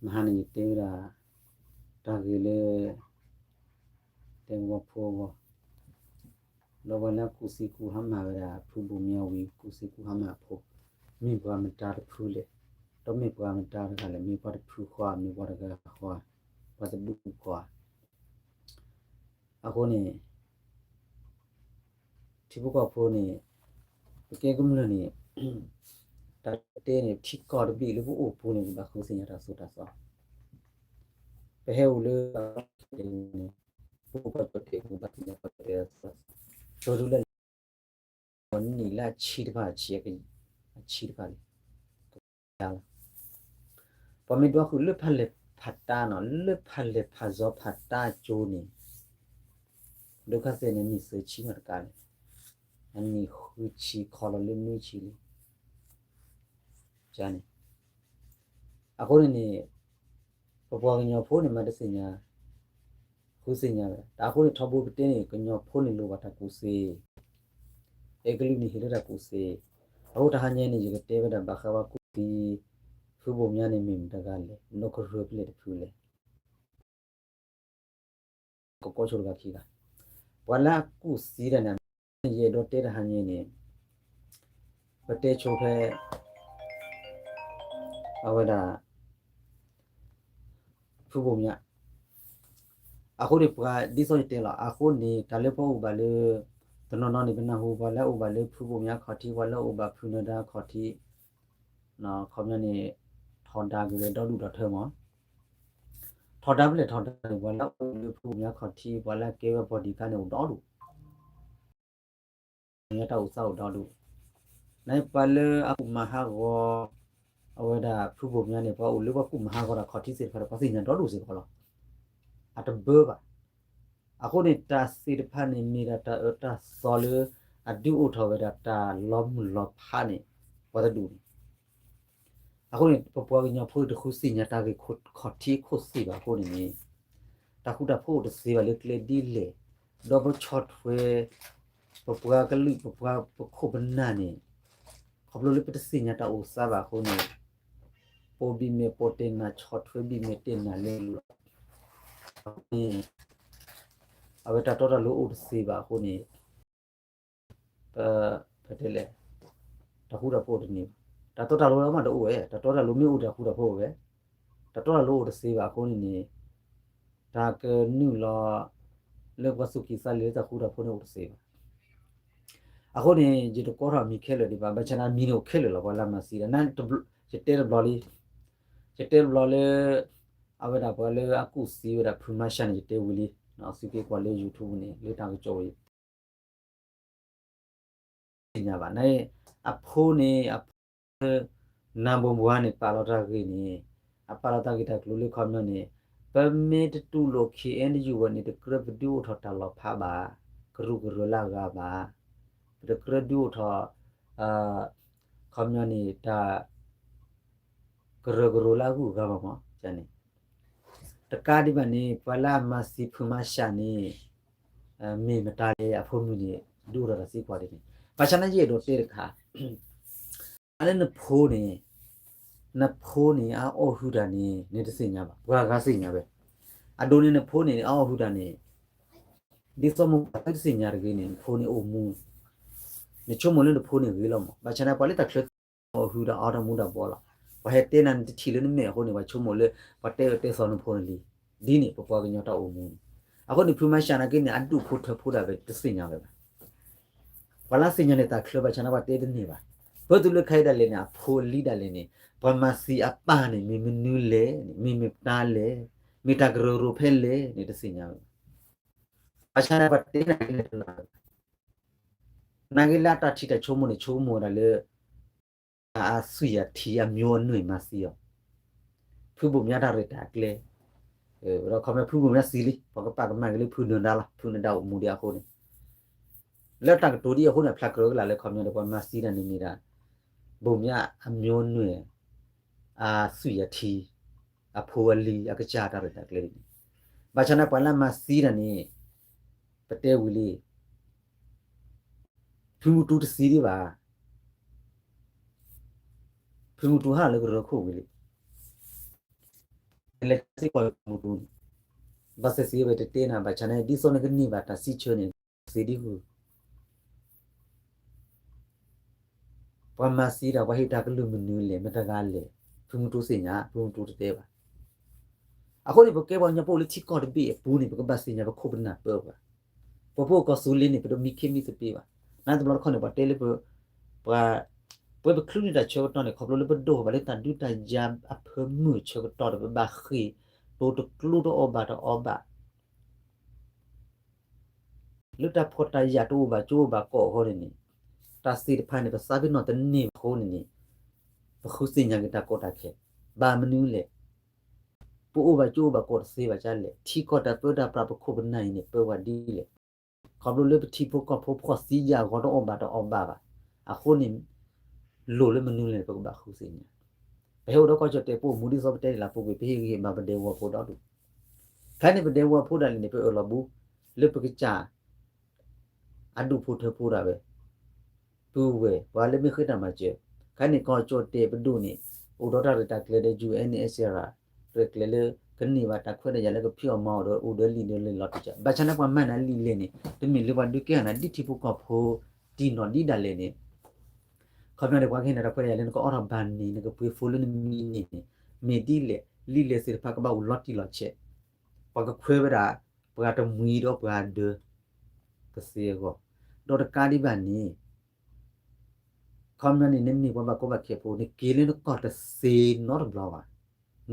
မဟါန့ၣ်ယတဲဝဲဒၣ် တၢ်ဂ့ၢ်လၢ တဲဝဲဖိအဂီၢ်, ဒီးပှၤလၢအကူၣ်စံကူၣ်ဟါမၢ်ဝဲဒၣ် ဖုဘိၣ်မၠါဝံၤ ကူၣ်စံကူၣ်ဟါမၢ်အဖိ, မ့ၢ်ပှၤမတၤတဖုလဲၣ်, ဒီးမ့ၢ်ပှၤမတၤတဂၤလဲၣ်, မ့ၢ်ပှၤတဖုဃီဧါ, မ့ၢ်ပှၤတဂၤဃီဧါ, ပှၤတဒူၣ်ဃီဧါ. အဃိန့ၣ် ထံဖိကီၢ်ဖိန့ၣ် ပကဲကမျၢၢ်န့ၣ် တၢ်တဲန့ၣ် ထံကီၢ်တဘ့ၣ်လၢပအိၣ်ပူၤန့ၣ် ပဘၣ်ဃုသ့ၣ်ညါတၢ်သိၣ်တၢ်သီ, ပဟဲအိၣ်လၢ ပအိၣ်ကီၢ်ကၠီၣ်တဲာ် ပဘၣ်သ့ၣ်ညါကီၢ်ကၠီၣ်တဲာ် သိၣ်တၢ်သီ, နံၣ်လၢအဆံတဖၣ်အဆံ အဆံတဖၣ်န့ၣ် ပှၤမ့ၢ်ဒွးဃုာ်လၢဖးလဲၢ်ဖးတၢ်နီၤ လၢဖးလဲၢ်ဖးစီၤဖးတၢ်ကၠိန့ၣ် ဒုက္ခသည်န့ၣ် နံၣ်သၢဆံမးတကးလဲၣ်, အနံၣ်ဃုဆံခီလီၤလၢနွံဆံလံ. န့ၣ် အဃိန့ၣ်န့ၣ် ပပှၤကညီဖိန့ၣ်မၤတသ့ၣ်ညါ ဃုသ့ၣ်ညါဝဲ တၢ်အဃိန့ၣ်ထီဘိပတဲန့ၣ် ကညီဖိန့ၣ်လိၣ်ဘၣ်တၢ်ကူၣ်သ့, အဲကလုာ်န့ၣ်ဟ့ၣ်လၢတၢ်ကူၣ်သ့, အဃိတဟါညါန့ၣ် ယကတဲဝဲဒၣ်ဘၣ်ဃးဝဲကူၣ်သ့, ဖုဘိၣ်မၠါန့ၣ်မ့ၢ်မတၤတဂၤလဲၣ်, နီၢ်ကရၢဖဲလဲၣ်တဖုလဲၣ် ကကိးဆိတဂၤခံဂၤ, ပှၤလၢအကူၣ်သ့တၢ်န့ၣ် ယအဲၣ်ဒိးတဲတဟါညါန့ၣ် ပတဲဆိဖဲ အဝဲဒၣ် ဖုဘိၣ်မၠါ အဃိန့ၣ်ပှၤဒ်သိးယတဲလီၤ အဃိန့ၣ် တၢ်လၢပှၤအိၣ်ဘၣ်လၢ တနီၤနီၤန့ၣ် ပနၢ်ဟူပှၤလၢအအိၣ်ဘၣ်လၢဖုဘိၣ်မၠါခီၣ်ထံး ပှၤလၢအအိၣ်ဘၣ်ဖုနၢၤဒါခီၣ်ထံး ခီပညီန့ၣ် ထီဒါက့ၤဝဲဒီဒူၣ်ဒီထၢမး ထီဒါဖဲလဲၣ်ထီဒါန့ၣ် ပှၤလၢအအိၣ်လၢဖုဘိၣ်မၠါခီၣ်ထံး ပှၤလၢအကဲဝဲ bodyguard န့ၣ်အိၣ်ဒီဒူၣ် မၠါတၢ်အိၣ်သးအိၣ်ဒီဒူၣ်, နပှၤလၢအကူၣ်မၤဟးဂီၤ အဝဲဒၣ်ဖုဘိၣ်မၠါန့ၣ် ပှၤအိၣ်လၢပှၤကူၣ်မၤဟးဂီၤတၢ်ခီၣ်ထံးသ့ၣ်တဖၣ်ဒီး ပှၤသ့ၣ်ညါဒီဒူၣ်စ့ၢ်ကီးလီၤ. အတဘၢဘၣ်. အဃိန့ၣ် တၢ်သ့ၣ်တဖၣ်န့ၣ် မ့ၢ်ဒၣ်တၢ်အၢတၢ်သီလၢ အဒုးအိၣ်ထီၣ်ဝဲဒၣ်တၢ်လီၤမုၢ်လီၤဖးန့ၣ် ပှၤတဒူၣ်န့ၣ် အဃိန့ၣ် ပပှၤကညီဖိတဃုသ့ၣ်ညါတၢ်ဂ့ၢ်ခီၣ်ထံးခိၣ်သ့ၣ်ဘၣ်အဃိန့ၣ်န့ၣ် တၢ်ဃူတၢ်ဖိးအိၣ်တသ့ဘၣ်လၢကျဲဒ်လဲၣ်, ဒီးပဆီၣ်ထွဲ ပပှၤကလုာ် ပပှၤပခိၣ်ပနၢ်န့ၣ် ခီဖျိလၢပတသ့ၣ်ညါတၢ်အိၣ်သးဘၣ်အဃိန့ၣ် ပိာ်ဘံၣ်မဲာ်ပိာ်တဲာ်နၤ ဆီၣ်ထွဲဘံၣ်မဲာ်တဲာ်နၤလၢ အဝဲတၢ်တီတၢ်လိၤအိၣ်တသ့ဘၣ်အဃိန့ၣ် ပ ပတဲလဲၣ် တၢ်ဃူတၢ်ဖိးအိၣ်တန့ၢ်ဘၣ်. တၢ်တီတၢ်လိၤလီၤမးတအိၣ်ဝဲ, တၢ်တီတၢ်လိၤမ့ၢ်အိၣ်တၢ်ဃူတၢ်ဖိးအိၣ်ဝဲ, တၢ်တီတၢ်လိၤအိၣ်တသ့ဘၣ်အဃိန့ၣ်န့ၣ် တၢ်ကနုာ်လီၤ လၢပှၤသူၣ်ကံၢ်သးလဲလၢတၢ်ဃူတၢ်ဖိးန့ၣ်အိၣ်တသ့ဘၣ်. အဃိန့ၣ် ယတကိးထီၣ်အမံၤခဲလၢာ်ဒံးဘၣ်, ဘၣ်ဆၣ်န့ၣ်အမံၤန့ၣ်အိၣ်ခဲလၢာ်လီၤ ပှၤလၢအမၤသံဒီး ယတဲတဘျီလံ, ယတဲတဘျီလၢ အဝဲဒၣ်ပှၤလၢအကူၣ်သံဝဲဒၣ်ဖုမၤရှးန့ၣ် ယတဲဝံၤလံ, သုက့ၤကွၢ်လၢ YouTube န့ၣ် လၢတၢ်ကစီၣ်ဝဲ သ့ၣ်ညါဘၣ်န့ၣ်, အဖိန့ၣ် အဖိလၢ နၢ်ဘိၣ်ဘှါန့ၣ် ပာ်လီၤတၢ်ဂ့ၢ်န့ၣ်, အပာ်လီၤတၢ်ဂ့ၢ်တၢ်ကျိၤလၢခီပညီန့ၣ်, ပမ့ၢ်တတူၢ်လိာ် ခ့ၣ်အဲၣ်ယူၣ်ဝဲန့ၣ် တကြၢးပဒုးအိၣ်ထီၣ်တၢ်လီၤဖးဘၣ်, ကရူၢ်ကရၢလၢအဂၤဘၣ်, ပတကြၢးဒုးအိၣ်ထီၣ် ခီပညီန့ၣ် တၢ် ကရၢကရိလၢအဂုၤအဂၤဘၣ်မးန့ၣ်, တကးဒံးဘၣ်န့ၣ် ပှၤလၢအမၤသံဖုမၤရှးန့ၣ် မ့ၢ်မတၤလဲၣ် အဖိမုၣ်န့ၣ် ဒုးအိၣ်ထီၣ်တၢ်သံကွၢ်ဒ်န့ၣ်, ဘၣ်ဆၣ်န့ၣ်ယအဲၣ်ဒိးတဲတခါ အလၢနဖိန့ၣ်, နဖိန့ၣ် အအီၣ်ဟုတၢ်န့ၣ် နတသ့ၣ်ညါဘၣ်, ပှၤဂၤသ့ၣ်ညါဝဲ, အဒိန့ၣ်နဖိန့ၣ် အအီၣ်ဟုတၢ်န့ၣ် ဒ်သိးမိၢ်ပၢ်သုတသ့ၣ်ညါတဂ့ၤန့ၣ် နဖိန့ၣ်အိၣ်မူ, နဆိကမိၣ်လၢနဖိန့ၣ်ဂ့ၤလီၤမး, ဘၣ်ဆၣ်န့ၣ် ပှၤလၢတၢ်ချၢသ့ၣ်ညါအီၣ်ဟုတၢ်အီၣ်တၢ်မူတၢ်ဘှီလီၤ, ပှၤဟဲတဲနၤန့ၣ်တထံၣ်လၢနမဲာ်အဃိန့ၣ် ပှၤဆိကမိၣ်လၢ ပှၤတဲအၢတဲသီနဖိန့ၣ်လံ, ဒ်န့ၣ် ပပှၤကညီတၢ်အိၣ်မူန့ၣ်, အဃိန့ၣ် ဖုမၤရှးနာ်က့န့ၣ် အဒူၣ်ဖိထၢဖိဒၣ်ဝဲတသ့ၣ်ညါဝဲဘၣ် ပှၤလၢသ့ၣ်ညါန့ၣ် တၢ်ချၢဘၣ်ဆၣ်န့ၣ် ပှၤတဲတန့ၢ်ဘၣ်, ပၢတုၤလၢခဲအံၤဒၣ်လဲာ်န့ၣ် အဖိအလံၤဒၣ်လဲာ်န့ၣ် ပှၤမၤသံအပၢ်န့ၣ် မ့ၢ်မနုၤလဲၣ်န့ၣ် မ့ၢ်မတၤလဲၣ်, မ့ၢ်တၢ်ကရၢကရိဖဲလဲၣ်န့ၣ် တသ့ၣ်ညါဝဲဘၣ်, ဘၣ်ဆၣ်န့ၣ် ပှၤတဲန့ၣ် နာ်က့လၢအတၢ်ထံၣ်တၢ်ဆိကမိၣ်န့ၣ် ဆိကမိၣ်ဝဲဒၣ်လၢ အသွံၣ်အထံအမျိုးအနွယ်မၤသံအီၤ, ဖုဘိၣ်မၠါတၢ်ရဲၣ်တၢ်ကျဲၤ, ဒီးခီပညီဖုဘိၣ်မၠါသံလံ ပှၤကပာ်ကမၣ်က့ၤလၢဖုနၢၤဒါလီၤ, ဖုနၢၤဒါအိၣ်မူဒံးအဃိန့ၣ်, လၢတၢ်ကတိၤဒ်အဃိန့ၣ် အဖျါကြၢးကလာ်လၢခီပညီဒီး ပှၤမၤသံတၢ်န့ၣ်မ့ၢ်ဒၣ် ဘိၣ်မၠါအမျိုးအနွယ် အသွံၣ်အထံ အဖိအလံၤအကစၢ်တၢ်ရဲၣ်တၢ်ကျဲၤဒ်န့ၣ်, ဘၣ်ဆၣ်န့ၣ် ပှၤလၢမၤသံတၢ်န့ၣ် ပတဲဝံၤလံ ဖုမူတူတသံဒံးဘၣ်, ဖုမူတူဟးလၢကရၢခိၣ်ဝံၤလံ, နလဲၤစ့ၢ်ကီးဖုမူတူန့ၣ်, ဘၣ်သ့ၣ်သ့ၣ်ဝဲတတဲနၤ ဘၣ်ဆၣ်န့ၣ် ဒ်သိးနကန့ၢ်ဘၣ်တၢ်စံးဆၢန့ၣ် သ့ဒ်ဃုာ် ပှၤမၤသံတၢ် ပှၤဟ့ၣ်တၢ်ကလုၢ်မနုၤလဲၣ် မတဂၤလဲၣ်, ဖုမူတူသ့ၣ်ညါ, ဖုမူတူတတဲဘၣ်. အဃိန့ၣ် ပကဲပှၤကညီ ပအိၣ်လၢထံကီၢ်တဘ့ၣ်အပူၤန့ၣ် ပကဘၣ်သ့ၣ်ညါ ပခိၣ်ပနၢ်ပၢပှၤ, ပဖိပကီၢ်သူလ့ၤန့ၣ် ပတမံခ့မံသပ့ၤဘၣ်. နာ်တဘျီတခီၣ်န့ၣ် ပှၤတဲလၢပ ပှၤ ပဝဲပချုးန့ၢ်တၢ်ဆၢကတီၢ်န့ၣ် ခီဖျိလၢပဒိၣ်ဘၣ်လၢတၢ်ဒုးတၢ်ယၤအဖၢမုၢ်ဆၢကတီၢ်ဒီး ပဘၣ်ဃ့ၢ် ပတကျိတအီၣ်ဘၣ်တအီဘၣ် လၢတၢ်ဖှီၣ်တၢ်ယာ်တအိၣ်ဘၣ်ကၠိအိၣ်ဘၣ်ကီၢ်အဃိန့ၣ်န့ၣ်, တၢ်သ့ၣ်တဖၣ်န့ၣ် ပသးပ့ၤနီၣ်တန့ၢ်ဘၣ်အဃိန့ၣ်န့ၣ်, ပဃုသ့ၣ်ညါက့ၤတၢ်ကီတၢ်ခဲ, ဘၣ်မနုၤလဲၣ်. ပအိၣ်ဘၣ်ကၠိအိၣ်ဘၣ်ကီၢ်တသ့ဘၣ်ဒ်လဲၣ်, ထံကီၢ်တၢ်ပၢတၢ်ပြးပခိၣ်ပနၢ်အံၤန့ၣ် ပၢဝဲဒ်လဲၣ်. ခီဖျိလၢပထံဖိကီၢ်ဖိဖှီၣ်သံယာ်ဂီၤတအိၣ်ဘၣ်တအီဘၣ်ဘၣ်. အဃိန့ၣ် လိၣ်လၢမနုၤလဲၣ် ပကဘၣ်ဃုသ့ၣ်ညါ. ပဟဲအိၣ်ဒီးကီၢ်ကၠီၣ်တဲာ်ပအိၣ်မူဒ်သိးပတဲတ့ၢ်လၢပူၤကွံာ် ပဟ့ၣ်ဂံၢ်ဟ့ၣ်ဘါပဒဲကဝီၤဖိဒီဒူၣ်, ဖဲန့ၣ်ပဒဲကဝီၤဖိဒၣ်လဲာ်န့ၣ် ပအၢၣ်လီၤဘူး လၢပကစၢ် အဒူၣ်ဖိထၢဖိဒၣ်ဝဲ, ပုၢ်ဝဲၢ် ပှၤလၢမ့ၢ်ဃ့တၢ်မၤစၢၤ, ခဲန့ၣ် ကီၢ်ကၠီၣ်တဲာ်ပဒိၣ်န့ၣ် အိၣ်ဒီးတၢ်ရဲၣ်တၢ်ကျဲၤဒီး ယူၣ်အဲၣ်န့ၣ် အဲၣ်စ့ရၤ, ရဲၣ်ကျဲၤလၢ ကန့ၢ်ဘၣ်တၢ်ခွဲးတၢ်ယာ်လၢကဖံးအီၣ်မၤအီၣ်ဒီး အိၣ်ဒီးလံာ်ဒီးလဲၤလီၤတံၢ်စၢၤ, ဘၣ်ဆၣ်န့ၣ်ပှၤမၤနၤလံာ်လဲၢ်န့ၣ် တမ့ၢ်လၢပှၤဒုးကဲထီၣ်နၤဒ်ထံဖိကီၢ်ဖိ တံၢ်နီၢ်ဒ်ဒၣ်လဲာ်န့ၣ် ခီပညီန့ၣ် ပှၤကဟ့ၣ်နၤတၢ်ခွဲးတၢ်ယာ်လၢနကအီထီၣ်ဘၣ်န့ၣ် နကပှ့ၤဖိလၢနမံၤန့ၣ်န့ၣ် မ့ၢ်ဒ်လဲၣ်, လံာ်လဲၢ်သ့ၣ်တဖၣ်ကဘၣ်အိၣ်လီၤတံၢ်လီၤဆဲး, ပှၤကခွဲးဝဲဒၣ် ပှၤတမှံၤဒီးပှၤဒၢး ကသ့အဂီၢ်, ဒီးတကးဒံးဘၣ်န့ၣ် ခီပညီန့ၣ် နမ့ၢ်ပှၤဘၣ်ကီဘၣ်ခဲဖိ နက့ၤလၢနကီၢ်တသ့နီတဘျီဘၣ်.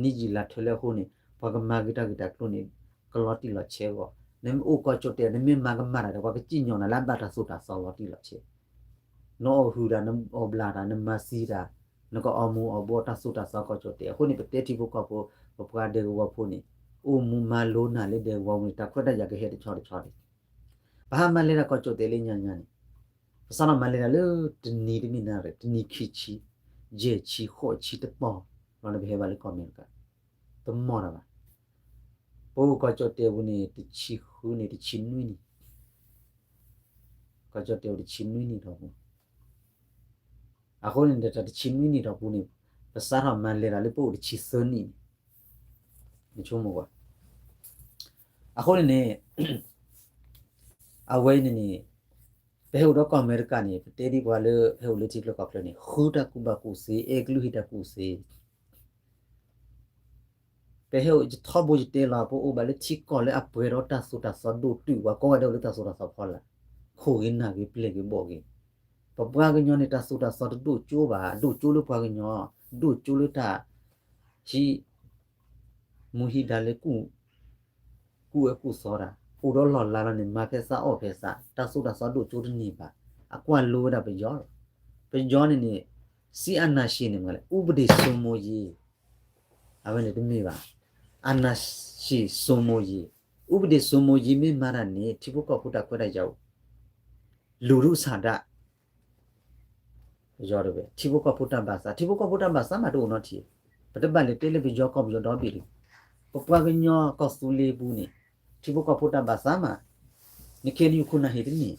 နံၣ်ယံာ်လါထၢလၢအဃိန့ၣ် ပှၤကမၤဂ့ၤတၢ်ဂ့ၢ်တၢ်ကျိၤန့ၣ် ကလီၤတံၢ်လီၤဆဲးအဂီၢ်, နမ့ၢ်အိၣ်ကီၢ်ကၠီၣ်တဲာ် နမ့ၢ်မၤကမၣ်တၢ်ဒီး ပှၤကစံၣ်ညီၣ်နၤလၢအဘၣ်တၢ်သိၣ်တၢ်သီလီၤတံၢ်လီၤဆဲး, နအီၣ်ဟုၣ်တၢ် နအီၣ်ဘျၣ်တၢ် နမၤသံတၢ် နကအီၣ်မူအီၣ်ဘှီတၢ်သိၣ်တၢ်သီကီၢ်ကၠီၣ်တဲာ်. အဃိန့ၣ် ပတဲထံဖိကီၢ်ဖိ ပပှၤဒဲကဝီၤဖိန့ၣ် အိၣ်မူမၤလိနၢ်လၢဒဲကဝီၤပူၤန့ၣ် တၢ်ခွဲးတၢ်ယာ်ကဟဲတဆီတဆီန့ၣ် ပဟးမၤလဲၤတၢ်ကီၢ်ကၠီၣ်တဲာ်လၢညါညါန့ၣ် ပစးထီၣ်မၤလဲၤတၢ်လၢတနံၤတမ့ၢ်နၣ်ရံၣ် တနံၤခံဆံ ယဲၢ်ဆံ ဃိးဆံ တပီၢ် လီၤန့ၣ် ပဟဲဘၣ်လၢကီၢ်အမဲရကၤ တမီၢ်တၢ်ဘၣ်. ပအိၣ်ကီၢ်ကၠီၣ်တဲာ်ပူၤန့ၣ် တဆံဃုနံၣ် တဆံနွံနံၣ် ကီၢ်ကၠီၣ်တဲာ်အိၣ်တဆံနွံနံၣ်ထီၣ်ပူၤ အဃိန့ၣ်ဒီးတၢ်တဆံနွံနံၣ်ထီၣ်ပူၤန့ၣ် ပစးထီၣ်မၤလဲၤတၢ်လၢပအိၣ်တဆံသၢနံၣ်န့ၣ် နဆိကမိၣ်ကွၢ်. အဃိန့ၣ်န့ၣ် အဝဲအံၤန့ၣ်န့ၣ် ပဟဲအိၣ်ဒီးကီၢ်အမဲရကၤန့ၣ် ပတဲဒ်ပှၤလၢဟဲအိၣ်လၢထံချၢကီၢ်ချၢန့ၣ် ဃုတၢ်ကူၣ်ဘၣ်ကူၣ်သ့ အဲၣ်ကလုၢ်ဟံးတၢ်ကူၣ်သ့ ပဟဲအိၣ်ထီဘိယတဲလီၤ ပအိၣ်ဘၣ်လၢထံကီၢ်လၢအပှဲၤဒီးတၢ်သိၣ်တၢ်သီဒိၣ်တုာ် ပှၤကိးဂၤဒဲးအိၣ်လၢတၢ်သိၣ်တၢ်သီဖီလာ် ခိၣ်ဂ့ၤနၢ်ဂ့ၤပျဲၢ်ဂ့ၤဘီၣ်ဂ့ၤ. ပပှၤကညီန့ၣ် တၢ်သိၣ်တၢ်သီတဒိၣ်ကၠိဘၣ်, ဒိၣ်ကၠိလၢပှၤကညီ, ဒိၣ်ကၠိလၢတၢ် ဟံး မူဟံးဒါလၢ ကူၣ်အဲၣ်ကူၣ်သီတၢ်, အိၣ်ဒီးလီၢ်လၤလီၤန့ၣ် မၤဖဲသးအီၣ်ဖဲသး, တၢ်သိၣ်တၢ်သီဒိၣ်ကၠိတန့ၢ်ဘၣ်. အကွၢ်လိဝဲဒၣ်ပယီၤလီၤ. ပယီၤန့ၣ်န့ၣ် စံးအာဏာရှင်န့ၣ်မ့ၢ်လဲၣ်, ဥပဒေစိုးမိုးရေး အဝဲန့ၣ်တမ့ၢ်ဘၣ်. အာဏာရှင်စိုးမိုးရေး, ဥပဒေစိုးမိုးရေး မ့ၢ်မၤတၢ်န့ၣ် ထံဖိကီၢ်ဖိတၢ်ခွဲးတၢ်ယာ်အိၣ်, လူထုဆန္ဒ ပယီၤတဝဲ ထံဖိကီၢ်ဖိတၢ်ဘၣ်သး, ထံဖိကီၢ်ဖိတၢ်ဘၣ်သးမးတအိၣ်နီတထံၣ်, ပတဘၣ်လဲၤတဲလၢပယီၤကီၢ်ပယီၤဒီဘ့ၣ်တဂ့ၤ. ပပှၤကညီကီၢ်သူလ့ၤပူၤန့ၣ် ထံဖိကီၢ်ဖိတၢ်ဘၣ်သးမး, နခဲအံၤနံၣ်ခိၣ်နၢ်ဟ့ၣ်တန့ၢ်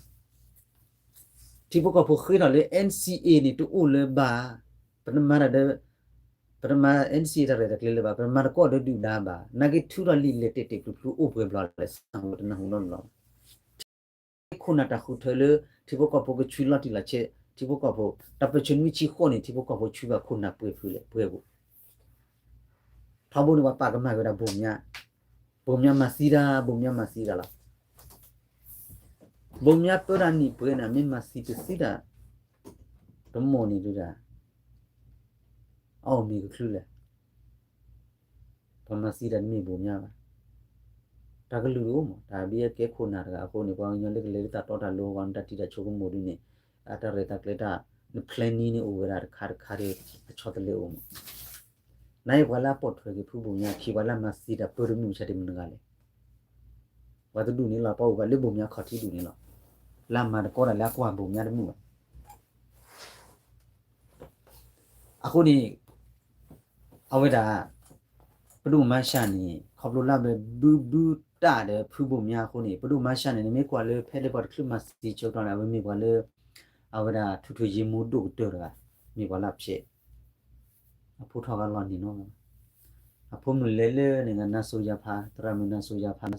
ထံဖိကီၢ်ဖိဃ့ထီၣ်လၢ NCA န့ၣ် တအိၣ်လၢၤဘၣ်, ပတမၤတၢ်ဒီး ပတမၤ NCA တၢ်ရဲၣ်တၢ်ကျဲၤလၢၤဘၣ်, ပတမၤတကိးဒီးဒုၣ်ဒါဘၣ်, နာ်က့ထုးထီၣ်လံာ်လဲၢ်တဲာ်တဲာ်ဖျုးဖျုးအိၣ်ပှဲၤဘျီလဲၣ်, တနၢ်ဟူနီတဘျီဘၣ်. ခိၣ်နၢ်တၢ်ဃုထၢလၢ ထံဖိကီၢ်ဖိကဆှံလီၤတံၢ်လီၤဆဲး, ထံဖိကီၢ်ဖိ တၢ်ပၢၢ်ဆၢနွံဆံဃိးန့ၣ် ထံဖိကီၢ်ဖိဆှံဘၣ်ခိၣ်နၢ်ပှဲၤဖုးလဲၣ် ပှဲၤဘိ ထီဘိန့ၣ် ပှၤပာ်ကမၣ်ဝဲဒၣ်ဘိၣ်မၠါ, ဘိၣ်မၠါမၤသံတၢ်, ဘိၣ်မၠါမၤသံတၢ်လီၤ. ဘိၣ်မၠါပၢတၢ်နံၣ်ပှဲၤန့ၣ် မ့ၢ်မၤသံတသံတၢ် တမီၢ်န့ၣ်ဒုးဒၣ် အအိၣ်မ့ၢ်ကချုးလဲၣ်. ပှၤမၤသံတၢ်တမ့ၢ်ဘိၣ်မၠါဘၣ်. တၢ်ကလုာ်တအိၣ်မး, တၢ်ဘၣ်ကဲခိၣ်နၢ်တဂၤအဃိန့ၣ် ပှၤကညီလၢကလဲၤလၢတၢ်တီတၢ်လိၤအဂီၢ် နတၢ်ထံၣ်တၢ်ဆိကမိၣ်ဒုးန့ၣ် အတၢ်ရဲၣ်တၢ်ကျဲၤတၢ် န planning န့ၣ်အိၣ်ဝဲဒၣ်တခါတခါဒီး အဆီတလဲအိၣ်မး. နအံၤပှၤလၢအပိာ်ထွဲက့ၤဖုဘိၣ်မၠါခံ ပှၤလၢအမၤသံတၢ်ပၢတမုာ်ဆါတမုာ်တဂၤလဲၣ်. ပှၤတဒူၣ်န့ၣ်လီၤ ပှၤအိၣ်ဘၣ်လၢဘိၣ်မၠါခီၣ်ထံးဒူၣ်န့ၣ်လီၤ. လၢအမၤတကိးတၢ်လၢအကွၢ်ဘိၣ်မၠါတမုာ်ဘၣ်. အဃိန့ၣ် အဝဲဒၣ် ပဒိၣ်မါရှါန့ၣ် ခီဖျိလၢအဘုဘုတၢ်ဒီးဖုဘိၣ်မၠါအဃိန့ၣ် ပဒိၣ်မါရှါန့ၣ် နမ့ၢ်ကွၢ်လၢဖဲလၢပှၤတချုးမၤသံဆၢကတီၢ်န့ၣ် အဝဲမ့ၢ်ပှၤလၢ အဝဲဒၣ်ထူၣ်ထူၣ်ယ့မူဒိၣ်ကတၢၢ်တဂၤ မ့ၢ်ပှၤလၢအဖျဲး အဖိထီၣ်ဂၤလီၤန့ၣ်နီၤ. အဖိမုၣ်လဲၤလၢန့ၣ် နါစိၤယၤဖး သရၣ်မုၣ်နါစိၤယၤဖး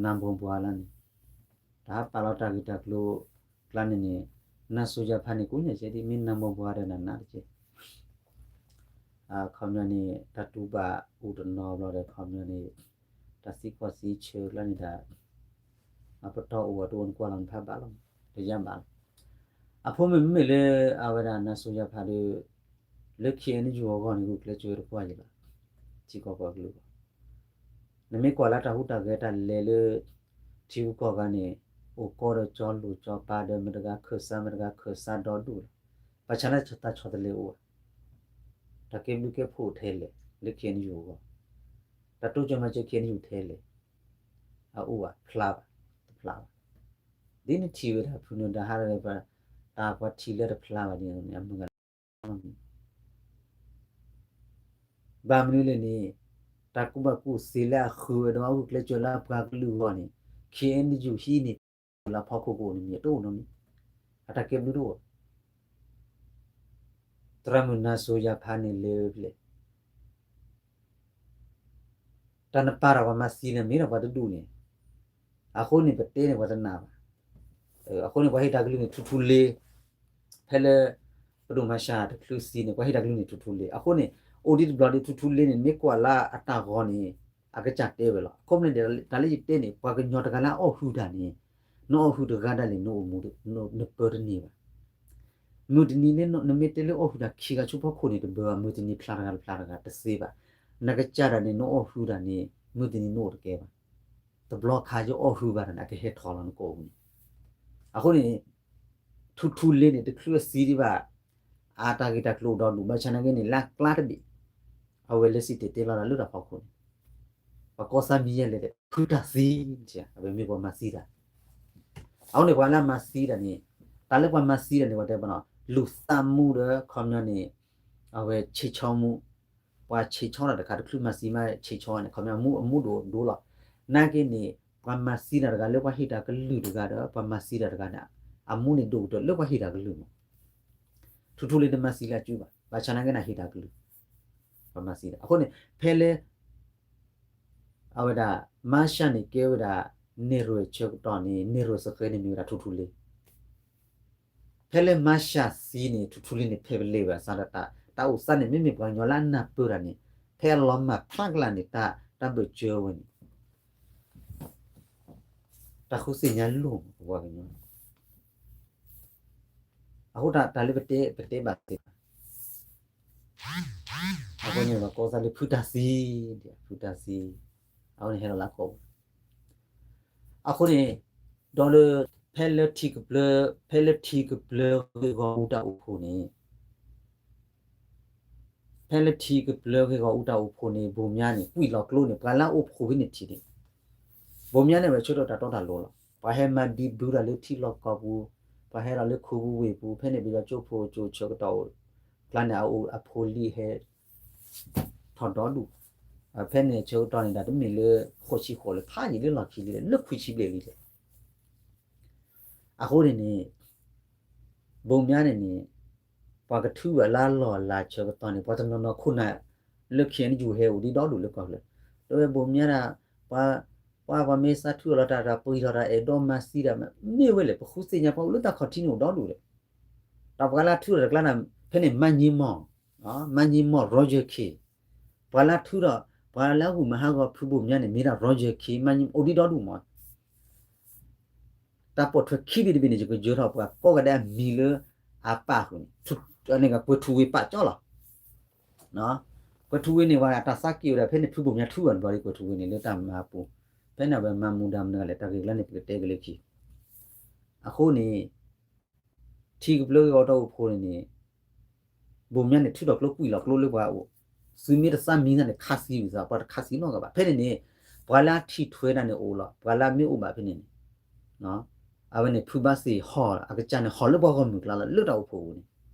နါဘိပှၤလၢန့ၣ် တၢ်ဟးပာ်လီၤတၢ်ဂ့ၢ်တၢ်ကျိၤကျါန့ၣ်န့ၣ် နါစိၤယၤဖးန့ၣ် ကိးညါကဲဒ်မ့ၢ်နါဘိပှၤဒီးနနးတကဲ အခီပညီန့ၣ် တၢ်တူၢ်ဘၣ်အိၣ်တနီၤဘျီဒီး အခီပညီန့ၣ် တၢ်သံကွၢ်သံဆၢကျါန့ၣ်ဒီး အပတီၢ်အိၣ်အတအိၣ်နကွၢ်လီၤနဖးဘၣ်လီၤ တယါဘၣ်လီၤ. အဖိမုၣ်မ့မ့ၢ်လၢအဝဲဒၣ်နါစိၤယၤဖးဒီး လၢ ခ့ၣ်အဲၣ်ယူၣ် အဂီၢ်န့ၣ် ဂုာ်ကျဲးစၢးတကွၢ်ယံၤဘၣ် ထံကီၢ်ပှၤကလုာ်အဂီၢ် နမ့ၢ်ကွၢ်လၢတၢ်ဟူးတၢ်ဂဲၤတၢ်လဲၤလၢ ထံဂုၤကီၢ်ဂၤန့ၣ် အိၣ်ကီဒီးကၠီလိာ်ကၠီပၤဒီး မတဂၤခၢၣ်စး မတဂၤခၢၣ်စးဒီဒူၣ်လီၤ. ဘၣ်ဆၣ်န့ၣ်တၢ်ဆီတလဲအိၣ်ဧါ တၢ်ကဲဘျုးကဲဖှိၣ်ထဲလဲၣ် လၢ ခ့ၣ်အဲၣ်ယူၣ် အဂီၢ် တၢ်တိစၢၤမၤစၢၤ ခ့ၣ်အဲၣ်ယူၣ် ထဲလဲၣ် အအိၣ်ဘၣ် ဖျါဘၣ် တဖျါဘၣ်. ဒ်နထံၣ်ဝဲဒၣ်ဖုနၢၤဒါဟးဒီး တၢ်ပှၤထံၣ်လၢတဖျါဘၣ်န့ၣ် အမုၢ်ဂၤ ဘၣ်မနုၤလဲၣ်န့ၣ် တၢ်ကူၣ်ဘၣ်ကူၣ်သ့လၢအဃုာ်ဝဲဒီးအဂုာ်ကျဲးစၢးလၢပှၤကလုာ်အဂီၢ်န့ၣ် ခ့ၣ်အဲၣ်ယူၣ်ဟံးန့ၣ် လၢဖီခိၣ်ကအိၣ်န့ၣ်မ့ၢ်တအိၣ်နီတမံၤ အတၢ်ကဲဘျုးတအိၣ် သရၣ်မုၣ်နါစိၤယၤဖးန့ၣ်လဲၤဝဲဖဲလဲၣ် တၢ်နပာ်ဒီးပှၤမၤသံန့ၣ် မ့ၢ်ဒီးပှၤတဒူၣ်န့ၣ် အဃိန့ၣ် ပတဲန့ၣ် ပှၤတနာ်ဘၣ်. အဃိန့ၣ် ပှၤဟ့ၣ်တၢ်ကလုၢ်န့ၣ် ထူထူလ့ ဖဲလၢ ပဒိၣ်မၤရှးတချုးသံန့ၣ် ပှၤဟ့ၣ်တၢ်ကလုၢ်န့ၣ် ထူထူလ့ အဃိန့ၣ် အိၣ်ဒံးတဘျီဒီး ထူထူလ့န့ၣ် မ့ၢ်ကွၢ်လၢအတၢ်ဂီၤန့ၣ် အကစၢ်တဲဝဲလီၤ. အခီပညီန့ၣ် တၢ်လၢယတဲန့ၣ် ပှၤကညီတဂၤလၢအအီၣ်ဟုၣ်တၢ်န့ၣ် နအီၣ်ဟုၣ်တဂၤဒၣ်လဲာ် နအိၣ်မူ နပၢတန့ၢ်ဘၣ် မုၢ်တနံၤလၢနမ့ၢ်တဲလၢအီၣ်ဟုၣ်တၢ်ခံဂၤဆူဖီခိၣ်န့ၣ် တဘၣ်ဘၣ် မုၢ်တနံၤဖျါတဂၤတဖျါတဂၤတသ့ဘၣ်. နကစၢ်ဒၣ်န့ၣ် နအီၣ်ဟုၣ်တၢ်န့ၣ် မုၢ်တနံၤနအိၣ်တကဲဘၣ်. တဘျီခါယအီၣ်ဟုၣ်ဘၣ်တၢ်န့ၣ် အကဟဲထီၣ်လီၤနကိာ်ပူၤန့ၣ်. အဃိန့ၣ် ထူထူလ့န့ၣ် တချုးအသံဒံးဘၣ် အတၢ်ဂ့ၢ်တၢ်ကျိၤအိၣ်ဒီဒူၣ် ဘၣ်ဆၣ်နာ်က့န့ၣ် လၢအကျါတဘ့ၣ် အဝဲလဲၤစံၣ်တဲၤတဲလီၤတၢ်လၢတၢ်ဖီခိၣ်န့ၣ် ပှၤကီၢ်စၢ်မံၤယဲၢ်လဲၤဒီး ဖုတၢ်သံ အဝဲမ့ၢ်ပှၤမၤသံတၢ် အဃိန့ၣ် ပှၤလၢအမၤသံတၢ်န့ၣ် တၢ်လၢပှၤမၤသံတၢ်န့ၣ် ပှၤတဲပနီၤ လူၤသးမူဒီး ခီပညီန့ၣ် အဝဲဆ့ၣ်ဆီမူ ပှၤဆ့ၣ်ဆီတၢ်တခါ တချုးမၤသံမးဆ့ၣ်ဆီန့ၣ် ခီပညီအမူဒိၣ်ဒိၣ်လီၤ. နာ်က့န့ၣ် ပှၤမၤသံတၢ်တဂၤလၢပှၤဟ့ၣ်တၢ်ကလုၢ်တဂၤဒီး ပှၤမၤသံတၢ်တဂၤန့ၣ် အမူန့ၣ်ဒိၣ်ကတၢၢ်လၢပှၤဟ့ၣ်တၢ်ကလုၢ်မး ထူထူလ့တမၤသံလၢအစုဘၣ် ဘၣ်ဆၣ်နာ်က့န့ၣ်ဟ့ၣ်တၢ်ကလုၢ် ပှၤမၤသံတၢ် အဃိန့ၣ် ဖဲလၢ အဝဲဒၣ် မါရှၤန့ၣ်ကဲဝဲဒၣ် နဲၣ်ရွဲၣ်ဆၢကတီၢ်န့ၣ် နဲၣ်ရွဲၣ်စဃဲန့ၣ်မ့ၢ်ဝဲဒၣ်ထူထူလ့ ဖဲလၢမါရှၤသံန့ၣ် ထူထူလ့န့ၣ် ဖဲပလဲၤဘၣ်စးဒီးတၢ် တၢ်အိၣ်သးန့ၣ် မ့မ့ၢ်ပှၤကညီလၢအနၢ်ပၢၢ်တၢ်န့ၣ် ဖဲအလီၤမၢ်ဖျါကလာ်န့ၣ် တၢ် တၢ်ဘၢၣ်စၢၤဝဲန့ၣ် တၢ်ဃုသ့ၣ်ညါလိၣ်မး ပပှၤကညီ အဃိတၢ် တၢ်လၢပတဲ ပတဲဘၣ်သ့ၣ် အဃိန့ၣ်လီၤကီၢ်သးလၢဖုတၢ်သံ ဖုတၢ်သံ အဃိန့ၣ်ဟဲလီၤလၢအကီၢ်ပူၤ အဃိန့ၣ် ဒီးလၢ ဖဲလၢထံကပျၢၤ ဖဲလၢထံကပျၢၤဂ့ၢ်ဂီၢ်အူတၢ်အိၣ်ဖှိၣ်န့ၣ် ဖဲလၢထံကပျၢၤဂ့ၢ်ဂီၢ်အူတၢ်အိၣ်ဖှိၣ်န့ၣ် ဘိၣ်မၠါန့ၣ် ကွံာ်လီၤကျိန့ၣ် ပှၤလၢအအိၣ်ဖှိၣ်ဖဲန့ၣ်ထံၣ်န့ၣ် ဘိၣ်မၠါန့ၣ်ဝဲဆၢထၢၣ်တၢ်တီတၢ်လိၤလီၤ. ပှၤဟဲမၤဘံဘူတၢ်လၢထံလီၢ်ကီၢ်ပူၤ, ပှၤဟဲဒီးလၢခူပူၤဝ့ၢ်ပူၤ, ဖဲန့ၣ်ပယီၤကၠိဖိကၠိဆၢကတီၢ်အိၣ် ကျါန့ၣ် အအိၣ်အဖိလံၤဟဲ ထီၣ်ဒီဒူၣ်, ဖဲန့ၣ်ဆၢကတီၢ်န့ၣ်ဒီး တမ့ၢ်လၢဃိးဆံဃိးလၢၤ ဖးယံာ်လၢလီၢ်ခံလံ လၢခွံဆံဘျဲၣ်လံလဲၣ်. အဃိန့ၣ်န့ၣ် ဘိၣ်မၠါန့ၣ်န့ၣ် ပှၤကထုးဝဲလၢအလီၢ်အလၤဆၢကတီၢ်န့ၣ် ပှၤတနီၤနီၤခိၣ်နၢ်လၢ ခ့ၣ်အဲၣ်ယူၣ် ဟဲအိၣ်ဒံးဒီဒူၣ်လၢကီၢ်ချၢ, တဲဝဲဘိၣ်မၠါဒၣ် ပှၤ ပှၤ ပှၤမ့ၢ်သးထုးအီၤလီၤတၢ် တၢ်ပှ့ၤထီၣ်တၢ်အဲၣ်ဒိးမၤသံတၢ် မ့ၢ်ဝဲလဲၣ် ပဃုသ့ၣ်ညါ ပှၤအိၣ်လၢတၢ်ခီၣ်ထံးန့ၣ်အိၣ်ဒီဒူၣ်လဲၣ်. တၢ်ပှၤလၢအထုးထီၣ်တကျါန့ၣ် ဖဲန့ၣ် မါညံမီၢ် မါညံမီၢ် Roger Khin ပှၤလၢအထုးဒီး ပှၤလၢအဂုာ်မၤဟးဂီၤဖုဘိၣ်မၠါန့ၣ် မ့ၢ်ဒၣ် Roger Khin မါညံအိၣ်ဒံးဒီဒူၣ်မး. တၢ်ပိာ်ထွဲခံဘ့ၣ်တဘ့ၣ်န့ၣ် ယကယၢၤထီၣ်ပှၤကိးဂၤဒဲးအမံၤလၢအပၢ်ဃုာ်န့ၣ် ကွဲၤထူဝ့ပာ်ကၠီလီၤ. ကွဲၤထူဝ့န့ၣ် ပှၤတၢ်သးက့ၣ်ဝဲဒၣ် ဖဲန့ၣ်ဖုဘိၣ်မၠါထုးဘၣ်တဘျီဒီး ကွဲၤထူဝ့န့ၣ် လၢတၢ်မၤပူၤ, ဖဲန့ၣ်အဝဲမၤမူဒါမနုၤလဲၣ် တၢ်ဂ့ၢ်ကျါန့ၣ် ပကတဲက့ၤလၢခံ အဃိန့ၣ် ထံကပျၢၤဂ့ၢ်ဂီၢ်တၢ်အိၣ်ဖှိၣ်န့ၣ်န့ၣ် ဘိၣ်မၠါန့ၣ် ထုးထီၣ်ကျိကွံာ်လီၤကျိလၢပှၤအိၣ်, သုမ့ၢ်တသးမံသးန့ၣ် ခးသံဝံၤသး ပှၤတခးသံနီတဂၤဘၣ်. ဖဲန့ၣ်န့ၣ် ပှၤလၢအထံၣ်ထွဲတၢ်န့ၣ်အိၣ်လီၤ, ပှၤလၢအမ့ၢ်အိၣ်ဘၣ်ဖဲန့ၣ်န့ၣ် အဝဲန့ၣ် ဖုဘၣ်သ့ၣ်ဟီၣ် အကစၢ်န့ၣ် ဟီၣ်လၢပှၤဂီၢ်မုၢ်ကျါလီၤ လၢတၢ်အိၣ်ဖှိၣ်ပူၤန့ၣ်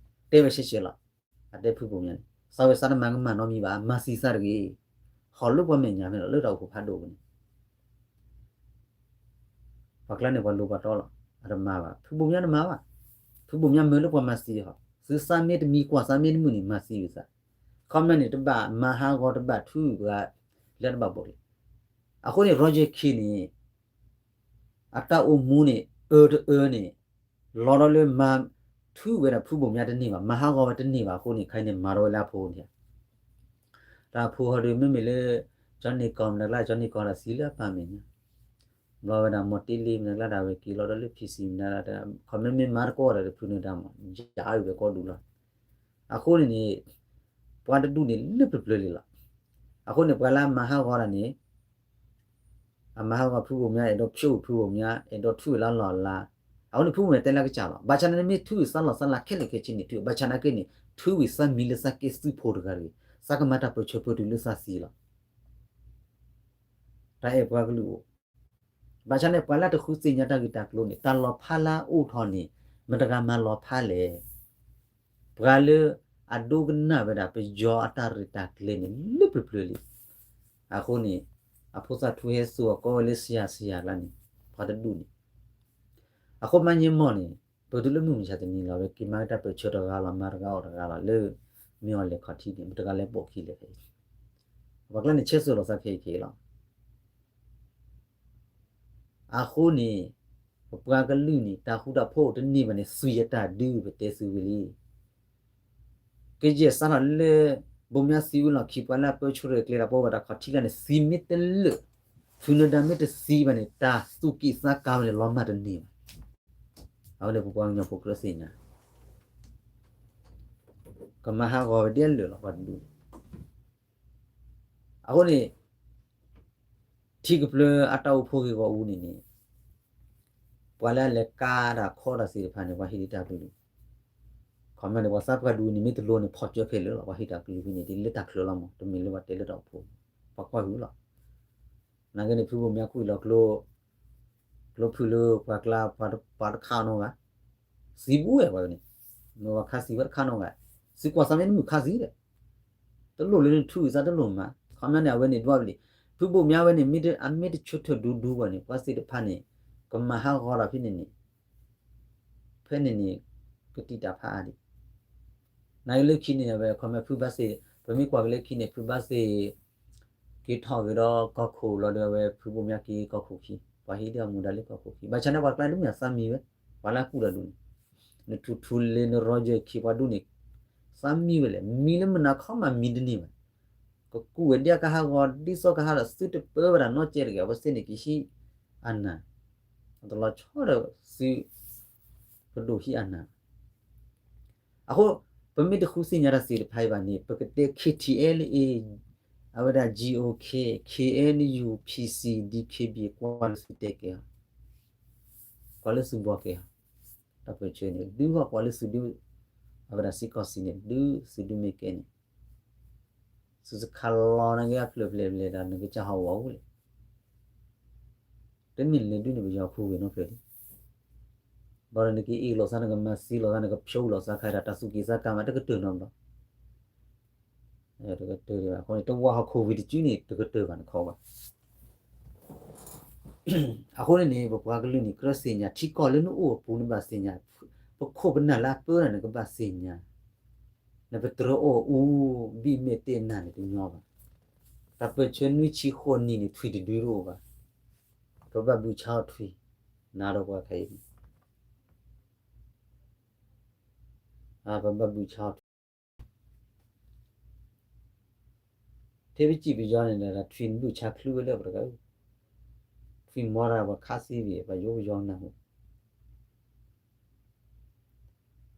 တဲဝဲရှဲရှဲလီၤ. အတဲဖုဘိၣ်မၠါန့ၣ် သးဝဲသးတမၤကမၣ်နီတမံၤဘၣ် မၤသံသးတဂ့ၤ, ဟီၣ်လၢပှၤမဲာ်ညါဖဲန့ၣ်လီၤ လၢတၢ်အိၣ်ဖှိၣ်ဖးဒိၣ်ပူၤန့ၣ် ပှၤကျါန့ၣ် ပှၤလိၤပှၤတီလီၤ, အတမၤဘၣ်, ဖုဘိၣ်မၠါတမၤဘၣ်. ဖုဘိၣ်မၠါမၢလၢပှၤမၤသံဟီၣ်, သုသးမ့ၢ်တမံၤကွၢ်သးမ့ၢ်တမုာ်န့ၣ် မၤသံဝံၤသး, ခီမ့ၢ်န့ၣ် တဘၣ်မၤဟးဂီၤ တဘၣ်ထုပှၤ လၢတဘၣ်ဘိးလံ. အဃိန့ၣ် Roger Khin န့ၣ် အတၢ်အိၣ်မူန့ၣ် အၢတအၢန့ၣ် လီၤဒီးလၢမၤထုဝဲဒၣ်ဖုဘိၣ်မၠါတန့ၢ်ဘၣ်, မၤဟးဂီၤဝဲတန့ၢ်ဘၣ်အဃိန့ၣ် ခဲအံၤန့ၣ် မၤထီၣ်ဝဲလၢအဖိန့ၣ် တၢ်ဖိဟီဒုး မ့မ့ၢ်လၢ ကၠီနံၣ်ကီၢ်မနုၤကျါ ကၠီနံၣ်ကီၢ် တၢ်စံးလၢအပၢ်မဲာ်ညါ, ဘျီဝဲဒၣ် မီၢ်တ့လ့မနုၤကျါ ဒၣ်ဝဲက့ၤလီၤဒီးလၢ PC မနုၤဒၣ် ခီမ့မ့ၢ်မၤတကိးဒီး တဖုန့ၣ်တၢ်မး ယၤအုၣ်ဝဲကီၢ်ဒူလီၤ. အဃိန့ၣ်န့ၣ် ပှၤတဒူၣ်န့ၣ် လၢပျၢၤပျၢၤလံလီၤ. အဃိန့ၣ် ပှၤလၢအမၤဟးဂီၤတၢ်န့ၣ် အမၤဟးဂီၤဖုဘိၣ်မၠါ အဲၣ်ဒိးဖျိဖုဘိၣ်မၠါ အဲၣ်ဒိးထုဝဲလၢလီၢ်အလၤ, အဃိန့ၣ်ဖုဘိၣ်မၠါတဲလၢကစၢ်လီၤ. ဘၣ်ဆၣ်န့ၣ် နမ့ၢ်ထုဝဲသးလီၢ်သးလၤခဲလၢာ်ခဲဆ့န့ၣ် ထု ဘၣ်ဆၣ်နာ်က့န့ၣ် ထုဝဲသးမံၤလၢသးကဲသုးဖိတဂၤတဂ့ၤ, သးကမၤတၢ်ပၢၢ်ဆၢပၢၢ်တုၤလၢသးသံလီၤ. တၢ်အဲၣ်ပှၤကလုာ်အိၣ်, ဘၣ်ဆၣ်န့ၣ် ပှၤလၢတဃုသ့ၣ်ညါတၢ်ဂ့ၢ်တၢ်ကျိၤန့ၣ် တၢ်လီၤဖးလၢအအိၣ်ထီၣ်န့ၣ် မတၤတဂၤမၤလီၤဖးလဲၣ်. ပှၤလၢအဒိကနၣ်ဝဲဒၣ်ပယီၤအတၢ်ရဲၣ်တၢ်ကျဲၤန့ၣ် လၢပျၢၤပျၢၤလံ. အဃိန့ၣ် အဖိသၣ်ထူဟဲစိာ်အကိးဝဲလၢ ဆရာ ဆရာ လၢန့ၣ် ပှၤတဒူၣ်န့ၣ် အဃိမၤန့ၢ်မီၢ်န့ၣ် ပတုၤလၢမုၢ်မဆါတနံၤလီၤ ဝဲက့ၤမၤက့ၤတၢ်ပၢၢ်ဆၢတဂၤလီၤ မၤတဂၤအီၣ်တဂၤလီၤ လၢမ့ၢ်အီၤလဲၤခီၣ်ထံးန့ၣ် မတၤတဂၤလဲၤပိာ်ခံလဲၣ်ခဲအံၤ, ပှၤကျါန့ၣ် ဆဲးစိာ်လီၤသးခဲအံၤခဲအံၤလီၤ. အဃိန့ၣ် ပပှၤကလုာ်န့ၣ် တၢ်ဃူတၢ်ဖိးတန့ၢ်ဘၣ်န့ၣ် သွံၣ်အတၢ်ဒု ပတဲသုဝံၤလံ. ကယဲၢ်စးထီၣ်လၢ ဘိၣ်မၠါသံဝံၤလီၢ်ခံ ပှၤလၢအပၢဆှၢရဲၣ်ကျဲၤတၢ် ပဝဲဒၣ်ခီၣ်ထံးကျါန့ၣ် သံမ့ၢ်တလၢာ် ဖုနဒါမ့ၢ်တသံဘၣ်န့ၣ် တၢ်သူၣ်က့ၣ်သးကါဝဲန့ၣ် လီၤမၢ်တန့ၢ်ဘၣ်. အဝဲန့ၣ်ပပှၤကညီဖိကြၢးသ့ၣ်ညါ ကမၤဟးဂီၤဝဲဒ်အလၢာ်လီၤ ပှၤတဒူၣ်န့ၣ်. အဃိန့ၣ် ထံကပျၢၤအတၢ်အိၣ်ဖှိၣ်ဂ့ၢ်ဂီၢ်အူန့ၣ်န့ၣ် ပှၤလၢအလဲၤကါတၢ်ခီတၢ်သ့ၣ်တဖၣ်န့ၣ် ပှၤဟ့ၣ်လံတၢ်ကလုၢ်, ခီမ့ၢ်န့ၣ် ပှၤသးပှၢ်ဒူန့ၣ် မ့ၢ်တလိၤန့ၣ် ဖီၣ်ကၢခဲလၢာ်လီၤ ပှၤဟ့ၣ်တၢ်ကလုၢ်ဖဲန့ၣ် ဒ်လၢတၢ်ချၢလီၤမး တမ့ၢ်လၢပှၤတဲလၢတၢ်အိၣ်ဖှိၣ်, ပှၤကွၢ်ဟုၣ်လီၤ. နာ်က့န့ၣ် ဖုဘိၣ်မၠါကွံာ်လီၤကျိ ကျိဖုၣ်လၢပှၤကျါ ပှၤတခးနီတဂၤ, သံဘူးဝဲပှၤန့ၣ်, မ့ၢ်ပှၤခးသံဝဲတခးနီတဂၤ, သံကွၢ်သးမ့ၢ်နမုၢ်ခးသံဒီး တလိၣ်လၢနထုးသးတလိၣ်မး, ခီမ့ၢ်န့ၣ် အဝဲန့ၣ်ဒွးဝဲလံ, ဖုဘိၣ်မၠါဝဲန့ၣ် မ့ၢ်တဆၢထၢၣ်ဒူဒူဘၣ်န့ၣ် ပှၤသ့ၣ်တဖၣ်န့ၣ် ကမၤဟးဂီၤဒီးဖဲန့ၣ်န့ၣ် ဖဲန့ၣ်န့ၣ် ကတံာ်တာ်ဖးအါဒံး, နာ်က့လၢခံန့ၣ် အဝဲခီမ့ၢ်ဖုဘၣ်သ့ၣ် ပမ့ၢ်ကွၢ်က့ၤလၢခံန့ၣ် ဖုဘၣ်သ့ၣ် က့ၤထီၣ်က့ၤဒီးကီၢ်ခိၣ်လီၤဒီး အဝဲဖုဘိၣ်မၠါက့ၤကီၢ်ခိၣ်ခံ, ပှၤဟ့ၣ်ဒ်အမူဒါလၢကီၢ်ခိၣ်ခံ, ဘၣ်ဆၣ်န့ၣ် ပှၤကျါတမ့ၢ်အသးမံဝဲ, ပှၤလၢအကူၣ်တၢ်ဒူန့ၣ်, နထူထူလ့ နရီယဲၢ်ခံ ပှၤဒူန့ၣ် သးမံဝဲလဲၣ်, မံလၢမုၢ်နၤခီမးမံတန့ၢ်ဘၣ်, ကကူၣ်ဝဲဒ်အကဟးဂီၤ ဒ်သိးကဟးဒီးသုတပၢဘၣ်တၢ်နီတစဲးတဂ့ၤ, အဝဲသ့ၣ်န့ၣ်ကဟံးအနၢ်, တလီၤဆီဒီးသု ပဒိၣ်ဟံးအနၢ် အဃိ ပမ့ၢ်တဃုသ့ၣ်ညါတၢ်သ့ၣ်တဖၣ်အံၤဘၣ်န့ၣ် ပကတဲ K T L A အဝဲဒၣ် G O K, K N U, P C, D K B ကွၢ်လၢသုတဲကဲၤ, ကွၢ်လၢသုဘှီကဲၤ, တၢ်ပၢၢ်ဆၢန့ၣ် ဒုးဂီၢ်ကွၢ်လၢသုဒုး, အဝဲဒၣ်စ့ၢ်ကီးစံးန့ၣ် ဒုးသုဒုးမ့ၢ်ကဲန့ၣ် သုစခါလီၤနာ်က့အဖျၢၣ်ဖျဲၣ်ဖျဲၣ်ဒီး နကစၢ်ဟီၣ်ဝီအိၣ်လဲၣ် တမ့ၢ်လဲၤဒုးန့ၣ် ပယီၤခူဂ့ၤနီတဖျၢၣ်လံ. ဘၣ်ဒီးနကအ့ၣ်လိာ်သး နကမၤသံလိာ်သး နကဖျိလိာ်သးခါဒီး တၢ်သူၣ်က့ၣ်သးကါမးတကတၢၢ်နီတဘျီ, တကတၢၢ်ဒံးဘၣ်. အဃိန့ၣ် တဝၢ်ဟီၣ်ခိၣ်ဝံၤတစုန့ၣ် တကတၢၢ်ဘၣ်နခီဘၣ်. အဃိန့ၣ်န့ၣ် ပပှၤကလုာ်န့ၣ် ကြၢးသ့ၣ်ညါ ထံကီၢ်လၢနအိၣ်အပူၤနဘၣ်သ့ၣ်ညါ, ပခိၣ်ပနၢ်လၢအပၢနၤန့ၣ် ကဘၣ်သ့ၣ်ညါ, နပတြၢၤအီၣ်အူ ဘံၣ်မဲာ်တဲာ်နၤန့ၣ်တညီဘၣ်. တၢ်ပၢၢ်ဆၢနွံဆံဃိးနံၣ်န့ၣ် ထွံၣ်တဒုတအိၣ်ဘၣ်. ပဘၣ်ဘုးဆါအီၣ်ထွံၣ်, နၤဒီးပှၤခဲအံၤန့ၣ် ပဘၣ်ဘုးဆါအီၣ်ထွံၣ်. ထဲပစံၣ်ပယီၤန့ၣ်ဒီး ထွံၣ်နဘုးဆါချုးဝဲလၢပတဂၤ, ထွံၣ်မီတၢ်ပှၤခးသံဘၣ် ပှၤယိပယီနၢ်ဟူ.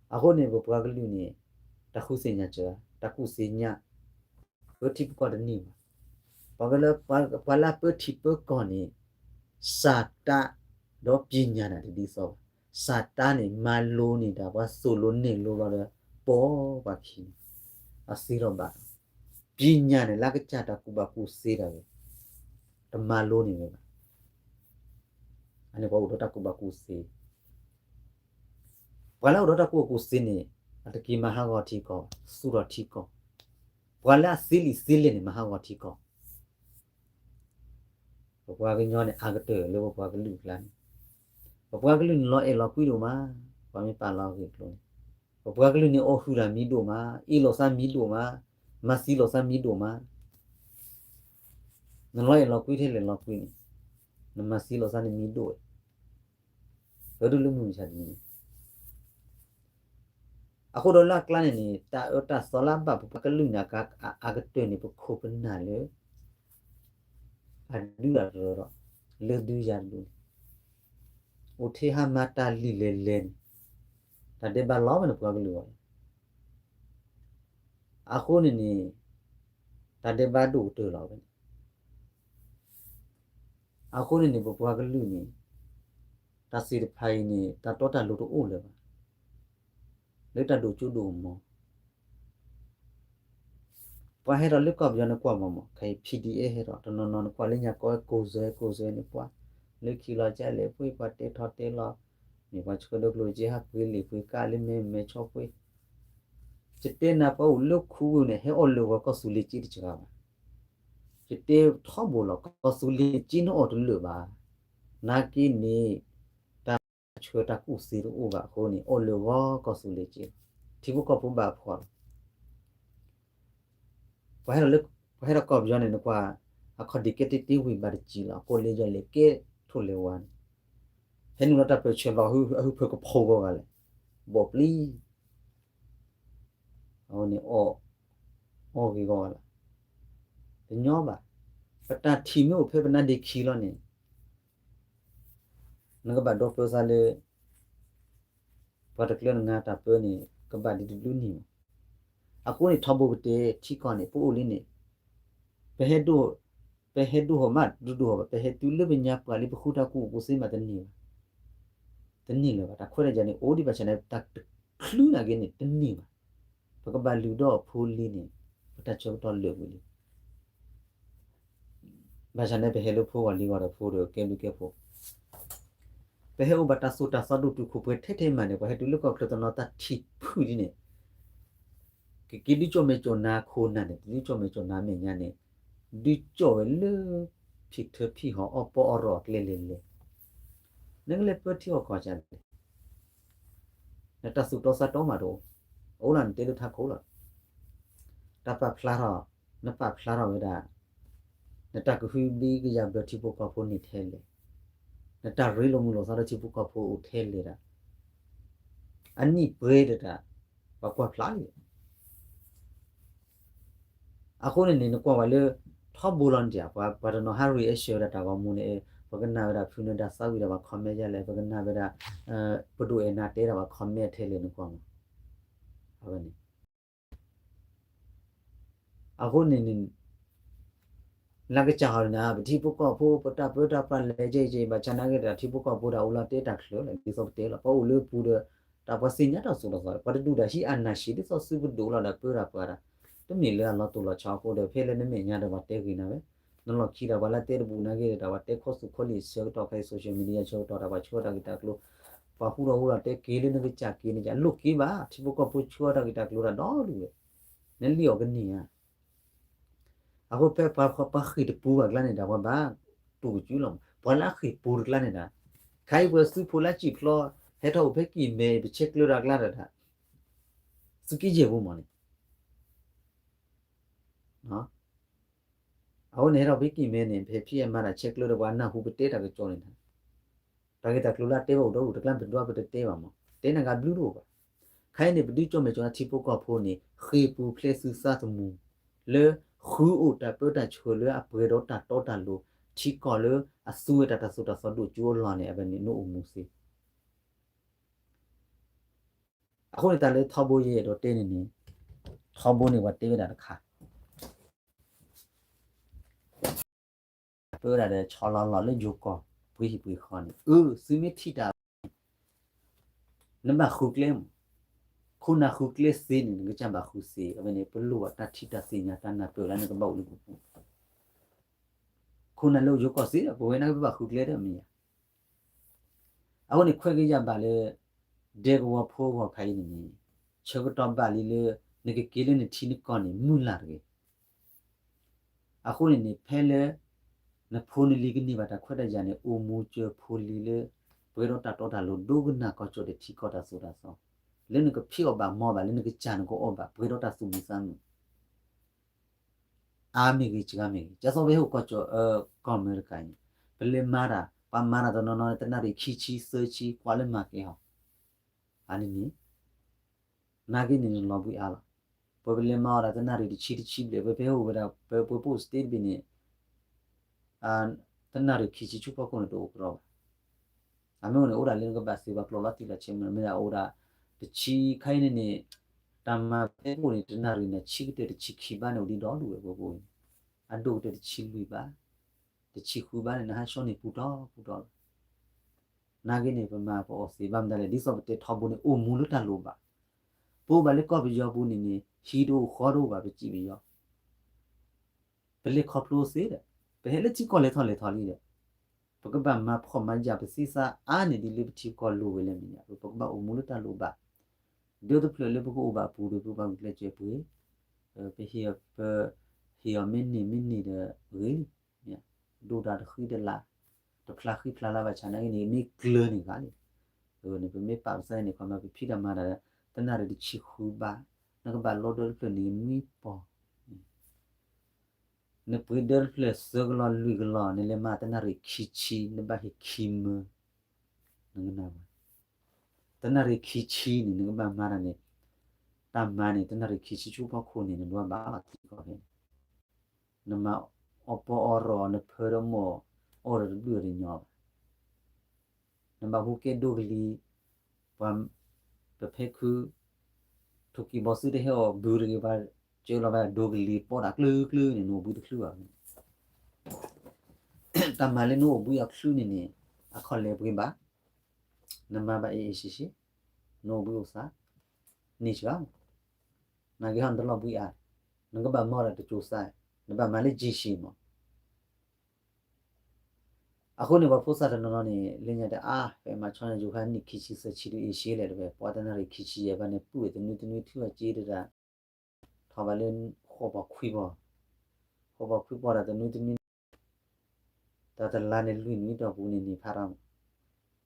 အဃိန့ၣ် ပပှၤကလုာ်န့ၣ် တၢ်ဃုသ့ၣ်ညါစှၤ, တၢ်ကူၣ်သ့ၣ်ညါ ပၢထံပကီၢ်တန့ၢ်ဘၣ်. ပှၤကလၢ ပှၤလၢအပၢထံပၢကီၢ်န့ၣ် စၢ်တၢ်ဒီးပညၣ်န့ၣ်တဒ်သိးဘၣ်. စၢ်တၢ်န့ၣ် မၤလိန့ၢ်တၢ် ပှၤသိၣ်လိနဲၣ်လိဘျီဒီး ပိာ်ပှၤခံန့ၣ် အသ့ထီၣ်ဘၣ်. ပညၣ်န့ၣ် လၢကစၢ်တၢ်ကူၣ်ဘၣ်ကူၣ်သ့တၢ်ဝဲ တမၤလိန့ၢ်ဝဲဘၣ်. အန့ၣ်ပှၤအိၣ်ဒီးတၢ်ကူၣ်ဘၣ်ကူၣ်သ့ ပှၤလၢအိၣ်ဒီးတၢ်ကူၣ်ဘၣ်ကူၣ်သ့န့ၣ် အတက့ၤမၤဟးဂီၤထံကီၢ်, သူၣ်ထီၣ်ထံကီၢ်. ပှၤလၢအသ့လံာ်သ့လဲၢ်န့ၣ် မၤဟးဂီၤထံကီၢ်. ပပှၤကညီန့ၣ် အါကတၢၢ်လၢပပှၤကလုာ်အကျါန့ၣ်, ပပှၤကလုာ်န့ၣ် လီၤအဲၣ်လီၤကွံဒိၣ်မး, ပှၤမ့ၢ်ပာ်လီၤအဂ့ၢ်အကျိၤန့ၣ်, ပပှၤကလုာ်န့ၣ် အိၣ်ဟုၣ်တၢ်မံဒိၣ်မး, အ့ၣ်လိာ်သးမံဒိၣ်မး, မၤသံလိာ်သးမံဒိၣ်မး, နလီၤအဲၣ်လီၤကွံထဲလဲၣ်လီၤကွံန့ၣ်, နမၤသံလိာ်သးန့ၣ်မံဒိၣ်ဝဲ, ပဒုလၢမုၢ်မဆါတနံၤန့ၣ် အဃိဒီးလၢအကျါန့ၣ်န့ၣ် တၢ်အၢတၢ်သီလၢအဘၣ်ပပှၤကလုာ်န့ၣ် အကတၢၢ်န့ၣ် ပခိၣ်ပနၢ်လၢ အဒုးအတြီၤဒီး လၢဒုးယၤတဒူၣ်န့ၣ် အိၣ်ထဲဟါမၢ်တၢ်လံာ်လဲၤလဲၤန့ၣ် တၢ်ဒဲးဘးလီၤဝဲန့ၣ်ပှၤကလုာ်အဂီၢ်လီၤ. အဃိန့ၣ်န့ၣ် တၢ်ဒဲးဘးဒိၣ်ကတၢၢ်လီၤဝဲန့ၣ် အဃိန့ၣ်န့ၣ် ပပှၤကလုာ်န့ၣ် တၢ်သ့ၣ်တဖၣ်အံၤန့ၣ် တၢ်တီတၢ်လိၤတအိၣ်လၢၤဘၣ်. လၢတၢ်ဒိၣ်ကၠိဒိၣ်ကမီၤ ပှၤဟဲထီၣ်လၢကီၢ်ပယီၤန့ၣ်ကွၢ်မးမး ခဲအံၤ P D A ဟဲထီၣ် တနီၤနီၤနကွၢ်လၢညါကီၢ် ကိၣ်စဲကိၣ်စဲန့ၣ်ကွၢ် လၢခံလီၤကလဲၣ်ပှ့ၤ ပှၤတဲထီၣ်တဲလီၤ မ့ၢ်ပှၤဆှၢဒိကျိၤက့ဟးပှ့ၤလံာ်ပှ့ၤကါလၢမဲမဲဆီပှ့ၤ ယတဲနၤပှၤအိၣ်လၢခူဝ့ၢ်န့ၣ် ဟဲအီၣ်လၢာ်ဂီၤကီၢ်သူလ့ၤက့တစှၤဘၣ်. ယတဲထီဘိလီၤ ကီၢ်သူလ့ၤက့နအီၣ်တလၢာ်ဘၣ်. နာ်က့န့ၣ် တၢ်ဆှၢတၢ်ကူၣ်သ့တအိၣ်ဘၣ်အဃိန့ၣ် အီၣ်လၢာ်ဂီၤကီၢ်သူလ့ၤက့လီၤ. ထံဖိကီၢ်ဖိဘၣ်အဖှီၣ်လီၤ. ပှၤဟဲထီၣ်လၢ ပှၤဟဲထီၣ်ကီၢ်ပယီၤန့ၣ် နကွၢ် အခီၣ်ဒံးကဲတ့တ့ဝံၤဘၣ်တစံးလီၤ. အကိးလ့ယီၤလဲၤကဲထိၣ်လဲၤဝါန့ၣ် ဟဲနုာ်လီၤတၢ်ပၢၢ်ဆၢလီၤ အဟၢဖၢကဖီဂီၤဂၤလဲၣ် ဘီၣ်ပျံၤ အဝဲန့ၣ် အီၣ်ဂ့ၤဂီၤဂၤလီၤ. တညီဘၣ်. ပတၢ်ထံၣ်မ့ၢ်အိၣ်ဖဲပနါဒ့ခံလီၤန့ၣ် နကဘၣ်ဒီပၢသးလၢ ပှၤတကျၢနငါတၢ်ပၢန့ၣ် ကဘၣ်ဒ်တဘျုးနံၣ်မး. အဃိန့ၣ် ထီဘိကတဲထံကီၢ်န့ၣ် ပအိၣ်လံန့ၣ် ပဟဲဒိၣ် ပဟဲဒိၣ်ဟီၣ်မး ဒိၣ်ဒိၣ်ဟီၣ်ဘၣ် ပဟဲတုၤလၢပညါပှၢ်လံ ပဃုတၢ်ကူၣ်အိၣ်ကူၣ်သ့မးတန့ၢ်ဘၣ်. တန့ၢ်လၢၤဘၣ်. တၢ်ခွဲးတၢ်ယာ်န့ၣ် အိၣ်ဒံးဘၣ်ဆၣ်န့ၣ် တၢ်တချုးနာ်က့န့ၣ် တန့ၢ်ဘၣ်. ပကဘၣ်လုၢ်ဒီးအဖိလံန့ၣ် ပတၢ်ဆၢကတီၢ်လၢာ်ဝံၤလံ. ဘၣ်ဆၣ်န့ၣ် ပဟဲလၢဖိဂီၢ်လံဂီၢ်ဒီးဖိဒီးကဲဘျုးကဲဖှိၣ် ပဟဲအိၣ်ဘၣ်တၢ်သိၣ်တၢ်သီဒိၣ်တုာ်ခိၣ်ပှဲၤထဲထဲမးန့ၣ် ပှၤဟဲတုၤလၢကီၢ်ချၢတနီၤတၢ်ထံၣ်ဖုၣ်ဒ်န့ၣ် ကက့ၤဒုးကၠီၣ်မဲာ်ကၠီၣ်နါခိၣ်နၢ်န့ၣ် တဒုးကၠီၣ်မဲာ်ကၠီၣ်နါမဲာ်ညါန့ၣ် ဒုးကၠီၣ်ဝဲလၢ ဖံးထၢဖံးဟီၣ်အီၣ်ပီအီၣ်ရီၣ်အကျဲလဲၤလဲၤ နကလဲၤပၢထံအီၣ်ကီၢ်ကၢ်န့ၣ် နတၢ်သူၣ်တီသးတီမးတအိၣ်, အအိၣ်လၢနတဲလၢထးခိၣ်လီၤ. တၢ်ပာ်ဖျါထီၣ်, နပာ်ဖျါထီၣ်ဝဲဒၣ်, နတၢ်ကဟုဘံကယာ်ဘၢထံဖိကီၢ်ဖိန့ၣ်ထဲလဲၣ်, နတၢ်ရ့လိာ်မုာ်လိာ်သးဒီးထံဖိကီၢ်ဖိအိၣ်ထဲလဲၣ်ဒၣ်, အနံၣ်ပှဲၤဒီးတၢ်, ပှၤကွၢ်ဖျါလံ အဃိန့ၣ်န့ၣ် နကွၢ်ဝဲလၢ ထီဘိလီၤန့ၣ် ပှၤတနီၤဟး reaction ဝဲဒၣ်တၢ်ဂီၤမူန့ၣ်, ပကနၣ်ဝဲဒၣ်ဖုနၢၤဒါသးဝံၣ်ဒီးပှၤ comment ယလဲၣ်, ပကနၣ်ဝဲဒၣ် ပဒိၣ်အဲၣ်နၤတဲဒၣ်ပှၤ comment ထဲလဲၣ် နကွၢ်မး, အဝဲန့ၣ် အဃိန့ၣ်န့ၣ် လၢကစၢ်ဟီန့ၣ် ပထံဖိကီၢ်ဖိ ပတၢ်ပၢတၢ်ပြးလဲၤကဲကဲ ဘၣ်ဆၣ်နာ်က့ဒီး ထံဖိကီၢ်ဖိဒီးအိၣ်လီၤတဲတၢ်ချၢလီၤ ဒ်သိးပတဲလီၤ ပှၤအိၣ်လၢပူၤဒီး တၢ်ပှၤသ့ၣ်ညါတၢ်သိၣ်တၢ်သီ ပှၤတဒူၣ်တၢ်ဟံးအနၢ်ဆံး ဒ်သိးသုပဒိၣ်လီၤဒီးပၢတၢ်ပြးတၢ် တမ့ၢ်လၢအလီၤတိၢ်လီၤဆီအဃိဒီး ဖဲလၢနမဲာ်ညါဒီးပှၤတဲဂ့ၤနၤဝဲ နလီၢ်ခံဒီးပှၤလၢတဲတဘူၣ်နာ်က့ဒီး ပှၤတဲခီသူၣ်ခီလံာ်ဆၢကတီၢ်ခဲအံၤ social media ဆၢကတီၢ်ဒီးပှၤဆှၢတၢ်ဂ့ၢ်တၢ်ကျိၤ ပှၤဟူထီၣ်ဟူထီၣ်တဲက့ၤလၢနကစၢ်က့ၤန့ၣ် လိၣ်က့ၤဘၣ် ထံဖိကီၢ်ဖိဆှၢတၢ်ဂ့ၢ်တၢ်ကျိၤတၢ်ဒီဒူၣ်ဝဲ နလံၣ်အီၣ်ကန့ၢ်ဧါ အဃိဖဲပှၤဃ့ၢ်တပူၤဘၣ်ကျါန့ၣ်ဒီး ပှၤဘၣ်တူၢ်ကစုလီၤမး ပှၤလၢအဃ့ၢ်ပူၤတကျါန့ၣ်ဒီး ခါအံၤပှၤသုးဖိလၢစံၣ်ဖျိ ဟဲထီၣ်အိၣ်ဖဲကံၢ်မဲ ပဆဲးကျၢတၢ်ကျါဒီး သုးက့ယဲၢ်ပူၤမးန့ၣ် အဃိန့ၣ် ဟဲထီၣ်ဖဲကံၢ်မဲန့ၣ် ဖဲဖံးအမၤတၢ်ဆဲးကျၢဒီးပှၤနၢ်ဟူပတဲတၢ်ကစီၣ်န့ၣ် တၢ်ဂ့ၢ်တၢ်ကျိၤလၢအတဲဘၣ်အိၣ်ဒီဒူၣ်တကျါ ပဒွးပတတဲဘၣ်မး တဲနဂၤဘျုးတအိၣ်ဘၣ်. ခဲအံၤန့ၣ် ပဒုးကၠီၣ်မဲာ်ကၠီၣ်နါထံဖိကီၢ်ဖိန့ၣ် ဃ့ၢ်ပူၤဖျဲးသုသးသမူ လၢဃုအိၣ်တၢ်ပၢတၢ်ဆှၢလၢအပှဲၤဒီးတၢ်တီတၢ်လိၤ ထံကီၢ်လၢအသူဝဲတၢ်တၢ်သိၣ်တၢ်သီဒိၣ်ကၠိအလီၢ်န့ၣ် အဝဲန့ၣ်နအိၣ်မူသ့ အဃိန့ၣ်တၢ်လၢထီဘိယအဲၣ်ဒိးတဲန့ၣ်န့ၣ် ထီဘိန့ၣ်ပှၤတဲဝဲဒၣ်တခါ ပၢဝဲဒၣ်ဒီးဆီလီၤလီၤလၢယိၤကီၢ် ပှ့ၤဟံၣ်ပှ့ၤဃီန့ၣ် အၢ သုမ့ၢ်ထံၣ်တၢ် နဘၣ်ဃုကျဲမး ခိၣ်နၢ်ဃုကျဲသ့န့ၣ် နကစၢ်ဘၣ်ဃုသ့ အဝဲန့ၣ် ပလိၣ်ဘၣ်တၢ်ထံၣ်တၢ်သ့ၣ်ညါတၢ်နၢ်ပၢၢ်လၢနကဘၣ်အိၣ်လၢပပူၤ ခိၣ်နၢ်လၢယိၤကီၢ်သ့ဒီး ပဝဲန့ၣ်ကဘၣ်ဃုကျဲဒီးမ့ၢ်ဧါ အဃိန့ၣ် ခွဲးက့ၤယၤဘၣ်လၢ ဒဲကဝီၤဖိဂီၢ်ခါအံၤန့ၣ်န့ၣ် ဆၢကတီၢ်ဘၣ်လံလၢ နကက့ၤလၢနထံနကီၢ်န့ၣ် မုၢ်လၢ်တဂ့ၤ အဃိန့ၣ်န့ၣ် ဖဲလၢ နဖိနလံၤကန့ၢ်ဘၣ်တၢ်ခွဲးတၢ်ယာ်န့ၣ် အိၣ်မူစၢၤဖိလံၤလၢ ပှဲၤဒီးတၢ်တီတၢ်လိၤ ဒိကနၣ်ကီၢ်ကၠီၣ်တဲာ်ထံကီၢ်တၢ်သိၣ်တၢ်သီ လၢနကဖံးအီၣ်ဘၣ်မီဘၣ် လၢနကစၢ်နကအီၣ်ဘၣ် ပှဲၤဒီးတၢ်သူၣ်မံသးမုာ် အါမ့ၢ်ဂ့ၤ စှၤမ့ၢ်ဂ့ၤ ကၠၢ်သီပဟဲအိၣ်ကီၢ်ကၠီၣ် ကီၢ်အမဲရကၤအံၤန့ၣ် ပလဲၤမၤတၢ် ပှၤမၤတၢ်တနီၤနီၤန့ၣ် တနၣ်ရံၣ်ခံဆံသၢဆံ ကွၢ်လၢမၤကဲဟီ အန့ၣ်န့ၣ် နာ်က့န့ၣ်နလီၤဘှံးအါလီၤ. ပှၤပလဲၤမၤအီၣ်ဒၣ်တနၣ်ရံၣ်တဆံတဆံဘျဲၣ် ပဟဲအိၣ်ဝဲဒၣ် ပပှဲၤပှဲၤပအိၣ် state တဘ့ၣ်န့ၣ် တနၣ်ရံၣ်ခံဆံဆူဖီခိၣ်န့ၣ် တအိၣ်ကရီဘၣ်. အမ့ၢ်အိၣ်န့ၣ် အိၣ်ဒၣ်လၢနကဘၣ်စံးဘၣ်ကျိာ်လီၤတံၢ်လီၤဆဲးမ့ၢ် မ့ၢ်ဒၣ်အိၣ်ဒၣ် တဆံခါအံၤန့ၣ်န့ၣ် တၢ်မၤဖဲပအိၣ်န့ၣ် တနၣ်ရံၣ်န့ၣ် ဆံကတၢၢ်တဆံခံဘၣ်န့ၣ် အိၣ်ဒံးဒီဒူၣ်ဝဲ ပပအိၣ်န့ၣ် အဒိၣ်ကတၢၢ်တဆံလွံၢ်ဘၣ် တဆံဃုဘၣ်န့ၣ် နဟးဆှီန့ၢ်ပူၤတီပူၤတီလီၤ. နာ်က့န့ၣ် ပမၤပအီၣ်သ့ဘၣ်မတၤလဲၣ် ဒ်သိးပတဲထီဘိန့ၣ် အိၣ်မူလၢတၢ်လိၣ်ဘၣ်. ပအိၣ်ဘၣ်လၢကီၢ်ပယီၤပူၤန့ၣ်န့ၣ် ဟံၣ်တအိၣ်ဃီတအိၣ်ဘၣ် ပစံးပယီၤ ပလဲၤခီဖျိသ့ဒီး ပဟဲလၢထံကီၢ်လဲၤထီၣ်လဲၤထီလံဒီး ပကဘၣ်မၤဖှီၣ်မၤယာ်ပသံသးအါန့ၢ်ဒ်လၢပထံကီၢ်လိၣ်ဝဲလဲၣ်မ့ၢ်န့ၣ် ပကဘၣ်အိၣ်မူလၢတၢ်လိၣ်ဘၣ် ဒီတဖျၢၣ်လၢပကအိၣ်ဘၣ်အပူၤဒီး ပဘၣ်ဂုာ်ကျဲးစၢးပှ့ၤ ပဟ့ၣ် ပဟ့ၣ်အီၤမ့ၢ်န့ၢ်မ့ၢ်န့ၢ်ဒီးဂ့ၤလံ ဒိၣ်တၢ်တဃံတလၤ တဖျါဃံဖျါလၤဘၣ်ဆၣ်နာ်က့န့ၣ် မ့ၢ်ကျၢၤန့ၢ်ဂၤလံ. န့ၣ် ပမ့ၢ်ပာ်ပသးန့ၣ် ခီမၤပဖံးတၢ်မၤတၢ်ဒီး တနၣ်ရံၣ်တဆံဃုဘၣ် နကဘၣ်လီဒၢတဖျၢၣ်န့ၣ်နွံပီၢ် နပှ့ၤဒၢတဖျၢၣ်သၢကလီၤလွံၢ်ကလီၤ နလဲၤမၤတနၣ်ရံၣ်ခံဆံ နဘၣ်ဟ့ၣ်ခံမၢ နကနၣ်ဘၣ် တနၣ်ရံၣ်ခံဆံန့ၣ် နကဘၣ်မၤတၢ်န့ၣ် တၢ်မၤန့ၣ် တနၣ်ရံၣ်ခံဆံဆူဖီခိၣ်န့ၣ် နဒွးဘၣ်လီၤထံကီၢ်ဖဲန့ၣ် နမၤအီၣ်ပီအီၣ်ရီၣ် နဖၢဒီးမိၢ် အီၣ်ဒီးတဘျုးတညီဘၣ် နဘၣ်ဟူးကဲဒိကလံၤ ပှၤ ပဖဲခု ထိၣ်ကံၢ်ဘီစုတဟဲအီၣ်ဘုတဂ့ၤ ပှၤစၢလီၤဘၣ်ဒိကလံၤ ပီးတၢ်ကျၢၤကျၢၤန့ၣ် နအိၣ်ဘှံးတချုးဘၣ် တၢ်မၤလၢနအိၣ်ဘှံးအီၤချုးန့ၣ်န့ၣ် အခီၣ်လဲၢ်ပှ့ၤဘၣ် နမၤဘၣ်အ့ၣ်အ့ၣ်ဆံးဆံး နအိၣ်ဘှံးအိၣ်သး န့ၢ်ဆှၢ နာ်က့ဟီနတလီၢ်ဘှံးအါ နကဘၣ်မၤအီၣ်ဒၣ်တစိၤစါ နဘၣ်မၤလၢကၠံၣ်ဆံးမး အဃိန့ၣ် ပှၤဖိသၣ်တနီၤနီၤန့ၣ် လၢညါတဲအါ ဖဲမၤဆီညါယိၤခါနံၣ်ခံဆံသၢဆံဒုးအ့ၣ်ဆံးလဲၣ်တဝဲ ပှၤတနၣ်ရံၣ်ခံဆံယဲၢ်ဘၣ်န့ၣ် ပုၢ်ဝဲၢ်တနွံတနွံထုအီၤက့တဒၣ် ထီၣ်ဘၣ်လၢ ဃိးပီၢ်ခွံပီၢ် ဃိးပီၢ်ခွံပီၢ်တၢ်တနွံတနွံ တၢ်တလါန့ၣ်လွံၢ်နွံတီၢ်ပူၤန့ၣ်န့ၣ်ဖးထီၣ်မး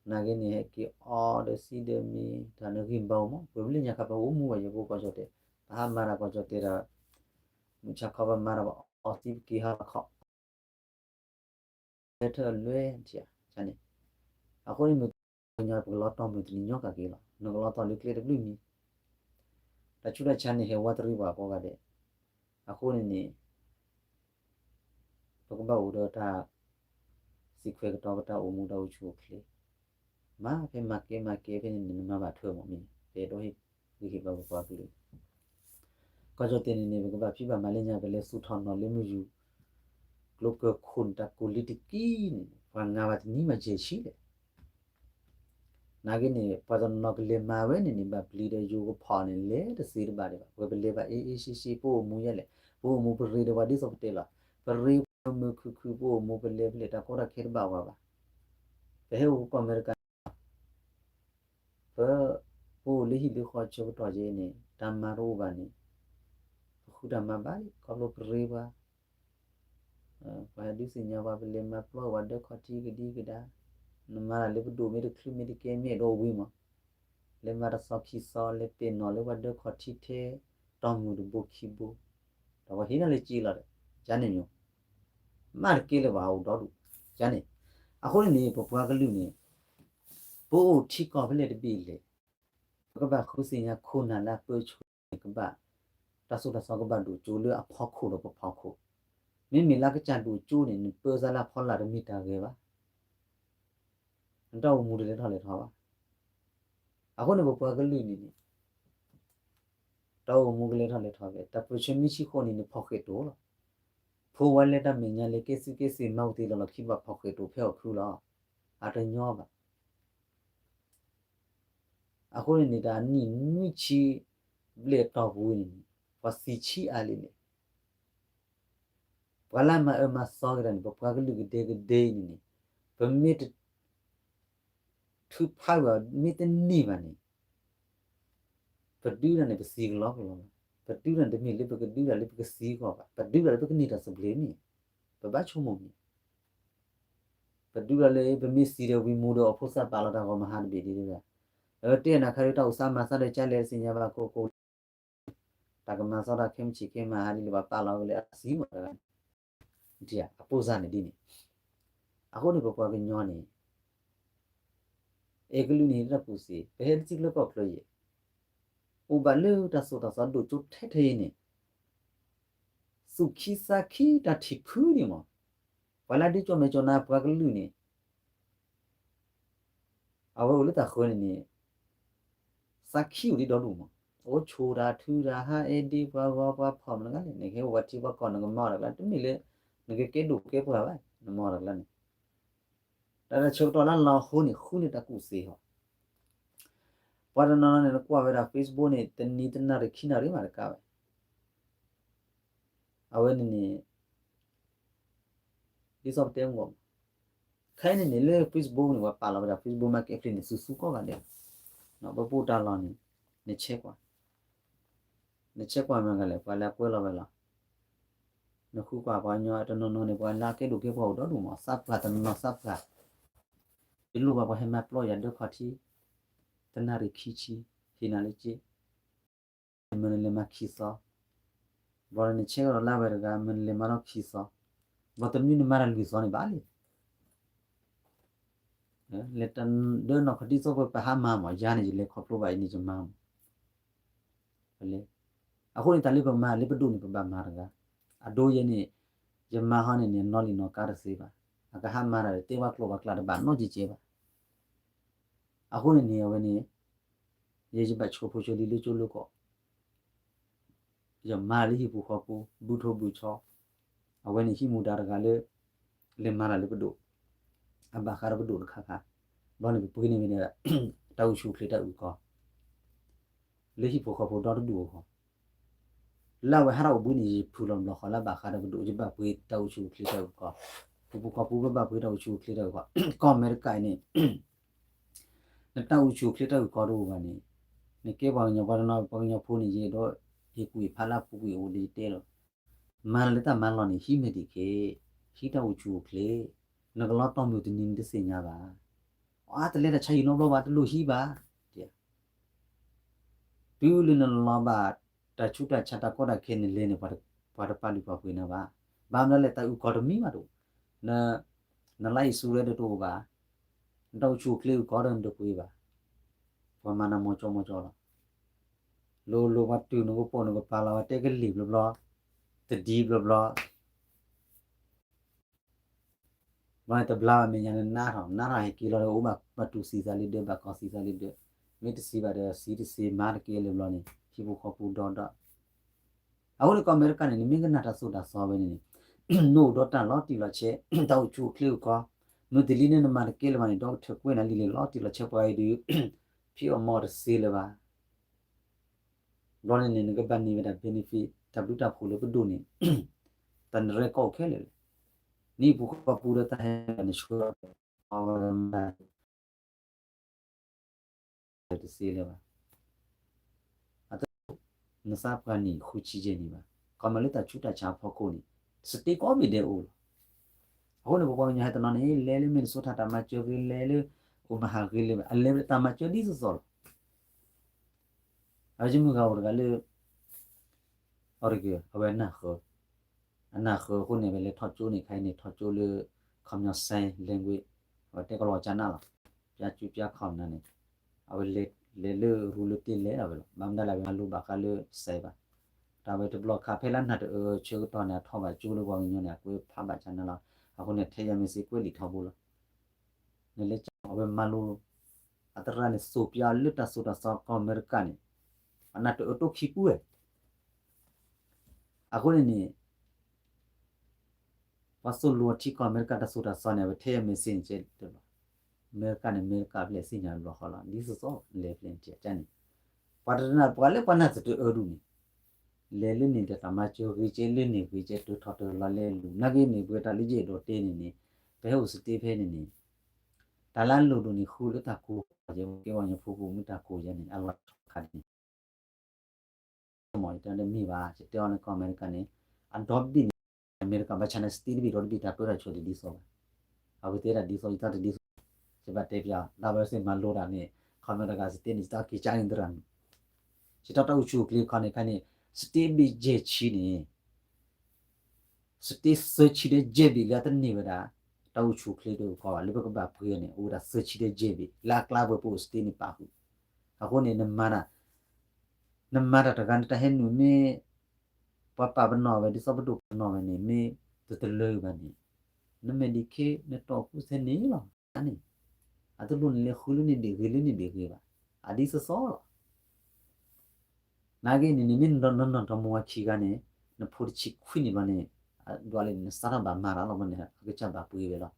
နာ်က့န့ၣ် ဟဲက့ၤအီဒီးစံးဒီးမ့ၢ် တၢ်နဂံၢ်ဘါအိၣ်မး ပှၤပလၢညါခါပအိၣ်မူဘၣ်ယဲၢ်ဖိကီၢ်ကၠီၣ်တဲာ် ပဟးမၤတၢ်ကီၢ်ကၠီၣ်တဲာ်ဒီး မုၢ်ဆါခီပမၤတၢ်ပအီသံပက့ၤဟီၣ်ခီ လဲၤထၢၣ်လွဲၢ်ထံၣ်န့ၣ် အဃိန့ၣ်မုၢ်တနံၤညီ ပကလီၤတီၢ်မုၢ်တနံၤညီကက့ၤလီၤ နကလီၤတီၢ်လၢကျဲတဘျုးမံၤ တၢ်ဆူးတၢ်ဆါန့ၣ် ဟဲဝးတရံးပှၤကိးဂၤဒဲး အဃိန့ၣ်န့ၣ် ပကဘၣ်အိၣ်ဒီးတၢ် စံးခွဲးကတီၤပတၢ်အိၣ်မူတၢ်အိၣ်ဆူၣ်အိၣ်ချ့ မၤဖဲမၤကဲမၤကဲဖဲန့ၣ်န့ၣ် နမၤဘၣ်ထွဲမးမ့ၢ်န့ၣ် ပအဲၣ်ဒိးဟ့ၣ်ဂံၢ်ဟ့ၣ်ဘါပပှၤကလုာ် ကီၢ်ကၠီၣ်တဲာ်န့ၣ်န့ၣ် ပကဘၣ်ဖံးဘၣ်မၤလၢညါ ပလဲၤသူၣ်ထီၣ်နီၣ်လၢမုၢ်ယူၢ် ကျိကၢၢ်ခိၣ်န့ၣ် တၢ်ကူးလံတကံၢ်န့ၣ် ပှၤငါဘၣ်တနံၤမးယဲၢ်ဆံလဲၣ် နာ်က့န့ၣ် ပှၤတနီၤကလဲၤမၤဝဲန့ၣ်န့ၣ် ဘၣ်ပျံၤဒီးယိၤကဖီၣ်န့ၣ် လဲၤတသ့တဘၣ်ဒံးဘၣ် ပဝဲပလဲၤဘၣ်အ့ၣ်အ့ၣ်ဆံးဆံး ပအိၣ်မူယဲလဲၣ် ပအိၣ်မူပရ့ဒီးပှၤဒ်သိးပတဲလီၤ ပရ့ပှၤမုာ်မုာ်ခုၣ်ခုၣ် ပအိၣ်မူပလဲၤဖဲလဲၣ် တၢ်ကီတၢ်ခဲတဘၣ်ဝဲဘၣ် ပဟဲအိၣ်ကီၢ်အမဲရကၤ ပ ပအိၣ်လၢဟံၣ်လၢဃီဆၢကတီၢ်က့န့ၣ် တၢ်မၤတအိၣ်ဘၣ်န့ၣ် ပဃုတၢ်မၤဘၣ်လံ ခီဖျိပရ့ပှၤ ပှၤဟဲဒုးသ့ၣ်ညါပှၤ ပလဲၤမၤပျီပှၤဒၢခီၣ်ထံးကဒံကဒါ နမၤတၢ်လၢပဒိၣ်မ့ၢ်တချုးမ့ၢ်တကဲမ့ၢ်အဲၣ်ဒိးဝံၤမး လဲၤမၤတသီခံသီ လဲၤပဲာ်နီၣ်လၢပှၤဒၢခီၣ်ထံးထဲ တီၢ်မုၢ်တဘိခံဘိ ဒီးပှၤဟ့ၣ်နၤလၢက့လီၤဒီး ကန့ၣ်မ့ၢ် မ့ၢ်တကဲလၢၤဘၣ်အိၣ်ဒီဒူၣ် ကန့ၣ် အဃိန့ၣ်န့ၣ် ပပှၤကလုာ်န့ၣ် ပအိၣ်ထံကီၢ်ဖဲလဲၣ်တဘ့ၣ်လဲၣ် ပကဘၣ်ဃုသ့ၣ်ညါခိၣ်နၢ်လၢအပၢဆှၢန့ၣ်ကဘၣ် တၢ်သိၣ်တၢ်သီကဘၣ်ဒိၣ်ကၠိလၢအဖီခိၣ်ဒီးပဖီခိၣ် မ့မ့ၢ်လၢကစၢ်ဒိၣ်ကၠိန့ၣ် နပၢသးလၢအဖီလာ်တမ့ၢ်တၢ်ဂ့ၤဘၣ် နတၢ်အိၣ်မူတလဲၤထီၣ်လဲၤထီဘၣ် အဃိန့ၣ် ပပှၤကလုာ်န့ၣ်န့ၣ် တၢ်အိၣ်မူကလဲၤထီၣ်လဲၤထီဘၣ် တၢ်ပၢဆှၢမ့ၢ်ဆံးဃိန့ၣ် နဖီၣ်ဃဲးတိၤလီၤ ဖိဝဲလၢတၢ်မဲာ်ညါလၢကဲသုးကဲသ့ၣ်မၤဝံၤတ့ၢ်လီၤလီၢ်ခံဘၣ်ဖီၣ်ဃဲးတိၤဖဲအီၣ်ခုလီၤ အတညီဘၣ် အဃိန့ၣ်န့ၣ် တၢ်နံၣ်နွံဆံဘျဲၣ်တီၢ်ပူၤန့ၣ်န့ၣ် ပှၤသံဆံးအါလံန့ၣ် ပှၤလၢမၤအၢမၤသီက့ၤတၢ်န့ၣ် ပပှၤကလုာ်ကဒဲကဒဲအံၤန့ၣ်န့ၣ် ပမ့ၢ်တ ထုးဖးဝဲမ့ၢ်တန့ၢ်ဘၣ်န့ၣ် ပဒုးတၢ်န့ၣ် ပသံကလီကလီလီၤ. ပဒုးတၢ်န့ၣ် တမ့ၢ်လၢပကဒုးတၢ်လၢပကသံကီးဘၣ်. ပဒုးတၢ်လၢပကန့ၢ်တၢ်သဘျ့န့ၣ် ပဘၣ်ဆိကမိၣ်န့ၣ် ပဒုးတၢ်လၢ ပမ့ၢ်သံဒီးဝံၤမူဒီးအဖိသၣ်ပာ်လီၤတၢ်ဂီၤမဟါတဘ့ၣ်ဒ်န့ၣ် အဝဲတဲနၤခါဒ်တၢ်အိၣ်သးမၤသးဒီးကလဲၣ်တသ့ၣ်ညါဘၣ်ကိးကိး တၢ်ကမၤစီတၢ်ခဲမုၢ်ဆံးခဲမုၢ်ဟါဒ်လဲၣ် ပှၤပာ်လီၤဝဲလၢအသံမးတဂၤန့ၣ်, အပိၢ်စၢ်န့ၣ်ဒ်န့ၣ်, အဃိန့ၣ် ပပှၤကညီန့ၣ် အဲကလုာ်န့ၣ်တၢ်ကူၣ်သ့, ပဟဲတထံချၢကီၢ်ချၢအံၤ, အိၣ်ဘၣ်လၢတၢ်သိၣ်တၢ်သီဒိၣ်ကၠိထဲထဲအံၤန့ၣ်, သူၣ်ခံသးခံတၢ်ထံၣ်ဖုန့ၣ်မး, ပှၤလၢဒုးကၠီၣ်မဲာ်ကၠီၣ်နါပှၤကလုာ်န့ၣ် အဝဲအိၣ်လၢတၢ်ဃၢၤန့ၣ်န့ၣ် သးခံအိၣ်ဒံးဒီဒူၣ်မး, အိၣ်ဆိၣ်တၢ်ထုတၢ်ဟးအဲၣ်ဒ့ပှၤဂီၤပှၤဖီၣ်မနုၤဂၤလဲၣ်, နကဟဲအိၣ်ပှၤထံပှၤကီၢ်နကမၤအီၤတၢ်ကျါ, တမ့ၢ်လၢ နကကဲဒိၣ်ကဲပှၢ်ဘၣ်, နမၤအီၤတၢ်ကျါန့ၣ်, တၢ်ဆၢကတီၢ်လၢလီၤဟိန့ၣ် ဃုန့ၢ်တၢ်ကူၣ်သ့ဟီ, ပှၤတနီၤနီၤန့ၣ် နကွၢ်ဝဲဒၣ် Facebook န့ၣ် တနံၤတနၣ်ရံၣ်ခံနၣ်ရံၣ်မးတကးဘၣ် အဝဲန့ၣ်န့ၣ် ဒ်သိးပတဲမ့ၢ်ဂီၢ်, ခဲအံၤန့ၣ်န့ၣ် လၢ Facebook န့ၣ် ပှၤပာ်လီၤဝဲဒၣ် Facebook Marketplace န့ၣ် ဆူၣ်ဆူၣ်ကိးဂၤဒဲး, ပပိာ်တၢ်လီၢ်န့ၣ် နဆဲးကွၢ်, နဆဲးကွၢ်မနုၤဂၤလဲၣ် ပှၤလၢအကွဲလီၤဝဲလီၤ, နဃုကွၢ်ပှၤကညီတနီၤနီၤန့ၣ် ပှၤလၢအကဲဒိၣ်ကဲပှၢ်အိၣ်ဒီဒူၣ်မး သးပှၢ်တနီၤနီၤသးပှၢ်, ယလိၣ်ဘၣ်ပှၤဟဲမၤပျီယၤဒၢခီၣ်ထံး, တနၣ်ရံၣ်ခံဆံ, ဟ့ၣ်နၤလၢက့ မ့ၢ်နလဲၤမၤခံသီ, ဘၣ်ဒီးနဆဲးကဒီးလၢဝဲတဂၤ မ့ၢ်နလဲၤမၤလီၢ်ခံသီ, ဘၣ်တနွံနမၤတၢ်လွံၢ်သီန့ၣ်ဘၣ်လံ, လဲၤတၢ်ဒၢနီၢ်ခီၣ်ထံးသီပှဲၤပဟးမၤမး ယၤန့ၣ် ယလဲၤခီဖျိဘၣ်အံၤန့ၣ် ယမၤမး, အဃိန့ၣ် တၢ်လၢပမၤလၢပဒိၣ်န့ၣ် ပဘၣ်မၤတဂၤ, အဒိယဲန့ၣ် ယမၤဟီန့ၣ်န့ၣ် နီၣ်လံၣ်နီၣ်ကါတသ့ဘၣ်, အကဟးမၤတၢ်ဒီး တဲဘၣ်ကျိာ်ဘၣ်ကျါတဘၣ်နီတကဲကဲဘၣ်, အဃိန့ၣ်န့ၣ် အဝဲန့ၣ် ယဲယဘၣ်ဆိးဖိဆိးလံၤလၢကၠိလၢကီၢ်, ယမၤလၢဟံၣ်ပူၤဃီပူၤ ဘုထိၣ်ဘုဆီ, အဝဲန့ၣ်ဟံးမူဒါတဂၤလၢ လဲၤမၤတၢ်လၢပဒိၣ်, အဘၣ်ဃးဒီးပဒိၣ်တခါခါ, ဘျီန့ၣ်ပပှ့ၤန့ၢ်ဝဲန့ၣ် တၢ်အိၣ်ဆူၣ်အိၣ်ချ့တၢ်အုၣ်ကီၤ လၢဟံၣ်ဖိဃီဖိဒီတဒူၣ်အဂီၢ်, လၢအဝဲဟးထီၣ်အိၣ်ဘှံးန့ၣ် ယဖုၣ်လီၤဘျီဃီလၢဘၣ်ဃးဒီးပဒိၣ် ယဘၣ်ပှ့ၤတၢ်အိၣ်ဆူၣ်အိၣ်ချ့တၢ်အုၣ်ကီၤ, ဟံၣ်ပူၤဃီပူၤပဘၣ်ပှ့ၤတၢ်အိၣ်ဆူၣ်အိၣ်ချ့တၢ်အုၣ်ကီၤ, ကီၢ်အမဲရကၤအံၤန့ၣ် နတၢ်အိၣ်ဆူၣ်အိၣ်ချ့တၢ်အုၣ်ကီၤတအိၣ်ဘၣ်န့ၣ်, နကဲပှၤကညီပှၤတနီၤ ပှၤကညီဖိန့ၣ် ယအဲၣ်ဒိးဟ့ၣ်ကူၣ်ဟ့ၣ်ဖးလၢအပူၤကွံာ်အိၣ်ဒီးယတဲလီၤ, မၤလၢတၢ်မၤလီၢ်န့ၣ် ဟံးမဲာ်တံၢ်ခဲ, ဟံးတၢ်အိၣ်ဆူၣ်အိၣ်ချ့, နကလီၤတီၢ်မုၢ်တနံၤနတသ့ၣ်ညါဘၣ်, အါတလဲၤတၢ်ဆါဟံၣ်နီတဘျီဘၣ် တလိၣ်ဟံးဘၣ်, တုၤလၢနလီၤဘၣ်တၢ်ဆူးတၢ်ဆါတၢ်ကီတၢ်ခဲနလဲၤန့ၣ် ပှၤတပာ်လုၢ်ပာ်ပှ့ၤနၤဘၣ်, ဘၣ်မနုၤလဲၣ် တၢ်အုၣ်ကီၤတမံဘၣ်တအိၣ်, နလါအံၤဆူရဲဒီးတအိၣ်ဘၣ်, နတၢ်အိၣ်ဆူၣ်အိၣ်ချ့အုၣ်ကီၤဒီးနတပှ့ၤဘၣ်, ပှၤမၤနၤမီၤကၠီမီၤကၠီလီၤ, လိၤလိၤပှၤတုၤနကပိာ်နကပာ်လီၤဝဲတဲကလံၣ်ဘျီဘျီ, တဒံဘျီဘျီ ဘျီန့ၣ်တဘျါဘၣ်မဲာ်ညါန့ၣ်နးထီၣ် နးထီၣ်ဟဲက့ၤလီၤဒီး အိၣ်ဘၣ်တူၢ်သံသးလံဒၢ ဘၣ်ကီၢ်သံသးလံဒၢ, မ့ၢ်တသံဘၣ်ဒီးသံတသ့မၤတက့ၢ်လၢဘျီန့ၣ် ဟံၣ်ဖိဃီဖိဒီဒီ, အဃိန့ၣ်ကီၢ်အမဲရကၤန့ၣ် နမ့ၢ်ကနၣ်တၢ်သိၣ်တၢ်သီဝဲန့ၣ်န့ၣ် နအိၣ်ဒီးတၢ်လီၤတံၢ်လီၤဆဲး တၢ်အိၣ်ဆူၣ်အိၣ်ချ့အိၣ်ကီၤ, မုၢ်တလံန့ၣ်နမၤတကဲလၢၤဘၣ်န့ၣ် ဒီကထၢၣ်ကွဲးနၤလံလံ လီၤတံၢ်လီၤဆဲးပှၤအံၤဒီး ဖံးအီၣ်မၤအီၣ်တသ့လၢၤဘၣ် ဘျီန့ၣ်န့ၣ် နကဘၣ်န့ၢ်ဝဲဒၣ် benefit တၢ်ဘျုးတၢ်ဖှိၣ်လၢပဒိၣ်န့ၣ် တၢ်နရဲၣ်ကီၢ်အိၣ်ခဲလၢာ်လီၤ. နဟံၣ်ပူၤဃီပူၤဒီးတၢ်ဟဲနဆှၢအီၤဝဲမၤတသ့လၢၤဘၣ်. အတ နသးပှၢ်နံၣ်ဃုဆံယဲၢ်နံၣ်ဘၣ်, ခီမ့ၢ်လၢတၢ်ဆူးတၢ်ဆါအဖီခိၣ်န့ၣ် စတ့ကိးဘ့ၣ်ဒဲးအိၣ်လီၤ. အဃိန့ၣ် ပပှၤကညီဟဲတနီၤန့ၣ် လဲၤလၢ Minnesota တၢ်မၤစၢၤဂ့ၤ လဲၤလၢ Omaha ဂ့ၤလၢ အလဲၤဝဲတၢ်မၤစၢၤဒ်သိးသိးလီၤ. အဝဲယမုၢ်ဂၤအိၣ်တဂၤလၢ Oregon အဝဲအနၢ်ဃၢၤ, အနၢ်ဃၢၤအဃိန့ၣ် အဝဲလဲၤထီၣ်ကၠိန့ၣ်ခါအံၤန့ၣ် ထီၣ်ကၠိလၢ ခီပညီ sign language အဝဲတဲကီၢ်လီၤကၠါနးလီၤ. ပျါကၠူပျါခီၣ်နၤန့ၣ် အဝဲလဲၤလၢရူလၢတ့ၢ်လဲၤလီၤဝဲလီၤ. ဘၣ်မတၤလဲၣ် အဝဲမၤလိဘၣ်ဃးလၢ sign ဘၣ်. တၢ်ဝဲတဘျီခါဖဲလၢနၢ်တအၢဆၢကတီၢ်န့ၣ် အထီၣ်ဘၣ်ကၠိလၢပှၤကညီန့ၣ် အကွဲးဖးဘၣ်ကၠါနးလီၤ. အဃိန့ၣ် ထဲယၤမ့ၢ်စ့ကွဲးလံာ်ထီဘိလီၤ. နလဲၤကၠါအဝဲမၤလိ အသရၣ်န့ၣ် သိၣ်ပျါလၢတၢ်သိၣ်တၢ်သီကီၢ်အမဲရကၤန့ၣ် အနၢ်တအၢတိခံပူဝဲ အဃိန့ၣ်န့ၣ် ပှၤသိၣ်လိအထံကီၢ်အမဲရကၤတၢ်သိၣ်တၢ်သီန့ၣ် အဝဲထဲယၤမ့ၢ်စ့န့ၣ်ကဲတဘျီ, အမဲရကၤန့ၣ် အမဲရကၤဖျဲၣ်သ့ၣ်ညါဘျီဃီလီၤ. ဒ်သိးသိးလဲၤဖျဲၣ်န့ၣ်ကန့ၣ် ပှၤတနၢ်ပှၤလၢပှၤနၢ်တအၢဒူၣ်န့ၣ် လဲၤလၢန့ၣ်ဒီးတၢ်မၤစၢၤဂ့ၤကဲ လၢန့ၣ်ဂ့ၤကဲ တၢထီၣ်တၢလီၤလဲၤလူၤ နာ်က့န့ၣ် ပဝဲတၢ်လၢယအဲၣ်ဒိးတဲန့ၣ်န့ၣ် ပဟဲအိၣ်စတ့ဖဲန့ၣ်န့ၣ် တၢ်လၢအလိၣ်ဒိၣ်န့ၣ် ဃုလၢတၢ်ကိးယဲ ကဲပှၤကညီဖိပူၤမ့ၢ်တၢ်ကိးယဲန့ၣ် အလီၤဆီခါန့ၣ် မ့ၢ်ယတဲအီၤလၢကီၢ်အမဲရကၤန့ၣ် အဒီဘ့ၣ်န့ၣ် အမဲရကၤ ဘၣ်ဆၣ်န့ၣ် state တဘ့ၣ်ဒီတဘ့ၣ် တၢ်ပၢတၢ်ဆှၢတဒ်သိးဘၣ်. အဝဲတဲဒၣ်ဒ်သိး ယတၢ်တဒ်သိး ယဘၣ်တဲပျး လၢအဝဲသ့ၣ်မၤလိတၢ်န့ၣ် ခီမ့ၢ်တဂၤ state န့ၣ် ယတၢ်က့ၤကၠါန့ၣ်သရၣ်န့ၣ် ယတၢ်တၢ်အိၣ်ဆူၣ်အိၣ်ချ့ခီန့ၣ်ခါန့ၣ် စတ့ဘ့ၣ်ယဲၢ်ဆံန့ၣ် စတ့သၢဆံဒီးယဲၢ်ဘ့ၣ်လၢအတန့ၢ်ဝဲဒၣ် တၢ်အိၣ်ဆူၣ်အိၣ်ချ့တကီၢ်ဘၣ် လၢပကဘၣ်ပှ့ၤန့ၣ် အိၣ်ဝဲဒၣ်သၢဆံဒီးယဲၢ်ဘ့ၣ် လၢအကျါပှဲၤပအိၣ်စတ့န့ၣ်ပာ်ဃုာ်. အဃိန့ၣ် နမၤတၢ်တဂၤန့ၣ် တၢ်ဟဲနုာ်မ့ၢ် ပှၤပာ်ပနီၣ်ဝဲ ဒ်သိးပဒိၣ်ပာ်ပနီၣ်ဝဲန့ၣ် မ့ၢ်တတလၢဘၣ်န့ၣ် နမဲာ်ဒံးခ့ နတီၢ်ကူၣ်သဲန့ၣ်လီၤ. န့ၣ် အတလိၣ်န့ၣ်လဲၤဃုလၢန့ၣ်ဘ့ၣ်ဂ့ၤ လၢန့ၣ်ဘ့ၣ်ဂ့ၤဘၣ်. အဒ်သိးသိးလီၤ. နာ်က့န့ၣ်န့ၣ် မ့ၢ်နနီၢ်နီၢ်ဒီမါဝၤခံဂၤန့ၣ် နဖိတဆံခွံန့ၣ်ဘျီန့ၣ် ဒွးလၢန့ၣ် နစးထီၣ်ဘၣ်မၤတၢ်လီၤဘၣ်န့ၣ် အကစၢ်ဘၣ်ပှ့ၤဝဲလီၤ.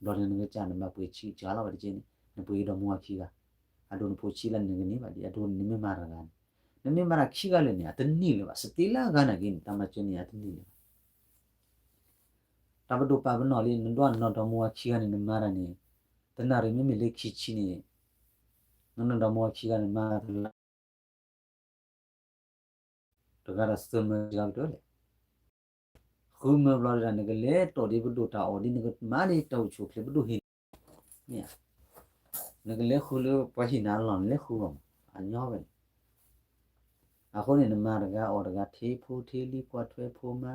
ဘျီန့ၣ်နကစၢ်န့ၣ်ဘၣ်ပှ့ၤဆံးစှၤလီၤဝဲတက့ၢ်န့ၣ် နပှ့ၤဒီမါဝၤခံဂၤ အဒိနဖိဆံးလၢနကန့ၢ်ဘၣ်ဒ် အဒိန့ၣ်နမ့ၢ်မၤတဂၤန့ၣ် နမ့ၢ်မၤတၢ်ခံဂၤလၢာ်န့ၣ် အတန့ၢ်လၢၤဘၣ် စတ့လၢအဂၤနာ်က့န့ၣ် တၢ်မၤစၢၤန့ၣ်အတန့ၢ်လၢၤဘၣ်. တၢ်ပဒိၣ်ပာ်ပနီၣ်လံ နဒွးနနီၢ်ဒီမါဝၤခံဂၤန့ၣ် နမၤတၢ်န့ၣ် တနၣ်ရံၣ်မ့မ့ၢ်လၢခံဆံန့ၣ် နနီၢ်ဒီမါဝၤခံဂၤန့ၣ် မၤတလါ တဂၤဒီးသၢမၢတဂၤကတၢၢ်လဲၣ်. ဃုမၢဘျီဒၣ် နကလဲၤတီၢ်ဒ်ပဒိၣ်တၢ်အီၣ်ဒ် နကမၤဒ်တၢ်အိၣ်ဆူၣ်အိၣ်ချ့ပဒိၣ်ဟ့ၣ်န့ၣ် နကလဲၤဃုလၢပှၤဟ့ၣ်နၤအလီၢ်န့ၣ် လဲၤဃုအီၤမး အညီဝဲန့ၣ်. အဃိန့ၣ် နမၤတဂၤအီၣ်တဂၤ ထံဖိထံလံၤ ပှၤထွဲဖိမါ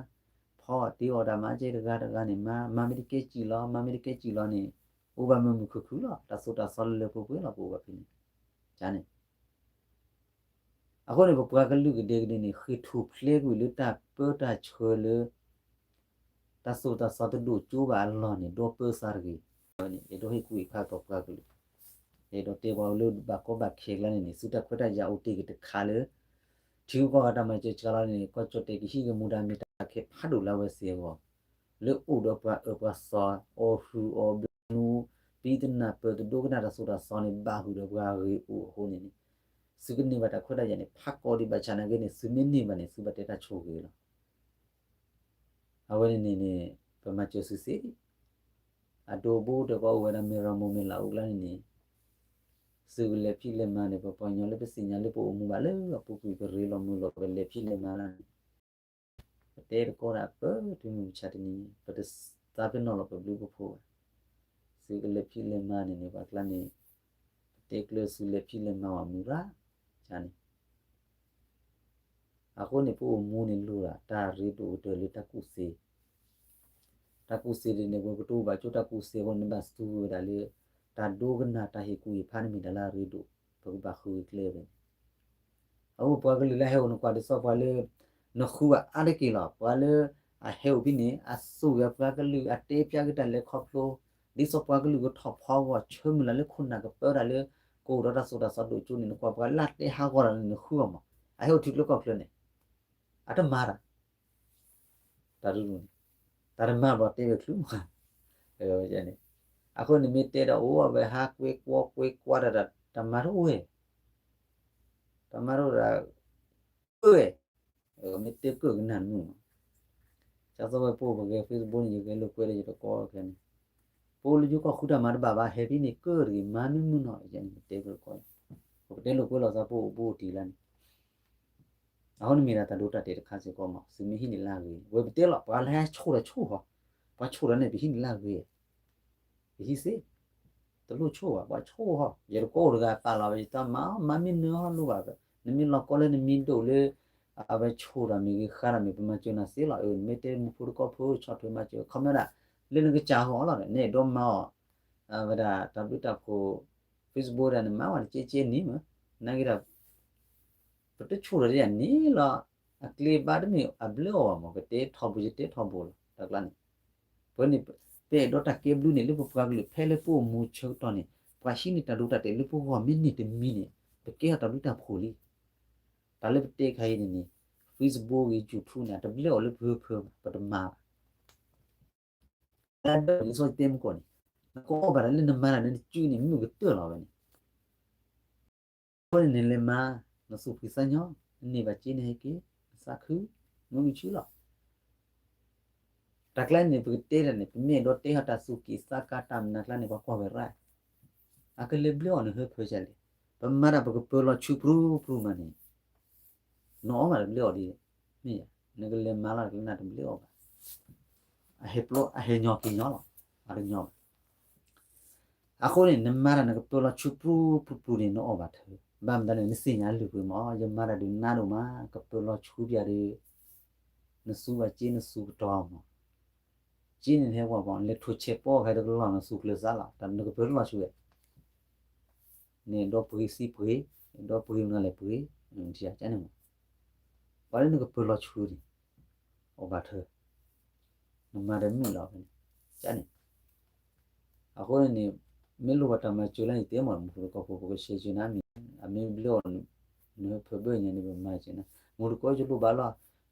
ဖီအီၣ်တ့အီၣ်တၢ်မၤကဲတဂၤတဂၤန့ၣ်မၤ မၤမ့ၢ်တကဲစံၣ်လီၤ မၤမ့ၢ်တကဲစံၣ်လီၤန့ၣ် အိၣ်ဘၣ်မုာ်မုာ်ခုၣ်ခုၣ်လီၤ တၢ်သိၣ်တၢ်သီလၢလၢပှဲၤပှဲၤလီၤ ပအိၣ်ဘၣ်ဖဲန့ၣ် န့ၣ် အဃိန့ၣ် ပပှၤကလုာ်ကဒဲကဒဲန့ၣ် ဃ့ၢ်ထူၣ်ဖျဲးကွံာ်လၢတၢ်ပၢတၢ်ဆှၢလၢ တၢ်သိၣ်တၢ်သီတဒိၣ်ကၠိဘၣ်အလီၢ်န့ၣ် ဒီပၢသးတဂ့ၤ. န့ၣ် အဲၣ်ဒိးဟ့ၣ်ကူၣ်ဟ့ၣ်ဖးပပှၤကလုာ်, အဲၣ်ဒိးတဲပှၤလၢဘၣ်ကီဘၣ်ခဲကျါန့ၣ်န့ၣ် သုတၢ်ခွဲးတၢ်ယာ်အိၣ်တ့ၢ်က့ၤတခါလၢ ထံဂုၤကီၢ်ဂၤတၢ်မၤစၢၤစှၤလီၤန့ၣ် ကီၢ်ကၠီၣ်တဲာ်ကဟံးက့ၤမူဒါမ့ၢ်တၢ်ခဲဖးဒိၣ်လၢအဝဲသ့ၣ်အဂီၢ် လၢအိၣ်ဒီးပှၤအၢပှၤသီ အီၣ်ဟုၣ်အီၣ်ဘျီနူ ပံတနၢ်ပၢၢ်တဒိကနၣ်တၢ်သိၣ်တၢ်သီန့ၣ် ဘၣ်ဟုၣ်ဒီးပှၤဂ့ၤအိၣ်အဃိန့ၣ်န့ၣ် သုကန့ၢ်ဘၣ်တၢ်ခွဲးတၢ်ယာ်န့ၣ် ဖးကီဒံးဘၣ်ဆၣ်နာ်က့န့ၣ် သုမ့ၢ်န့ၢ်ဘၣ်န့ၣ် သုဘၣ်တဲတၢ်ဆိၣ်ဂ့ၤလီၤ. အဝဲန့ၣ်န့ၣ်န့ၣ် ပမၤစၢၤသုသ့, အဒိဘိတကီၢ်အိၣ်ဝဲဒၣ်မ့ၢ်ရၤမိၢ်မ့ၢ်လးအူကျါန့ၣ်န့ၣ် သုကလဲၤဖံးလဲၤမၤန့ၣ် ပပှၤကညီလၢပသ့ၣ်ညါလၢပအိၣ်မူဘၣ်လၢအပူၤကွံာ်ပရ့လိာ်မုာ်လိာ် ပကလဲၤဖံးလဲၤမၤလၢန့ၣ် ပတဲတကီၢ်ဒၣ်ပတုၤမုၢ်မဆါတနံၤ ပတသးပ့ၤနီၣ်လီၤပဘျုးပဖှိၣ်ဘၣ်. သုကလဲၤဖံးလဲၤမၤန့ၣ်န့ၣ် ပှၤကျါန့ၣ် ပတဲကျၢၤသုလဲၤဖံးလဲၤမၤဝဲမုၢ်ရၣ်န့ၣ် အဃိန့ၣ် ပအိၣ်မူန့ၣ်လိၣ်ဒၣ် တၢ်ရ့ဒိၣ်ကတၢၢ်လၢတၢ်ကူၣ်သ့, တၢ်ကူၣ်သ့ဒ်န့ၣ် ပကတိၤဘၣ်ကၠိတၢ်ကူၣ်သ့အဃိန့ၣ် နဘၣ်သူဝဲဒၣ်လၢ တၢ်ဒိကနၣ်တၢ်ဟ့ၣ်ကူၣ်ဟ့ၣ်ဖးန့ၣ်မ့ၢ်တၢ်လၢအရ့ဒိၣ် ပကဘၣ်ဃုကျဲဝဲန့ၣ် အဃိပှၤကလုာ်လၢဟဲအိၣ်နကွၢ်ဒ်သိးပှၤလၢ နဃုဘၣ်အါတက့ၢ်လီၤ. ပှၤလၢအဟဲအိၣ်ဖဲန့ၣ် အသိၣ်ဂဲၤပှၤကလုာ် အတဲပျးက့ၤတၢ်လဲၤခီဖျိ ဒ်သိးပှၤကလုာ်ကထီၣ်ဖီဂီၢ် ဆၢမုၢ်လၢ်လၢခိၣ်နၢ်ကပၢတၢ်လၢ ကအိၣ်ဒီးတၢ်သိၣ်တၢ်သီဒိၣ်ကၠိန့ၣ် နကွၢ်ပှၤလၢအတဲဟးဂီၤတၢ်လၢနဃုအီၤမး အဟဲအိၣ်ထံကျိကီၢ်ချၢန့ၣ် အတမၤတၢ် တၢ်ရ့ဒိၣ်န့ၣ် တၢ်တမၤဘျီတဲဝဲချုးမး န့ၣ် အဃိန့ၣ်မ့ၢ်တဲဒီးအိၣ်ဝဲဟးကွဲကွီကွဲကွီတၢ် တၢ်မၤတအိၣ်ဝဲ တၢ်မၤတအိၣ်ဒၣ် ကၢၢ်ဝဲ မ့ၢ်တဲကၢၢ်ကနၣ်နုာ်မး ကသိးဝဲပအိၣ်ပဂဲၤ Facebook န့ၣ် ယဂဲၤလိာ်ကွဲဒီးယတကီခဲန့ၣ် ပအိၣ်လၢယိၤကီၢ်ဃုတၢ်မၤတဘၣ်ဘၣ် ဟဲဖဲန့ၣ်ကၢၢ်တဂ့ၤ မၤမ့ၢ်မုၢ်နီၢ် ယန့ၣ်တဲကၢၢ်ကီ ပကတဲလိာ်ကွဲလိာ်သးပအိၣ်ဘူးအိၣ်တံၢ်လၢန့ၣ် အဃိန့ၣ်မ့ၢ်ဒၣ်တၢ်ဒိတၢ်တဲာ်တခါစ့ၢ်ကီးမး သုမ့ၢ်ဟံးန့ၢ်လၢအဂ့ၤ ဝဲပတဲလီၤ ပှၤလၢဟဲဆိၣ်ဒီးဆိၣ်ဟီ ပှၤဆိၣ်ဒီးန့ၣ် ပဟံးန့ၢ်လၢအဂ့ၤ ပဟံးသ့ တလိၣ်ဆိၣ်ဘၣ် ပှၤဆိၣ်ဟီ ယတကိးအိၣ်တဂၤပာ်လီၤဝဲ ယတမၤ မၤမ့ၢ်နၢၤဟီၣ်လိၣ်ဘၣ် နမ့ၢ်လီၤကီလၢနမံၤဒိၣ်လၢ အဝဲဆိၣ်တၢ်မ့ၢ်ဂ့ၤ ဃါတၢ်မ့ၢ် ပမၤစၢၤနၤသ့လီၤ အၢ နမ့ၢ်တဲမူဖိတကီၢ်ဖိ ဆီၣ်ထွဲမၤစၢၤ ခီမီဒၣ် လၢနကစၢ်ဟီၣ်လီၤ နအဲၣ်ဒိးမၤအီၤ အဝဲဒၣ်တၢ်ဘျုးတၢ်ဖှိၣ် Facebook ဒၣ်နမၤဝဲတကဲကဲန့ၣ်မး နာ်က့ဒီး ပတဆိၣ်ဒီးဒ်န့ၣ်လီၤ အကျဲဘၣ်တမ့ၢ်အဘျၢအီၤဘၣ်မး ပတဲထီဘိ ယတဲထီဘိလီၤ တၢ်ကျါန့ၣ် ပဝဲန့ၣ် ပအဲၣ်ဒိးတၢ်ကဲဘျုးန့ၣ် လၢပပှၤကလုာ်ဖဲလၢပအိၣ်မူဆၢကတီၢ်န့ၣ် ပှၤဟံးန့ၢ်တၢ်ဒိတၢ်တဲာ်လၢပဂီၢ်မ့ၢ်န့ၢ်တမံၤန့ၣ် ပကဲထီၣ်တၢ်ဘျုးတၢ်ဖှိၣ်လံ တၢ်လၢပတဲခါအံၤန့ၣ်န့ၣ် Facebook ဂ့ၤ YouTube န့ၣ် တဘျၢအီၤလၢပဖၢဖၢဘၣ် ပတမၤဘၣ် ဒ်သိးယတဲမုၢ်ကီၢ်န့ၣ် နကအီၣ်ဘၣ်တၢ်လၢနမၤတၢ်လၢနစုန့ၣ် မုၢ်ကတၢၢ်လီၤဝဲန့ၣ် အဃိန့ၣ်နလဲၤမၤ နသူၣ်ဖှံသးညီ နန့ၢ်ဘၣ်စ့နဟဲက့ၤ သးခု မုာ်မုာ်ဆူလီၤ တၢ်ကျါန့ၣ် ပကတဲတၢ်န့ၣ် ပမ့ၢ်အဲၣ်ဒိးတဲဟီၣ်တၢ်သူၣ်က့ၣ်သးကါတၢ်မနုၤကျါန့ၣ် ပှၤကွၢ်ဝဲရၣ် အကလဲၤဘျၢအီၤန့ၣ်ဟၢဖၢဆါလဲၣ် ပမၤတၢ်ပကပၢၤလီၤဆူပြူပြူမးန့ၣ် နအီၣ်မးတဘျၢအီၤဒ် မ့ၢ်ယါ နကလဲၤမၤလီၤတၢ်ကနၣ်တဘျၢအီၤဘၣ် အဟဲပျီ အဟဲညီက့ၤညီလီၤ အတညီဘၣ် အဃိန့ၣ် နမၤတၢ်နကပၢၤလီၤဆူပြူပြူပြူန့ၣ် နအီၣ်ဘၣ်ထၢ ဘၣ်မတၤန့ၣ် နသ့ၣ်ညါလုၢ်ပှ့ၤမး, ယမၤတၢ်ဒုးနးဒိၣ်မး, ကပၢၤလီၤဆူပၠးဒီး နစူးဘၣ်စ့နစူးကတီၤမး, စ့န့ၣ်ဟဲဝဲပှၤ လဲၤထိၣ်ဆဲးပီၣ်ခဲဒီးကလီၢ်နစူးကျၢၤစးလီၤ, တၢ်နကပၢၤတလီၤဆူဝဲ, န့ၣ်ဒီပှ့ၤသံပှ့ၤ, ဒီပှ့ၤမနုၤလဲၣ်ပှ့ၤ, နထံၣ်ကန့ၣ်မး, ပှၤလၢနကပၢၤလီၤဆူန့ၣ်, အိၣ်ဘၣ်ထၢၣ်, နမၤတမုာ်လီၤဖဲန့ၣ်, ကန့ၣ် အဃိန့ၣ်န့ၣ် မ့ၢ်လိၣ်ဘၣ်တၢ်မၤစၢၤလၢယတဲမး မူခိၣ်တကီၢ်ဖိ ပကဆဲးစၢၤနၤမ့ၢ် အမ့ၢ်ဘျၢအီၤ နဟၢဖၢဘၢညါန့ၣ် ပမၤစၢၤနၤ မူတကိးယလိၣ်ဘၣ်လီၤ,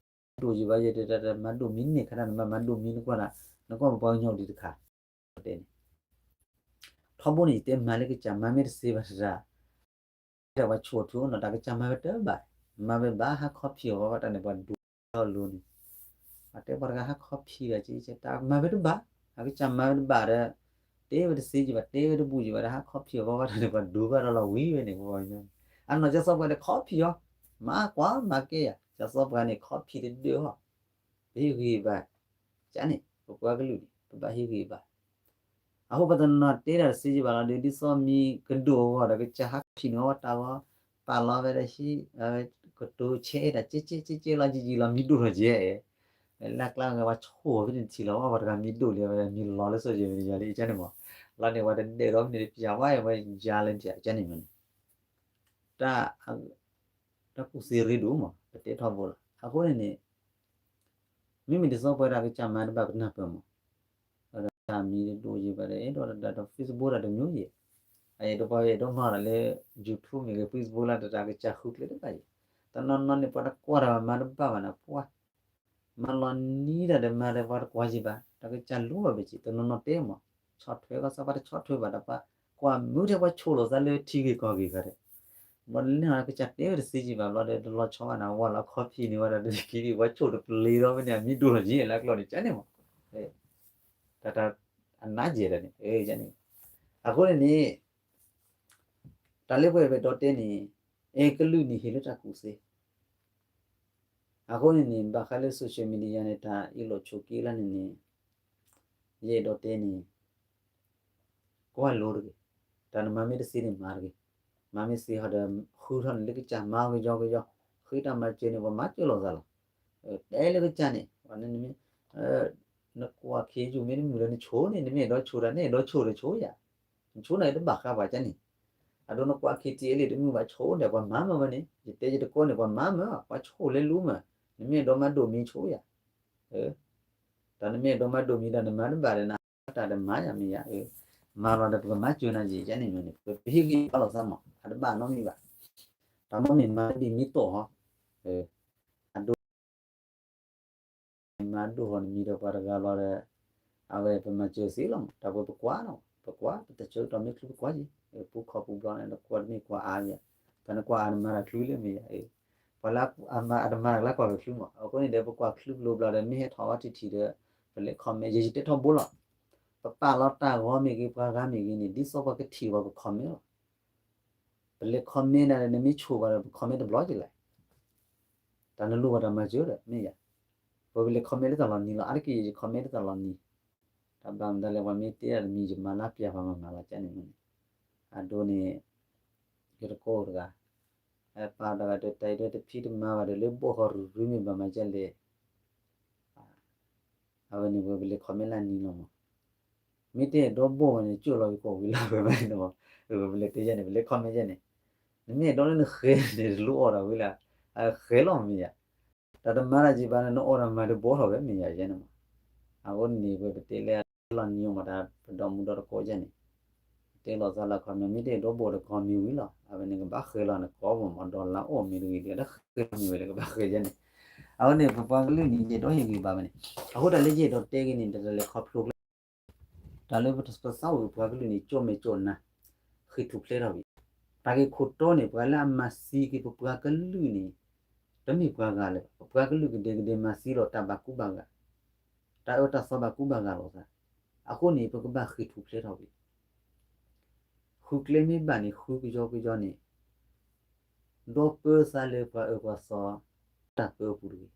ဒိၣ်ယံၤဘၣ်ယဲ တၢ်တၢ်မၤဒိၣ်မံန့ၢ်ခါတၢ် နမၤမၤဒိၣ်မံနကွၢ်တၢ် နကွၢ်ပပှၤကညီဒံးတခါ, တဲန့ၣ် ထီဘိန့ၣ် ယတဲမၤလၢကစၢ်မၤမ့ၢ်တသ့ဘၣ်တၢ် တဲဒၣ်ပှၤဆိၣ်ထူနီၤ တၢ်ကစၢ်မၤဝဲတဘၣ်, မၤဝဲဘၣ်ဟးခီဖံးအီၤဘၣ်တၢ်န့ၣ် ပှၤဒိၣ်ထီၣ်လိၤန့ၣ်, အတဲပှၤတဂၤဟးခီဖံးဘၣ်က့ တၢ်မၤဝဲတဘၣ်, အကစၢ်မၤဝဲတဘၣ်ဒီး, တဲဝဲတသ့က့ဘၣ် တဲဝဲတဘူးက့ဘၣ်ဒီး ဟးခီဖံးအီၤဘၣ်ဘၣ်တၢ်န့ၣ် ပှၤဒိၣ်ဘၣ်ဒီးလီၤဝံၤဝဲန့ၣ် ပှၤကညီန့ၣ်, အနီၢ်ကစၢ်စီပှၤဒီးခီဖံးအီၤ, မၤကွၢ်မၤကဲယၤ ကစၢ်စီပှၤန့ၣ် ခီဖံးတဒၢအီၤ, ပဟ့ၣ်ဂံၢ်ဘါ, ကန့ၣ် ပပှၤကလုာ်န့ၣ် ပဘၣ်ဟ့ၣ်ဂံၢ်ဘါ အဃိပှၤတနီၤတဲဒၣ်တသ့က့ဘၣ်လီၤဒီး ဒ်သိးမံၤကဒိၣ်အဂီၢ်ဒီး ကစၢ်ဟးဖံးန့ၢ်အီၤတၢ်ဂီၤ, ပာ်လီၤဝဲဒီးဟံး, ကတိၤဆဲးဒၣ်ကဲကဲကဲကဲလီၤ ယံာ်ယံာ်လီၤ မံၤဒိၣ်ထီၣ်ကဲ, လၢကျါဂၤပှၤဆိၣ်ဖဲန့ၣ်ထံၣ်လီၤ ပှၤတဂၤမံၤဒိၣ်လံ မံၤလီၤလၢစီၤယဲၢ်မံၤယၤလံ ကန့ၣ်မး, လီၤန့ၣ်ပှၤတဒဲးဒီးမ့ၢ်န့ၣ် ပယၤဝဲဝဲယၤလၢပယၤ ကန့ၣ်မးန့ၣ်, တၢ် တၢ်ကူၣ်သ့ရ့ဒိၣ်မး ပတဲထီဘိလီၤ. အဃိန့ၣ်န့ၣ် မ့မ့ၢ်ဒ်သိးပဝဲဒၣ်ကစၢ်မၤတဘၣ်ပနၢ်ပၢၢ်မး, ဝဲဒၣ်တၢ်မံၤဒိၣ်ယံၤဘၣ်ဒီး အဲၣ်ဒိးတၢ်ဒီး Facebook တၢ်တမျိုးယဲၢ်, အအဲၣ်ဒိးပှၤအဲၣ်ဒိးမၤတၢ်လၢ YouTube မ့ၢ်ဂ့ၤ Facebook လၢတၢ်ကစၢ်ဃုကျဲတဘၣ်ယဲၢ်, တနီၤနီၤန့ၣ် ပှၤတကွၢ်တၢ်ဘၣ်မၤတဘၣ်ဘၣ်န့ၣ် ပှၤ မၤလီၤနံၤတၢ်ဒီးမၤဒီးပှၤတကွၢ်ယံၤဘၣ် တၢ်ကစၢ်လိၣ်ဘၣ်ဘၣ်က့ တနီၤနီၤတဲမး, ဆီၣ်ထွဲကီၢ်စၢ်ပှၤတဆီၣ်ထွဲဘၣ်ဒီးပှၤ ကွၢ်မုာ်ထဲပှၤဆိၣ်လိာ်သးလၢထံဂ့ၢ်ကီၢ်ဂ့ၢ်ခါဒီး, ဘျီလၢကစၢ်တဲဝဲတသ့က့ဘၣ်ဘျီဒီး တလီၤဆီဘၣ်န့ၣ် ဝဲလီၤခီဖံးန့ၢ်ဝဲဒၣ်တက့ၢ် ပှၤဆိၣ်တပျ့ၤဒီးဖဲန့ၣ် အမံၤဒိၣ်ထီၣ်က့လၢအကျိာ်န့ၣ် ကန့ၣ်မး, တၢ်တၢ် အနါယဲၢ်ဒၣ်န့ၣ်, အဃိန့ၣ်န့ၣ် တၢ်လၢပှၤအဲၣ်ဒိးတဲန့ၣ်, အဲၣ်ကလုာ်န့ၣ်ဟ့ၣ်လၢတၢ်ကူၣ်သ့ အဃိန့ၣ်န့ၣ် ဘၣ်ဃးလၢ social media န့ၣ် တၢ်အ့ၣ်လိာ်ဆိးက့လၢန့ၣ်န့ၣ်, ယအဲၣ်ဒိးတဲန့ၣ်, ကွၢ်လိတဂ့ၤ, တၢ်နမၤမ့ၢ်တသ့န့ၣ်မၤတဂ့ၤ, မၤမ့ၢ်သ့ဟီဒီး ဃုထီၣ်န့ၣ်လၢကစၢ်မၤကယီကယီ, ဃ့တၢ်မၤစၢၤန့ၣ် ပှၤမၤစၢၤလိာ်သးလီၤ, တဲလၢကစၢ်န့ၣ်, နကွၢ်ခ့ယုၢ်မ့ၢ်တမုာ်ဒီးနဆိၣ်န့ၣ် နမ့ၢ်အဲၣ်ဒိးဆိၣ်တၢ်န့ၣ် အဲၣ်ဒိးဆိၣ်ဒီးဆိၣ်ယၤ နဆိၣ်န့ၣ်တဘၣ်ဃးပှၤကန့ၣ်, အဒိနကွၢ်ခ့တံၢ်အ့လံတမုာ်ဘၣ်ဆိၣ်ဒီးပှၤမၤမၢ်ဝဲန့ၣ် ယတဲယတကိးန့ၣ် ပှၤမၤမၢ် ပှၤဆိၣ်လဲၤလူမၢ်, နမ့ၢ်အဲၣ်ဒိးမၤဒိၣ်မံၤဆိၣ်ယၤ, တၢ်နမ့ၢ်အဲၣ်ဒိးမၤဒိၣ်မံၤဒီးနမၤတဘၣ်ဒီးနတၢ်တမၤယၤမ့ၢ်ယၤ, မၤလီၤဒီးပကမၤစၢၤနၤယံာ်ယၤန့ၣ်မ့ၢ်န့ၣ် ပဟ့ၣ်ဂံၢ်ဘါလိာ်သးမး အတဘၣ်နီတမံၤဘၣ်, တၢ်မ့ၢ်မ့ၢ်မၤဒ်မံၤတီၢ်ဟီ, အဒိ မၤဒိၣ်ထီၣ်နမံၤဒီးပှၤတဂၤလီၤဒီး, အဝဲပမၤစၢၤသ့လီၤမး တၢ်ပှဲၤပကွၢ်နီၤ ပကွၢ် ပတဆၢကတီၢ်မ့ၢ်ချုးပကွၢ်က့ၤ, ပူခီၣ်ပူဘျီန့ၣ် နကွၢ်တမ့ၢ်ကွၢ်အါမ့ၢ်ယၤ, တၢ်နကွၢ်အါနမၤတၢ်ချုးလၢမ့ၢ်ယၤ, ပှၤလၢအမၤအတမၤတၢ်လၢကွၢ်ကချုးမး အဃိန့ၣ်ဒီး ပကွၢ်ချုးပလိၤဘျီဒီး မ့ၢ်ဟဲထီၣ်ဝဲထံၣ်ထံၣ်ဒီး, ပလဲၤ comment ယဲယတဲထီဘိလီၤ, ပပာ်လီၤတၢ်ဂီၤမ့ၢ်ဂ့ၤ ပှၤဂၤမ့ၢ်ဂ့ၤန့ၣ် ဒ်သိးပှၤကထံၣ်ဝဲပ comment လီၤ ပလဲၤ comment ဒၣ်ဒီး နမ့ၢ်ဆိၣ်ဘၣ်ဒီး ပ comment တဘျီက့ၤလဲၣ်, တၢ်နလိၣ်ဘၣ်တၢ်မၤစၢၤဒီး မ့ၢ်ယၤ, ပဝဲပလဲၤ comment လၢတၢ်လီၤနံၤလီၤ အါတက့ၢ်ယ comment လၢတၢ်လီၤနံၤ, တၢ်ဘၣ်မတၤလဲၣ် ပှၤမ့ၢ်တဲဒၣ်တမံၤ ယမၤလၢပျၢ်ပှၤမၤမၤလီၤကန့ၣ်မ့ၢ်န့ၣ်, အဒိန့ၣ် ယတကိးတဂၤ, ပာ်တဂၤဒီး တၢ်အံၤဒီးတဖံးတမၤဘၣ်ဒီး လၢဘိၣ်ဃီရူၤရူၤမ့ၢ်ဘၣ်မၤကလဲၣ် အဝဲန့ၣ် ပဝဲပလဲၤ comment လၢနံၤလီၤမး, မ့ၢ်တအဲၣ်ဒိးဘိၣ်ဘၣ်န့ၣ် ကၠိၣ်လီၤယကိာ်ဝံၤလီၤ ပဝဲမးန့ၣ်မး, ပလဲၤတဲယဲန့ၣ် ပလဲၤ comment ယဲန့ၣ်, နမ့ၢ်အဲၣ်ဒိးလၢနဃဲၤန့ၣ် တလိၣ်အီၣ်တၢ်ဝံၤလၢ, အဃဲၤလီၤမ့ၢ်ယၤ, တၢ်တမၤတၢ်ယံၤဘၣ်န့ၣ် နအီၣ်တၢ်မၤတဘီထီၣ်ဝဲမ့ၢ်ယၤယဲန့ၣ်မး, အဃိန့ၣ် ပဝဲပတဲလၢ လီၤနံၤမး တၢ်ပဒီမုၢ်ဒီတကိးယဲန့ၣ်, တဲလိာ်သးလၢ comment မ့ၢ်တအဲၣ်ဒိးဘိၣ်ဒီး comment ဝံၤလီၤ အဝဲန့ၣ်ကဘၣ်ဃဲၤလီၤနကိာ်မး မးဒီးလၢအိၣ်မ့ၢ်တဂ့ၤဒီး တဃဲၤလီၤမ့ၢ်ဝဲဒီးကဘၣ်ဃဲၤယဲန့ၣ်, အဃိန့ၣ် ပပှၤကလုာ်န့ၣ် ယအဲၣ်ဒိးဟ့ၣ်ဂံၢ်ဘါဝဲန့ၣ်, အဃိတၢ်လၢယအဲၣ်ဒိးတဲက့ၤန့ၣ် တၢ်တလဲၤခီဖျိကျဲ တၢ်လၢပသးအိၣ်ပှၤကလုာ်န့ၣ် ကၠိၣ်မဲာ်ကၠိၣ်နါ, ဃ့ၢ်ထူၣ်ဖျဲးထီၣ်ဝံၤ, တၢ်ဂ့ၢ်ခိၣ်တီန့ၣ် ပှၤလၢအမၤသံက့ၤပပှၤကလုာ်န့ၣ်, တမ့ၢ်ပှၤဂၤလၢၤဘၣ်, ပပှၤကလုာ်ကဒဲကဒဲမၤသံလီၤတၢ်ဘၣ်ကူဘၣ်ဂာ်, တၢ်အၢတၢ်သီဘၣ်ကူဘၣ်ဂာ်လိာ်သး, အဃိန့ၣ် ပကဘၣ်ဃ့ၢ်ထူၣ်ဖျဲးထီၣ်ဝံၤ ဃုကျဲမ့ၢ်ဘၣ်န့ၣ် ဃုကယီကယီန့ၣ်, ဒီးပၢသးလၢပှၤအၢပှၤသီ တၢ်ပၢအပူၤတဂ့ၤ.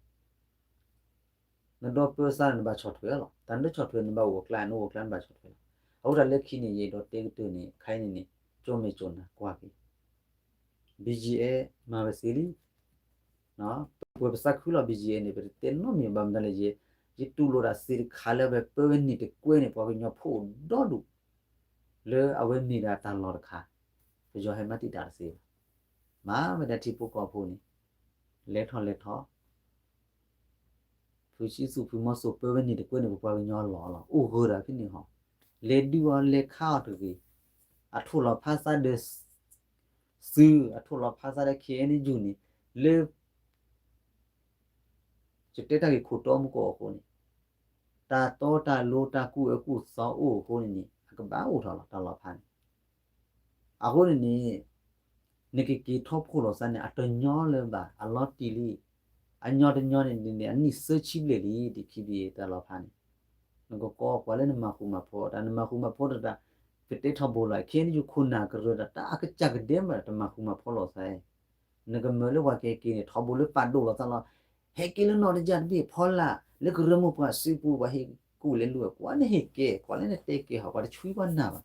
နဒီးပၢသးန့ၣ် နဘၣ်ဆီၣ်ထွဲလီၤ. တၢ်နတဆီၣ်ထွဲ နဘၣ်အိၣ်အကျါ နအိၣ်အကျါ နဘၣ်ဆီၣ်ထွဲလီၤ. အဃိတၢ်လၢခံန့ၣ် ယအဲၣ်ဒိးတဲကတၢၢ်န့ၣ် ခဲအံၤန့ၣ်န့ၣ် ကၠိၣ်မဲာ်ကၠိၣ်နါကွၢ်က့ၤ BGF မၤဝဲစ့လံ. ပဝဲပသးခုလီၤ BGF န့ၣ် ပတတဲနီတမံၤဘၣ်မတၤလဲၣ်, ယတူၢ်လိာ်ဒၣ်စ့တခါလၢအဝဲပၢဝဲန့ၣ်တကွဲန့ၣ် ပှၤကညီဖိအိၣ်ဒီဒူၣ် လၢအဝဲမ့ၢ်ဒၣ်တၢ်လီၢ်တခါ, ပယီၤဟဲမၤတံာ်တာ်တသ့ဘၣ်. မၤဝဲဒၣ်ထံဖိကီၢ်ဖိန့ၣ် လဲၤထီၣ်လဲၤထီၣ် ဖုစံသူၣ်ဖုမီၤစိၤပၢဝဲန့ၣ်တကွဲန့ၣ် ပပှၤကညီလီၤလီၤ အိၣ်ဂၢၢ်ဒၣ်ဖဲန့ၣ်ဟီ, လဲၤဒုးအီၤလဲၤခးအီၤတဂ့ၤ, အထိၣ်လီၤဖးစးဒီး သု, အထိၣ်လီၤဖးစးဒီး KNU န့ၣ် လၢ ယတဲတၢ်ဂ့ၢ်ခိၣ်တီမူကီၢ်အဃိန့ၣ်, တၢ်တီတၢ်လိတၢ်ကူၣ်အၢကူၣ်သီအိၣ်အဃိန့ၣ်န့ၣ် အကဘၣ်အိၣ်ထီၣ်လီၤ တၢ်လီၤဖးန့ၣ်. အဃိန့ၣ်န့ၣ် နကက့ၤထီၣ်ဖှိၣ်လိာ်သးန့ၣ် အတညီလၢၤဘၣ် အလီၤတံၢ်လံ. အညီတညီန့ၣ်န့ၣ် အနံၣ်သၢဆံဘျဲၣ်လံ DKBA တၢ်လီၤဖးန့ၣ်. နကကိးပှၤလၢနမၤဃူမၤဖိးတၢ် နမၤဃူမၤဖိးတၢ် ပတဲထီဘိလီၤ KNU ခိၣ်နၢ်ကရၢတၢ် တၢ်အကစၢ်ကဒဲမး တမၤဃူမၤဖိးလိာ်သး နကမၢလၢပှၤကဟဲက့ၤန့ၣ် ထီဘိလၢပာ်ဒိၣ်လိာ်သးလီၤ. ဟဲက့ၤလၢနီၢ်တယၢ်တဘ့ၣ်ဖီလာ် လၢကရၢမိၢ်ပှၢ်စုပူၤ ပှၤဟ့ၣ်ကူၣ်လဲၤလူၤ ကွၢ်လၢဟ့ၣ်ကဲ ကွၢ်လၢနတဲကဲဟီ ပှၤတဆှံပှၤနၢ်ဘၣ်.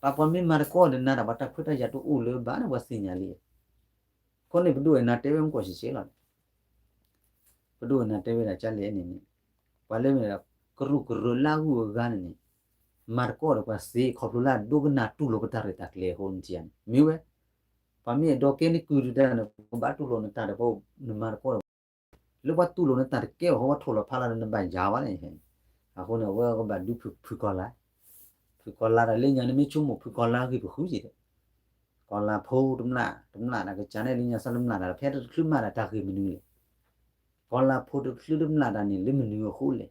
တၢ်ပှၤမ့ၢ်မၤတကီၢ်ဒီးနၤဒီး ပှၤတၢ်ခွဲးတၢ်ယာ်တအိၣ်လၢၤဘၣ်န့ၣ် ပှၤသ့ၣ်ညါလံ. အဃိန့ၣ် ပဒိၣ်အနၢ်တဲဝဲမ့ၢ်ကီၢ်ဆံးဆဲးလီၤ. ပဒိၣ်အနၢ်တဲဝဲဒၣ်ကလဲၣ်န့ၣ်န့ၣ် ပှၤလၢမ့ၢ်ကရူၢ်ကရၢလၢအဂုၤအဂၤန့ၣ်န့ၣ် မၤတကီၢ်ဒီးပှၤသ့ ခီဖျိလၢအဒိကနၣ်တူၢ်လိာ်ပတၢ်ရဲၣ်တၢ်ကျဲၤအဃိန့ၣ် မ့ၢ်ဝဲ ပှၤမ့ၢ်အဲၣ်ဒိးကဲန့ၢ်ကုၢ်ဒုးတၢ်န့ၣ် ပဘၣ်တူၢ်လိာ်နတၢ်ဒီး ပနမၤတကီၢ်ဒီး လၢပှၤတူၢ်လိာ်နတၢ်တကဲဘၣ်အဃိ ပှၤထိၣ်လီၤဖးလၢနဘၣ်ယၤဝဲန့ၣ်. အဃိန့ၣ် အဝဲကဘၣ်ဒုးဖုၣ်ဖုၣ်ကီၤလၤ, ဖုၣ်ကီၤလၤဒီးလၢညါန့ၣ်မ့ၢ်ဆိကမိၣ်ဖုၣ်ကီၤလၤဂ့ၢ်ပဃုက့ၤဒီး ကီၤလၤဖိတမျၢ် တမျၢ်ဒၣ်ကစၢ်န့ၣ်လၢညါစၢ်တမျၢ်ဒၣ် ဖဲတချုးမၤဒၣ်တၢ်ဂ့ၢ်မနုၤလဲၣ်. ကီၤလၤဖိတချုးတမျၢ်ဒၣ်န့ၣ် လၢမနုၤအဃိလဲၣ်.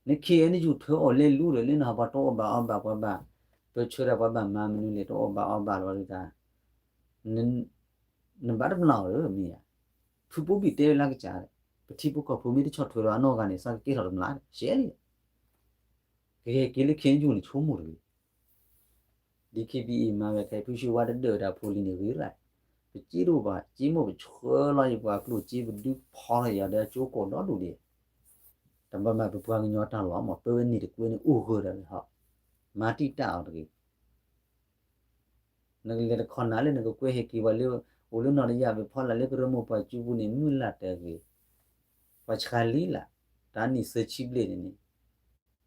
န KNU ထုးအီၤလဲၤလူၤဒီး လၢနဟီၣ်ပှၤတအိၣ်ဘၣ်အီဘၣ်ပှၤဘၣ်, ပဆၢဒၣ်ပှၤဘၣ်မၤမနုၤလဲၣ် တအိၣ်ဘၣ်အီဘၣ်လီၤဒၣ် နဘၣ်တမျၢ်အီၤဧၢ မ့ၢ်ဧါ. ဖုပိဘံၣ်တဲဝဲလၢကစၢ်ဒီး ပထံဖိကီၢ်ဖိမ့ၢ်တဆီၣ်ထွဲဒီးအနီၢ်ဂၤန့ၣ် စးကကဲထီၣ်တမျၢ် ရှဲလံ. ကကဲက့ၤလၢ KNU န့ၣ်ဆိကမိၣ်တဂ့ၤ. DKBA မၤဝဲခဲအံၤ ဖုဆှံဝါတဒၢးတၢ်ဖိလံၤန့ၣ်ဂ့ၤရၣ်, ပစ့တအိၣ်ဘၣ် စ့မိၢ်ပဆှၢလီၤယပှၤကျိၣ်စ့ ပဒုးဖီထီၣ်ယၤဒီးကၠိကိးဒီဒူၣ်ဒံး, တဘၣ်မၤပပှၤကညီတၢ်လီၤမး ပၢဝဲန့ၣ်တကွဲန့ၣ်အိၣ်ဂၢၢ်ဒီးဟီ, မၤတံာ်တာ်အီၤတဂ့ၤ. နကလဲၤတခီနၤလၢနကကွဲဟဲက့ၤပှၤလၢ အိၣ်လၢနီၢ်တယၢ်ဘ့ၣ်ဖီလာ်လၢကရၢမိၢ်ပှၢ်စုပူၤန့ၣ် မုၢ်လၢ်တဂ့ၤ, ပှၤဆှးလံလၢ်, တၢ်နံၣ်သၢဆံဘျဲၣ်န့ၣ်န့ၣ်,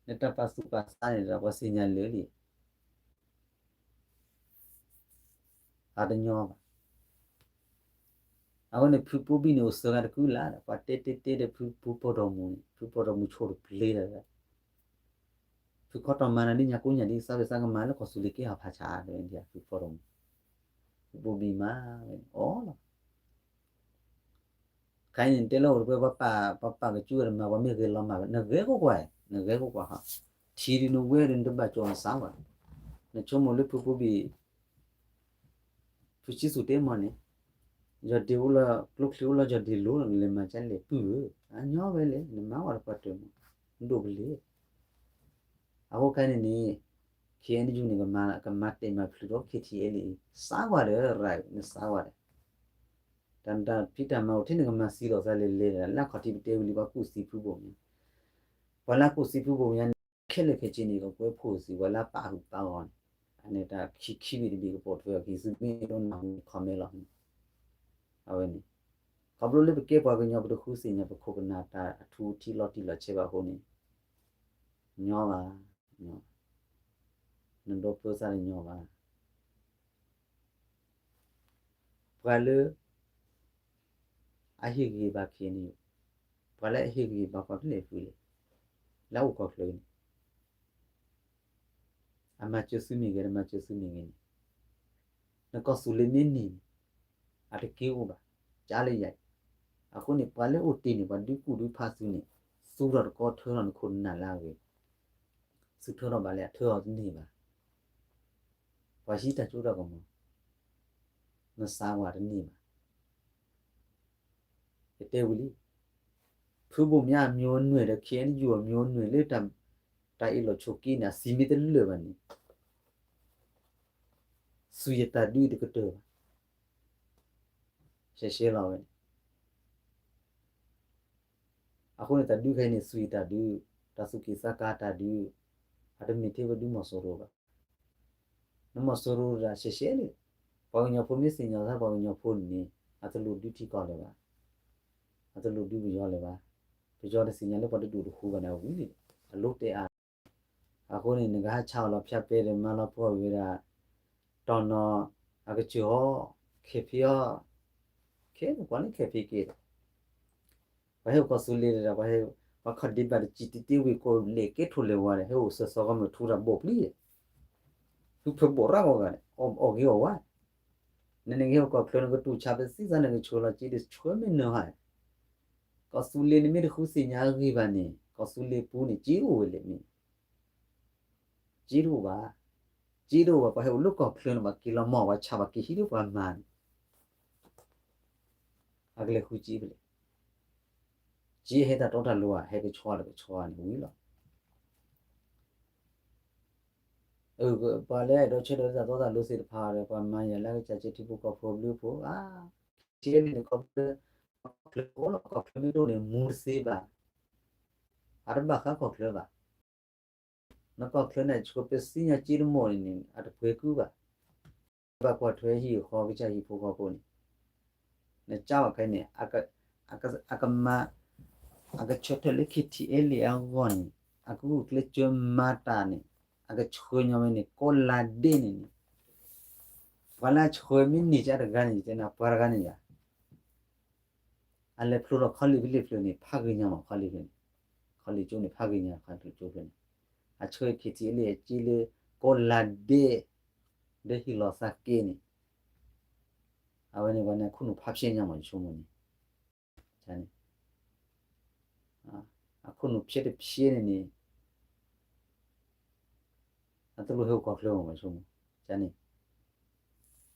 နတၢ်ပာ်သူၣ်ပာ်သးန့ၣ်ဒီး ပှၤသ့ၣ်ညါလၢာ်လံ အတညီဘၣ်. အဝဲန့ၣ်ဖုပိဘံၣ်န့ၣ်အိၣ်သၢဂၤတကုလၢ်ဒီး ပှၤတဲတဲတဲဒီးဖုဖုဖီၣ်ထီၣ်မူန့ၣ် ဖုဖီၣ်ထီၣ်မူဆိၣ်တပျ့ၤဒီး ဖုခီတီၢ်မၤနၤဒ်ညါကိးညါဒ်သးဝဲသးကမၤလၢကီၢ်သူလ့ၤကဲအီၤဖးဆါဒီး ဖုပိဘံၣ်မး, ဖုပိဘံၣ်မၤဝဲန့ၣ်အီၤလီၤ. ခဲအံၤန့ၣ်တဲလၢအိၣ်တပှဲၤ ပှၤပာ်ကစူၢ်ဝဲတမၤ ပှၤမ့ၢ်ဂဲၤလီၤမၢ်ဝဲ နဂဲၤကိးကွၢ်, နဂဲၤကိးကွၢ်ဟီ, ထံဒုးနဝဲဒုးနတဘၣ်ကၠီၤနသးဘၣ်, နဆိကမိၣ်လၢဖုပိဘံၣ် ဖုစံသူၣ်တဲမီၤန့ၣ်, ယီၢ်ဒ့အိၣ်လၢ ကျိချံအိၣ်လၢယီၢ်ဒ့လိၤ နလဲၤမၤကလဲၣ်ပုၢ်ဧၢ, အညီဝဲလဲၣ် နမၤဝဲတပှၤတၢၢ်မး, နဒိၣ်ကလဲာ်. အဃိခဲအံၤန့ၣ်န့ၣ် KNU န့ၣ် ကမၤတဲာ်မၤဖျုးဒီး KTLA အံၤ သးကွၢ်ဒီးရၤ နသးကွၢ်ဒီး တၢ်ဖံးတၢ်မၤအိၣ်ထဲန့ၣ် ကမၤသံလိာ်သးလဲၤလဲၤဒီး လၢအခီၣ်ထံးပတဲဝံၤလံ ပှၤကူၣ်သံဖုဘိၣ်မၠါ, ပှၤလၢအကူၣ်သံဖုဘိၣ်မၠါန့ၣ် ခဲလၢာ်ခဲဆ့န့ၣ် ကကွဲဖှိၣ်သံ ပှၤလၢအပာ်ဃုာ်ပာ်ဂီၢ်န့ၣ်, အန့ၣ်တၢ်ခံခံဘ့ၣ်တဘ့ၣ်ကပိာ်ထွဲအီၤက့ၤ သုမ့ၢ်ဒိးနၢ်ဟူန့ၣ် comment လီၤ. အဝဲန့ၣ် ခီဖျိလၢပကဲပှၤကညီ ပတဃုသ့ၣ်ညါ ပခိၣ်ပနၢ်တၢ်အထူအထံးလီၤတံၢ်လီၤဆဲးဘၣ်အဃိန့ၣ် ညီဘၣ်, နဒိးပၢသးတညီဘၣ်. ပှၤလၢ အဟ့ၣ်ဂံၢ်ဘါ KNU, ပှၤလၢအဟ့ၣ်ဂံၢ်ဘါပှၤဖဲလဲၣ်ဖဲလဲၣ် လၢအအိၣ်ကီၢ်ချၢန့ၣ် အမၤစၢၤသုမ့ၢ်ဂ့ၤ တမၤစၢၤသုမ့ၢ်ဂ့ၤန့ၣ် နကီၢ်သူလ့ၤမ့ၢ်န့ၢ်န့ၣ် အတက့ၢ်အိၣ်ဘၣ်, ကၢ်လၢယၤအံၤ. အဃိန့ၣ် ပှၤလၢအိၣ်တ့ၢ်န့ၣ် ပှၤဒုးကူၣ်ဒုးဖးသုန့ၣ် သူထီၣ်တကီၢ်ထၢထီၣ်နခိၣ်နနၢ်လၢအဂ့ၤ, သုထၢထီၣ်ဘၣ်လဲၣ် အထၢအီၤတန့ၢ်ဘၣ်. ပှၤဟံးတၢ်စိတၢ်ကမီၤ နသးဝဲတန့ၢ်ဘၣ်. ယတဲဝံၤလံ, ဖုဘိၣ်မၠါအမျိုးနွယ်ဒီး KNU အမျိုးနွယ်လၢ တၢ်အ့ၣ်လိာ်ဆိးက့န့ၣ် အသံမ့ၢ်တလၢာ်ဘၣ်န့ၣ် သူၣ်ယတၢ်ဒုးတကတၢၢ်ဘၣ်. ရှဲရှဲလီၤဝဲန့ၣ် အဃိန့ၣ် တၢ်ဒုးခဲအံၤန့ၣ် သူၣ်ယတၢ်ဒုး, တၢ်သူၣ်က့ၣ်သးကါတၢ်ဒုး, အတမ့ၢ်ထဲဝဲဒုးမီၤစိရိၤဘၣ်. နမီၤစိရိၤဒၣ်ရှဲရှဲလံ. ပှၤကညီဖိမ့ၢ်သ့ၣ်ညါသး ပှၤကညီဖိန့ၣ် အတလိၣ်ဒုးထံကီၢ်လၢၤဘၣ်, အတလိၣ်ဒုးပယီၤလၢၤဘၣ်, ပယီၤတသ့ၣ်ညါလၢပှၤတဒူၣ်တဃူဘၣ်န့ၣ် အဝံၤလံ, အလိၣ်တဲအါ. အဃိန့ၣ် နကဟးဆါအီၤလီၤဖၠါပဲဒီး မၤလီၤပှီၢ်ဝဲဒၣ် တီၢ်နီၤ အကစၢၢ်အီၤ ခဲဖံးအီၤ, ခဲန့ၣ်ကွၢ်န့ၣ်ခဲဖံးက့ၤဒီး ပှၤဟဲအိၣ်ကီၢ်သူလ့ၤဒီး ပှၤဟဲ ပှၤခီၣ်ဒ့ဘၣ်တစံၣ်တ့တ့ဝံၤ ကိးလဲၤကဲထိၣ်လဲၤဝါဒီး ဟဲအိၣ်စၢၤစီၤကီၢ်မုၢ်ထူတၢ်ဘိၣ်ပျံၤ, သုဖၢဘိၣ်ရၣ်ဂီၤဂၤန့ၣ် အီၣ်ဂ့ၤအီၣ်ဝါ, နနကဟဲအိၣ်ကီၢ်ချၢ နကတူၢ်ဆါပသံသး နကဆှၢလီၤစ့ဒီး ဆှၢမ့ၢ်နၢၤဟါ, ကီၢ်သူလ့ၤန့ၣ်မ့ၢ်တဃုသ့ၣ်ညါအဂ့ၢ်ဘၣ်န့ၣ် ကီၢ်သူလ့ၤပူၤန့ၣ် စ့အိၣ်ဝဲလဲၣ်မ့ၢ် စ့တအိၣ်ဘၣ်, စ့တအိၣ်ဘၣ်, ပှၤဟဲအိၣ်လၢကီၢ်ချၢန့ၣ် ပှၤက့ၤလီၤမီၢ် ပှၤဆါ ပှၤက့ၤဟံးလၢပှၤမၤန့ၣ် အကလဲၤဃုစ့ဖဲလဲၣ်, စ့ဟဲတၢ်တီတၢ်လိၤဧါ, ဟဲကဆီဒီးကဆီန့ၣ်ဝံၤလီၤ. ပှၤလၢအဲၣ်ဒိးဆၢထၢၣ်လၢတၢ်တီတၢ်လိၤသ့ၣ်တဖၣ်ဒီး ပှၤမၤယၤလၢအကစၢ်ကဲထံဖိကီၢ်ဖိဘျုးဖိဧါ, ထံလံန့ၣ် ကီၢ်ချၢ, ကီၢ်ချၢအိၣ်လီၤ ကီၢ်ချၢမ့ၢ်တအိၣ်န့ၣ် မူတသ့ဘၣ်, အတဘၣ်ဃးကီၢ်ချၢဘၣ်. နကီၢ်ချၢန့ၣ် ဆှၢပသံညါစ့တမီၢ်န့ၣ်န့ၣ် အတပှဲၤကုဘၣ်. ဘၣ်ကွၢ်ထွဲဟံၣ်အဃီ ကစၢ်ဟံၣ်ဖိဃီဖိန့ၣ်, နကၢ်ဝဲခဲအံၤန့ၣ် အကမၤ, အကဆၢထၢၣ်လၢ KTLA အဂီၢ်န့ၣ် အကဂုာ်ကျဲးစၢးမၤတၢ်န့ၣ် အကဆှၢညီဝဲန့ၣ် ကိးလါဒ့န့ၣ်န့ၣ် ပှၤလၢအဆှၢမ့ၢ်န့ၢ်ကတဂၤန့ၣ် ယတဲနၤ ပှၤတဂၤန့ၣ်ယၤ အလဲၤဖျိထီၣ်ခီလ့ၣ်ဖဲလ့ၣ်ဖျၢၣ်န့ၣ် ဖးဂ့ၤညါမး ခီလ့ၣ်ဖျၢၣ်န့ၣ်, ခီလ့ၣ်ကၠိန့ၣ် ဖးဂ့ၤညါ ခီလ့ၣ်ကၠိဖျၢၣ်န့ၣ်, အဆှၢ KTLA အစ့လၢ ကိးလါဒ့ ဒီးဟ့ၣ်လီၤသးကဲန့ၣ်, အဝဲန့ၣ်ပှၤန့ၣ် အခိၣ်နူာ်ဖးဖျဲးညါမး ယဆိကမိၣ်န့ၣ် န့ၣ် အခိၣ်နူာ်ဖျဲးတဖျဲးန့ၣ်န့ၣ် အတလိၣ်ဟဲအိၣ်ကီၢ်ချၢမး ပှၤဆိကမိၣ်န့ၣ်,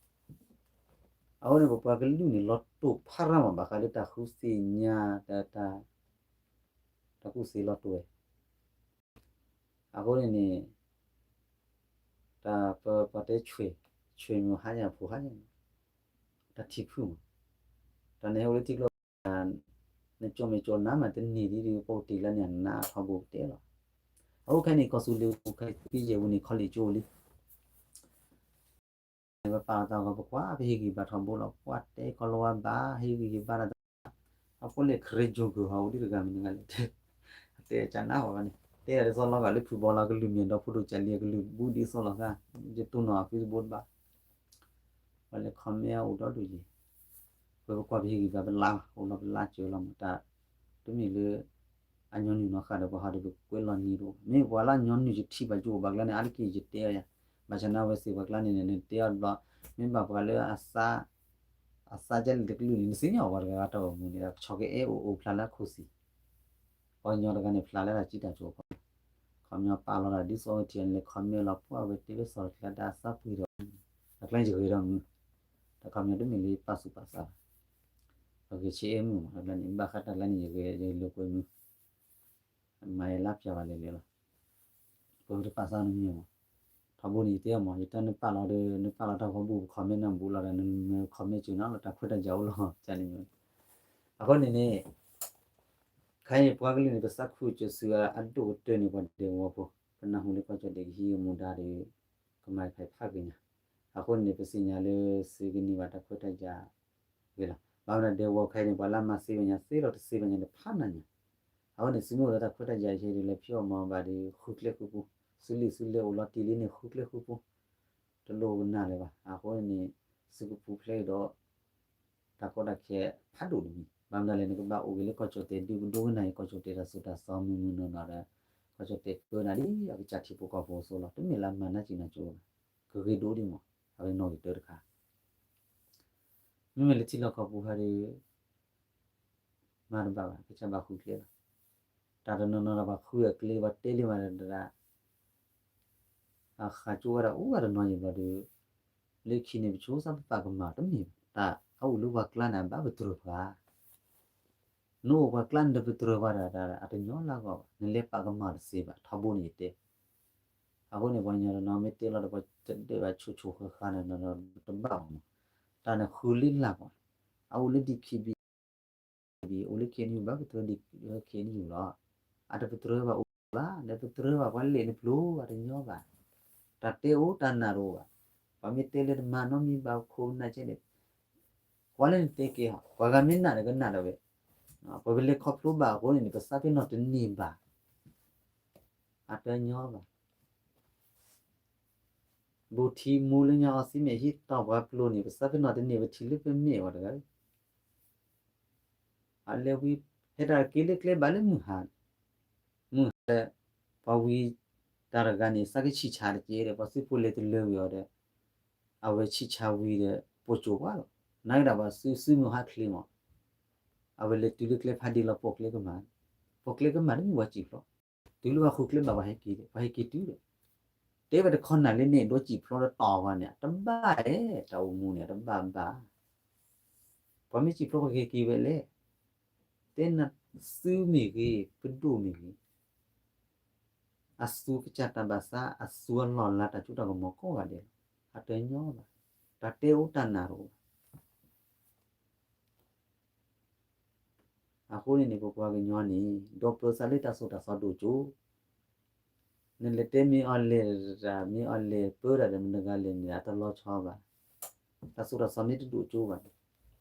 အဃိန့ၣ် ပပှၤကလုာ်န့ၣ် လီၤတိာ်ဖးရၣ်မး ဘၣ်ဃးလၢတၢ်ဃုသ့ၣ်ညါ တၢ်ကူၣ်သ့လီၤတိာ်ဝဲ, အဃိန့ၣ်န့ၣ် တၢ်ပပှၤတဲဆွဲၣ်, ဆွဲၣ်မ့ၢ်ဟါညါ ဖိဟါညါန့ၣ် တၢ်ထံၣ်ဖုၣ်မး, တၢ်န့ၣ်ဟဲအိၣ်လၢထံကျိ နကၠီၣ်မဲာ်ကၠီၣ်နါမး တန့ၢ်ဒ်ဒီး ပအိၣ်တ့ၢ်လၢန့ၣ် အနးထီဘိကတဲလီၤ. အအိၣ်ခဲအံၤန့ၣ် ကီၢ်သူလ့ၤပူၤခဲအံၤ သံယဲၢ်ပူၤန့ၣ် ခီလ့ၣ်ကၠိလံ ပပာ်လီၤတၢ်ဂီၤ ပကွၢ် ပဟ့ၣ်ဂံၢ်ဘါထီဘိလီၤ. ပှၤတဲကီၤလၤဝါဘၣ် ဟ့ၣ်ဂံၢ်ဟ့ၣ်ဘါတၢ်, အဖိလ့ၣ်ခရံာ်ကၠိကၢၤဟီ အိၣ်ဒံးတဂၤမနုၤဂၤလဲၣ်, တဲကနၣ်ဟီဘၣ်န့ၣ် တဲဒၣ်ဒ်သိးလီၤဂာ်လၢဖုဘီလီၤ ကလုာ်မ့ၢ်ဒီဖိဒိၣ်ကလံၤ အကလုာ်ဘူးဒ်သိးလီၤသး, ယတိၢ်နီၣ်အ Facebook တဘၣ် ပှၤလဲၤ comment အိၣ်ဒီဒူၣ်ယဲၢ်, ပပကွၢ် ပဟ့ၣ်ဂံၢ်ဘါ ပလါ အိၣ်လီၤပလါစၢၤလီၤမး တၢ်တမ့ၢ်လၢ အညီနုၢ်နီၢ်ဃာ်ဒီး ပှၤဟီဒီး ပကွဲးလီၤနံၤတအိၣ်, မ့ၢ်ပှၤလၢအညီနုၢ်ယထံၣ်ဘၣ်ယအိၣ်ဘၣ်ကျါန့ၣ် အါတက့ၢ်ယတဲအီၤယၤ, ဘၣ်ဆၣ်န့ၣ် အဝဲသ့ၣ်ပှၤကျါန့ၣ်န့ၣ် နတဲအီၤတဘျီ, မ့ၢ်ဘၣ်ပှၤလၢ အသးကဲလၢတကလုာ်န့ၣ် နသ့ၣ်ညါအီၤ ပှၤတဂၤဂၤတၢ်အိၣ်မူန့ၣ် ကဆီကအဲၣ်အိၣ်အိၣ်ဖျါလၢအခိၣ်သံၣ်, ပှၤကညီတဂၤန့ၣ် ဖျါလၢတၢ်စံးတၢ်ကတိၤအဖီ, ခီပညီပာ်လီၤတၢ်ဒ်သိးဝဲထံၣ်န့ၣ်လဲၤ comment လီၤပှၢ်ဝဲတဲဝဲစီၤတကျါတၢ်အသးပှ့ၤဒီး, တၢ်ကျါယဂ့ၤဒီးမုၢ်, တၢ်ခီပညီတမ့ၢ်လၢပာ်သူၣ်ပာ်သးဘၣ်, ပဂ့ၤဆ့အဲၣ်မုၢ်မး တၢ်ကျါန့ၣ် ဘၣ်ဃးတၢ်ကျါန့ၣ် ယဂ့ၤယလိာ်ကွဲမုၢ် မၤယလါပျၢ်ဘၣ်လဲၤလဲၤလီၤ, ပဝဲတပာ်သးနမံၤမး, ထီဘိန့ၣ်ယတဲအီၤမး ယတၢ်နပာ်လီၤဒီး နပာ်လီၤတၢ်ဂီၤဘူၣ် ပ comment နၢ်ဘူးလီၤဒီး နမ့ၢ် comment စၢၤနၤလီၤ တၢ်ခွဲးတၢ်ယာ်အိၣ်လီၤ ကန့ၣ်, အဃိန့ၣ်န့ၣ် ခဲအံၤပှၤကလုာ်န့ၣ် ပသးခုစၢၤသုအဒိၣ်ကတၢၢ်န့ၣ် ပှၤဒဲကဝီၤဖိ, ပနၢ်ဟူလၢကီၢ်ကၠီၣ်တဲာ်ကဟံးမူဒါဒီး ကမၤဖဲဖးဂ့ၤညါ, အဃိန့ၣ် ပသ့ၣ်ညါလၢသုကန့ၢ်ဘၣ်တၢ်ခွဲးတၢ်ယာ် ဂ့ၤလီၤ. ဘၣ်မနုၤဒဲကဝီၤခဲအံၤန့ၣ် ပှၤလၢအမၤသ့ဝဲညါ သ့လီၤတသ့ဝဲညါန့ၣ် ဖးနၤညါ, အဃိန့ၣ် သုမ့ၢ်အိၣ်ဒီးတၢ်ခွဲးတၢ်ယာ်အံၤဒီး လဲၤဖံးအီၣ်မၤအီၣ်ဘၣ်ဒီး ဃုကျဲဃုပူၤ, သုလံာ်သုလဲအိၣ်လီၤတံၢ်လံန့ၣ် ဃုကျဲဃုပူၤ, တလိၣ်ကနၣ်လၢၤဘၣ်. အဃိန့ၣ် သုကပူၤဖျဲးဒီး တၢ်ကီတၢ်ခဲဖးဒိၣ်တမံၤ, ဘၣ်မနုၤလဲၣ် နကဘၣ်အိၣ်ဂ့ၤလၢကီၢ်ကၠီၣ်တဲာ် ဒုးကဒိကနၣ်အံၤ ကီၢ်ကၠီၣ်တဲာ်တၢ်သိၣ်တၢ်သီမုၢ်မုၢ်နီၢ်နီၢ်ဒီး ကီၢ်ကၠီၣ်တဲာ်ကၢနၤဒ် အကစၢ်ထံဖိကီၢ်ဖိအသိးလီၤ. တမ့ၢ်လၢအမၤနၢ်စံၣ်နၢ်ကၠိဘၣ်, ကဂ့ၤဒိၣ်ဒံးမး, အဝဲနီၣ်ဂံၢ်တၢတခါ မ့မ့ၢ်လၢထံလီၢ်ကီၢ်ပူၤဟဲဒီး မၤတဘၣ်ဘၣ် ကစၢ်ဘၣ်ဃုကျဲလီၤ. တၢ်တနီၤနီၤဒီးပှၤဃုအကျဲ ပှၤတဲလံမးဒီး တၢ် အဃာ်ကၠိဝဲဒၣ်အိၣ်ဝဲတနီၤယံၤဘျီဒီး လၢခံန့ၣ် ပဆိသးပပာ်ကမၣ်တမ့ၢ်ဘၣ် တၢ်အအိၣ်လၢပှၤကျါန့ၣ် အဘၣ်ပတြၢၤပှၤ နအိၣ်ပှၤကျါန့ၣ် တပတြၢၤပှၤဒီး အတညီလၢအဂီၢ်ဘၣ် နလဲၤပာ်ကမၣ်တသ့ဘၣ် ထီဘိန့ၣ်ယတဲ. အဃိန့ၣ် ပှၤကညီတနီၤမ့ၢ်တဲလီၤဒီး ပှၤတဒၢးဘၣ်ဆိၣ်ဆိၣ်ဃၣ်ဃၣ်န့ၣ် တဘၣ်ဘၣ်မး. တၢ်န့ၣ်ဃုလံလၢ်ပှၤ အအိၣ်လၢ DKB အိၣ်လၢ KNU ဘၣ်ပတြၢၤ DKNU လီၤ. အတပတြၢၤဘၣ်အိၣ်ဘၣ် ဒီးပတြၢၤဘၣ်ပှၤလဲၤနပျိၢ် အတညီဘၣ်. တၢ်တဲအိၣ်တၢ်နာ်တအိၣ်ဘၣ်. ပှၤမ့ၢ်တဲလၢတမၤနီတမံၤဘၣ် ခိၣ်နၢ်ကဲန့ၣ်, ကွၢ်လၢနတဲကဲဟီ ပှၤဂၤမ့ၢ်နာ်ဒီးကနာ်ဒီးဝဲ, ပှၤကလဲၤခီဖျိဘၣ်အဃိန့ၣ်န့ၣ် ပသးပ့ၤနီၣ်တန့ၢ်ဘၣ်, အတညီဘၣ်. ဘူးထံမူလၢညါအီၤသံမ့ၢ်ဟံးတီၢ်ပှၤပျိန့ၣ် ပသးပ့ၤနီၣ်တန့ၢ်ပထံၣ်လၢပမ့ၢ်ဝဲတဂၤ, အလဲၤဝံၤ ဟဲတၢ်က့ၤလၢကျဲဘၣ်လၢမုၢ်ဟါ, မုၢ်ဟါဒီး ပှၤဝံၤတၢ်တဂၤန့ၣ် သးကဆံၣ်ဆါတက့ၢ်ဒီး ပှၤသုးဖိလဲၤတလၢဝံၤအီၤဒီး အဝဲဆံၣ်ဆါဝံၤဒီး ပိာ်ကၠိၤပှၤလီၤ. နာ်က့ဒၣ်ပှၤသုးမုၢ်ဟါချ့မး, အဝဲလဲၤတုၤလၢကျဲဖးဒ့လီၤ ပိာ်ကျဲကမၣ်, ပိာ်ကျဲကမၣ်တမ့ၢ်ပှၤစံၣ်ဖျိး, တုၤလၢပှၤဃုာ်ကျဲဘၣ်ပှၤဟဲက့ၤဒီး ပှၤဟဲက့ၤတုၤဒီး တဲဝဲတခီနၢ်လၢန့ၣ် ဒိစံၣ်ဖျိးဒီးတီၢ်ပှၤန့ၣ် တဘၣ်ဧဲ, တၢ်အိၣ်မူန့ၣ် တဘၣ်ဘၣ်. ပှၤမ့ၢ်စံၣ်ဖျိးပှၤက့ၤက့ၤဝဲလဲၣ်. တဲနၤသုးမ့ၢ်ဂ့ၤ ပဒိၣ်မ့ၢ်ဂ့ၤ, အသူကစၢ်တၢ်ဘၣ်သး အသူအလီၢ်အလၤ တၢ်စိတၢ်ကမီၤကိးဂၤဒဲးလီၤ. အတညီဘၣ်. တၢ်တဲအိၣ်တၢ်နၢ်တအိၣ်ဘၣ်. အဃိန့ၣ်န့ၣ် ပပှၤကညီန့ၣ် ဒီးပၢသးလၢတၢ်သိၣ်တၢ်သီဒိၣ်ကၠိ, နလဲၤတဲမ့ၢ်အီၤလဲၤတၢ် မ့ၢ်အီၤလဲၤပၢတၢ်ဒီးမတဂၤလဲၣ်န့ၣ် အတလီၤဆီဘၣ်. တၢ်သိၣ်တၢ်သီမ့ၢ်တဒိၣ်ကၠိဘၣ်န့ၣ်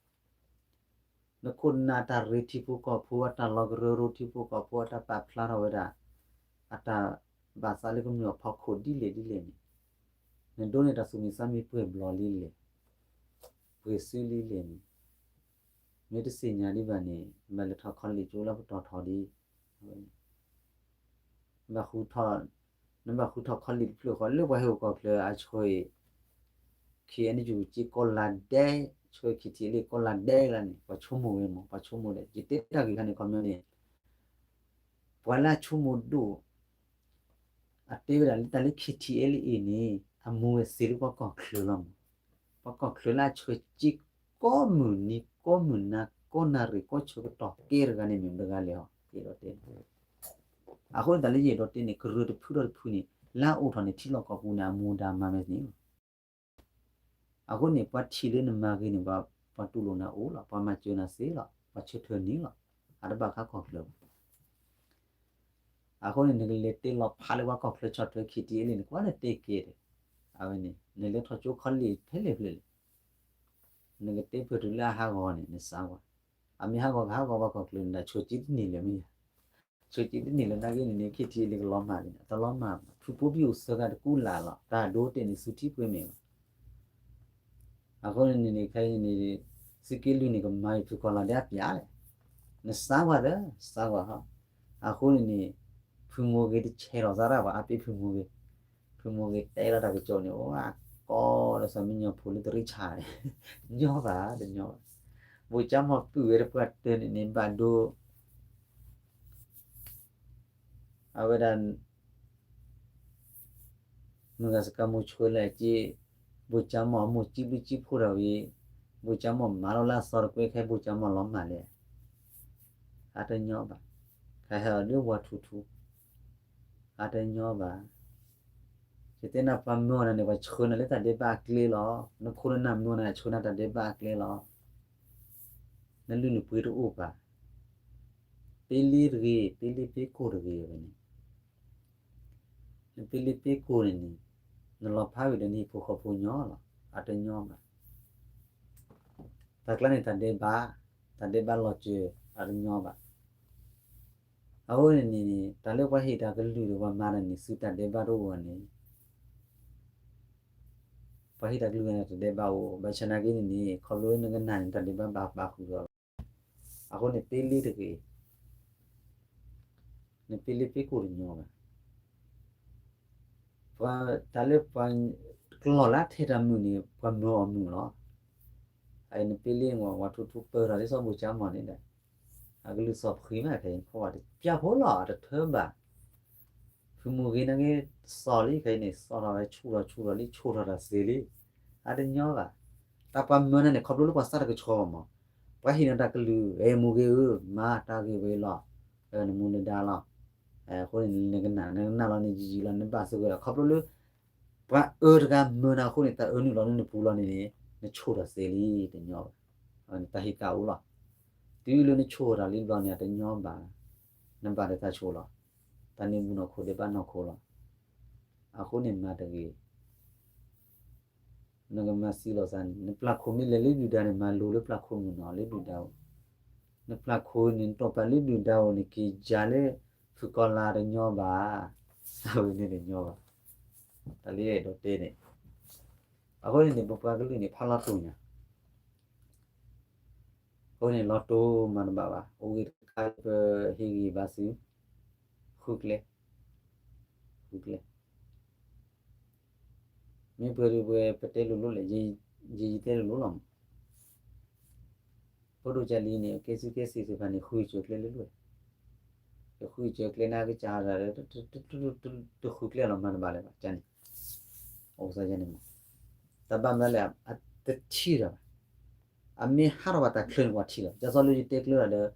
နခိၣ်နနၢ်တၢ်ရ့ထံဖိကီၢ်ဖိ အတၢ်လီၤကရၢရိထံဖိကီၢ်ဖိ အတၢ်ပာ်ဖျါထီၣ်ဝဲဒၣ် အတၢ်ဘၣ်သးလၢကမျၢၢ်အဖီခိၣ်ဒ်လဲၣ်ဒ်လဲၣ်န့ၣ်, နဒိးန့ၢ်တၢ်သူၣ်မံသးမံပှဲၤဘျီလံလဲၣ်, ပှဲၤစုလံလဲၣ်န့ၣ်, မ့ၢ်တသ့ၣ်ညါဒံးဘၣ်န့ၣ် နဘၣ်လဲၤထီၣ် college ကၠိလၢပတီၢ်ထီၣ်ဒ် နဘၣ်ဃုထီၣ် college တဖျၢၣ်ဃီ လၢပှၤဟဲအိၣ်ကီၢ်ချၢအဆှၢအံၤ KNU ကၠ့ကိးလါဒဲး, ဆှၢ KTLA ကိးလါဒဲးလၢန့ၣ် ပှၤဆိကမိၣ်ဝဲမး ပှၤဆိကမိၣ်ဒီး ယတဲတၢ်ဂ့ၢ်ခါန့ၣ် ခီပညီန့ၣ် ပှၤလၢအဆိကမိၣ်ဒိၣ် အတဲဝဲဒၣ်လၢတၢ်လၢ KTLA အံၤန့ၣ် အမူဝဲသ့လၢပှၤကီၢ်ချၢလီၤမး, ပှၤကီၢ်ချၢလၢအဆှၢကၠ့ကိးမုၢ်နံၤ ကိးမုၢ်နၤ ကိးနၣ်ရံၣ် ကိးဆၢကတီၢ်ကဲတဂၤန့ၣ် မ့ၢ်မတဂၤလဲၣ်ဟီ ယအဲၣ်ဒိးတဲ အဃိန့ၣ် တၢ်လၢယအဲၣ်ဒိးတဲန့ၣ် ကရၢတဖုဒီးတဖုန့ၣ် လၢအအိၣ်ထီၣ်န့ၣ် ထံလီၢ်ကီၢ်ပူၤန့ၣ် အမူဒါမၤမဲာ်န့ၣ်လီၤ. အဃိန့ၣ် ပှၤထံၣ်လၢနမၤဂ့ၤန့ၣ် ပှၤတူၢ်လိာ်နၤအိၣ်လီၤ, ပှၤမၤစၢၤနၤသ့လီၤ, ပှၤဆၢထၢၣ်န့ၣ်လီၤ, အတဘၣ်ဃးကီၢ်ချၢဘၣ်. အဃိန့ၣ် နကလဲၤတဲလီၤဖးလၢပှၤကီၢ်ချၢဆီၣ်ထွဲ KTLA န့ၣ် ကွၢ်နတဲကဲဒီး အဝဲန့ၣ် နလဲၤထီၣ်ကၠိ college ဖဲလဲၣ်ဖဲလဲၣ် နကတဲပၢၢ်တုၤလၢအဟးဂီၤန့ၣ် နစးကွၢ်, အမ့ၢ်ဟးဂီၤကဟးဂီၤပှၤကီၢ်ချၢန့ၣ် ဆှၢကၠ့တန့ၢ်လၢၤမ့ၢ်ဧါ, ဆှၢကၠ့တန့ၢ်လၢၤ နာ်က့န့ၣ်န့ၣ် KTLA ကလီၤမၢ်န့ၣ် အတလီၤမၢ်ဘၣ်, ဖုဖိပံအိၣ်သၢဂၤတကူလၢ်လီၤ, တၢ်ဒိတ့ၢ်န့ၣ် သူထံပှဲၤမဲာ်လီၤ. အဃိန့ၣ်န့ၣ် ခဲအံၤန့ၣ် သုးက့လွံၢ်န့ၣ် ကမၤအံၤဖုကီၢ်လီၤဒဲးအပျးလဲၣ်, နစးကွၢ်သၢ စးကွၢ်ဟီ. အဃိန့ၣ်န့ၣ် ဖုမိၢ်ဂ့ၤတဆဲးလီၤသးဒၣ်ပှၤအါပ့ၤဖုမိၢ်ဂ့ၤ, ဖုမိၢ်ဂ့ၤတဲလီၤတၢ်ကစီၣ်န့ၣ် အိၣ်အကီဒီးသးမံညီဖိလၢတရ့ဆါန့ၣ် ညီဘၣ်တညီဘၣ်. ဘိၣ်ကၠါမီၢ်ပုၢ်ဝဲတပှၢ်တၢၢ်န့ၣ်န့ၣ် ဘၣ်ဒိ အဝဲဒၣ် မုၢ်ဂၤစကၤမိၢ်ဆှၢလၢအက့, ဘိၣ်ကၠါမီၢ်အမိၢ်ကံဘျုးကံဖှိၣ်တၢ်ဝံၤ, ဘိၣ်ကၠါမီၢ်မၤလီၤလၢအသီတကွဲ ခဲဘိၣ်ကၠါမီၢ်လီၤမၢ်လဲၣ်, အတညီဘၣ်. ခဲဟဲအီၤဒ်ဝၤထူထူ အတညီဘၣ်. ယတဲနၤပှၤမၢအီၤနၤန့ၣ် ပှၤဆှၢနၤလၢတၢ်ဒဲးဘးအကျဲလီၤ. နခိၣ်နနၢ်မၢအီၤနၤ ဆှၢနၤတၢ်ဒဲးဘးအကျဲလီၤ. နလုၢ်နပှ့ၤတအိၣ်ဘၣ်. ပ့လ့တဂ့ၤ, ပ့လ့ပ့ကိၢ်တဂ့ၤဝဲန့ၣ် နပ့လ့ပ့ကိၢ်န့ၣ်န့ၣ် နလီၤဖးဝံၤဒီးနဟံၣ်ဖိဃီဖိညီလီၤ. အတညီဘၣ်. တၢ်ကျါန့ၣ်တၢ်ဒဲးဘး, တၢ်ဒဲးဘးလီၤစၢၤ အတညီဘၣ်. အဃိန့ၣ်န့ၣ် တၢ်လၢပှၤဟ့ၣ်တၢ်ကလုၢ်ဒီးပှၤမၤတၢ်န့ၣ် သုတၢ်ဒဲးဘးတအိၣ်ဘၣ်န့ၣ် ပှၤဟ့ၣ်တၢ်ကလုၢ်န့ၣ် တၢ်ဒဲးဘးအိၣ်, ဘၣ်ဆၣ်နာ်က့န့ၣ်န့ၣ် ခီဖျိလၢနကနၣ်န့ၣ် တၢ်ဒဲးဘးဘၣ်ပာ်ဃုာ်ဒီး အဃိန့ၣ် ပ့လ့တဂ့ၤ, နပ့လ့ပ့ကိၢ်တညီဘၣ်. ပှၤတၢ်လၢပှၤ ကျီၢ်လၢထဲတၢ်မုာ်န့ၣ် ပှၤမၢအီၤမုာ်လီၤ. အအံၤနပ့လ့န့ၣ် ဝၤထူထူပၢၢ်ထီၣ်လံစီၤဘိၣ်ကၠါမီၢ်န့ၣ်ဒီး အကလုၢ်စီၤဖှံမးခဲအံၤ ဖီဝါတပျၢ်ဖိလီၤ အတထၢဘၣ်. ဖုမိၢ်ဂ့ၤနာ်က့ စီၤလံခဲအံၤန့ၣ် စီၤထီၣ်ဝဲဆူၣ်ထီၣ်ဆူၣ်ထီၣ်လံ ဆိၣ်ထီၣ်တၢ်သ့လံ. အတညီဘၣ်. တၢ်ပှၤမၢနၤန့ၣ် ခီဖျိလၢပှၤသးတကဆှီဘၣ်မး. ပှၤဟ့ၣ်နၤတၢ်ကလုၢ် အဲ မိၢ်ဂ့ၤဧၢ မၤတၢ်ဂ့ၢ်ဝဲလီၤ. နမူနဒါလီၤ. အဃိန့ၣ် နကနၣ် နကနၣ်လီၤန့ၣ် ယံာ်ယံာ်လီၤ နဘၣ်သဂၢၢ်လီၤ. ခီဖျိလၢ ပှၤအၢတဂၤမၢနၤအဃိန့ၣ် တၢ်အၢနုာ်လီၤလၢနပူၤလီၤန့ၣ်န့ၣ် နဆိၣ်ထီၣ်သ့လံ တညီဘၣ်. တၢ်ဟ့ၣ်ကၣ်အိၣ်လီၤ. တုၤလၢနဆိၣ်ထီၣ်တၢ်လံဘျီန့ၣ် အတညီဘၣ်. နဘၣ်ဒီးတၢ်ဆိၣ်လီၤ. တၢ်န့ၣ်ဘူးနီၢ်ခိဒီးဘၣ်နီၢ်ခိလီၤ. အဃိန့ၣ်မၤတဂ့ၤ. နကမၤစံးလီၤစၢ်န့ၣ် နပျၢ်ခိၣ်မ့ၢ်လဲၤလၢဒုၣ်ဒါန့ၣ် မၤလိၤလၢပျၢ်ခိၣ်မုၢ်နီၤ လၢဒုၣ်ဒါအိၣ်, နပျၢ်ခိၣ်န့ၣ် နတီၢ်ပာ်လၢဒုၣ်ဒါအိၣ်န့ၣ် က့ၤယၤလၢဖုကီၢ်လါတညီဘၣ်, အဝဲန့ၣ်တညီဘၣ်, တၢ်လၢအဲၣ်ဒိးတဲန့ၣ်, အဃိန့ၣ်န့ၣ် ပပှၤကလုာ်န့ၣ် ဖးလီၤတိၢ်ညါ အဃိန့ၣ် လီၤတိၢ်မၤတဘၣ်ဘၣ်, အိၣ်ဂ့ၤတခါလၢပဟ့ၣ်ဂံၢ်ဘါစု, ဃုကျဲ, ဃုကျဲ, မ့ၢ်ပှဲၤဒုးပှဲၤ ပတဲလိၤလိၤလဲၣ်, ယယတဲလိၤလိၤလီၤမး, ဖိဒိၣ်ကၢ်လံၤန့ၣ် ကဲစုကဲစ့းသ့ၣ်တဖၣ်န့ၣ် ဃုစၢၤကျဲလၢလၢ, တဃုစၢၤကျဲန့ၣ် ကစၢ်ဒၣ် တဃုကျဲလီၤမၤတဘၣ်လၢၤဘၣ်န့ၣ်, အိၣ်စၢ်ယဲန့ၣ်မး, တၢ်ဘၣ်မနုၤလဲၣ် အတထံၣ်ဒီးဘၣ် အမ့ၢ်ဟးထီၣ်ဘၣ်တၢ်ချၢန့ၣ် ပှၤထံၣ်လီၤ, ဒ်သိးလၢယတဲကျၢၤဒီး,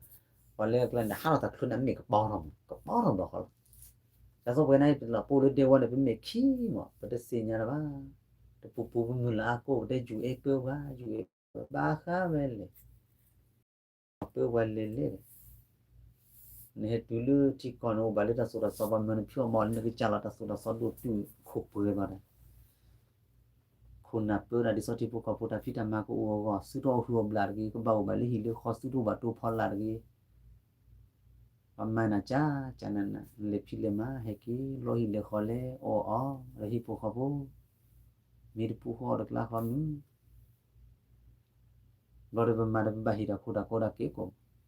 ပှၤလၢအကျါန့ၣ် ဟးထီၣ်တၢ်ချၢန့ၣ် အမဲာ်ကပီထီၣ်မး, ကပီထီၣ်ဘျီဃီလီၤ, ဒ်သိးပဝဲန့ၣ် ပလီၤပအိၣ်လၢဒဲဝဲန့ၣ် ပမဲာ်ခံမး ပတသ့ၣ်ညါလၢၤဘၣ်, တပူၤပူၤပမုၢ်လၢအကိၣ် ပတဲယူၤအဲၣ်ပၢဝဲ ယူၤအဲၣ်ပၢဝဲ ဘၣ်ဃးဝဲလဲၣ် ပၢဝဲလဲၣ်လဲၣ်, နဟဲတုၤလၢထံကီၢ်န့ၣ် အိၣ်ဘၣ်လၢတၢ်သိၣ်တၢ်သီ ပှၤမၢနဖၠိၣ်မးလၢနကစၢ်လီၤ တၢ်သိၣ်တၢ်သီဒိၣ်တုာ်ခိၣ်ပှဲၤဘၣ်ဒီး, ခိၣ်နၢ်ပၢတၢ်ဒ်သိးထံဖိကီၢ်ဖိတၢ်ဖံးတၢ်မၤကအိၣ်အဂီၢ် သုတအိၣ်ဟုၣ်အဘျၣ်တဂ့ၤ, ကဘၣ်အိၣ်ဘၣ်လၢဟံၣ်လၢဃီ သုတအိၣ်ဘၣ်တိဖီလာ်တဂ့ၤ, ပှၤမၤနၤကၢ်ကၢ်နးနး နလဲၤဖံးလဲၤမၤ ဟဲက့ၤလီၤဟံၣ်လဲၤဃီလဲၤအီၣ်အီၤ ဒီးဟံၣ်ဖိဃီဖိ, မ့ၢ်တပူၤဃီအီၤတကျါဃီမုၢ် ဘျီဒီးပမၤဒီးပဘၣ်ဟ့ၣ်တၢ်ခိတၢ်ကီတၢ်က့ၤကိးမ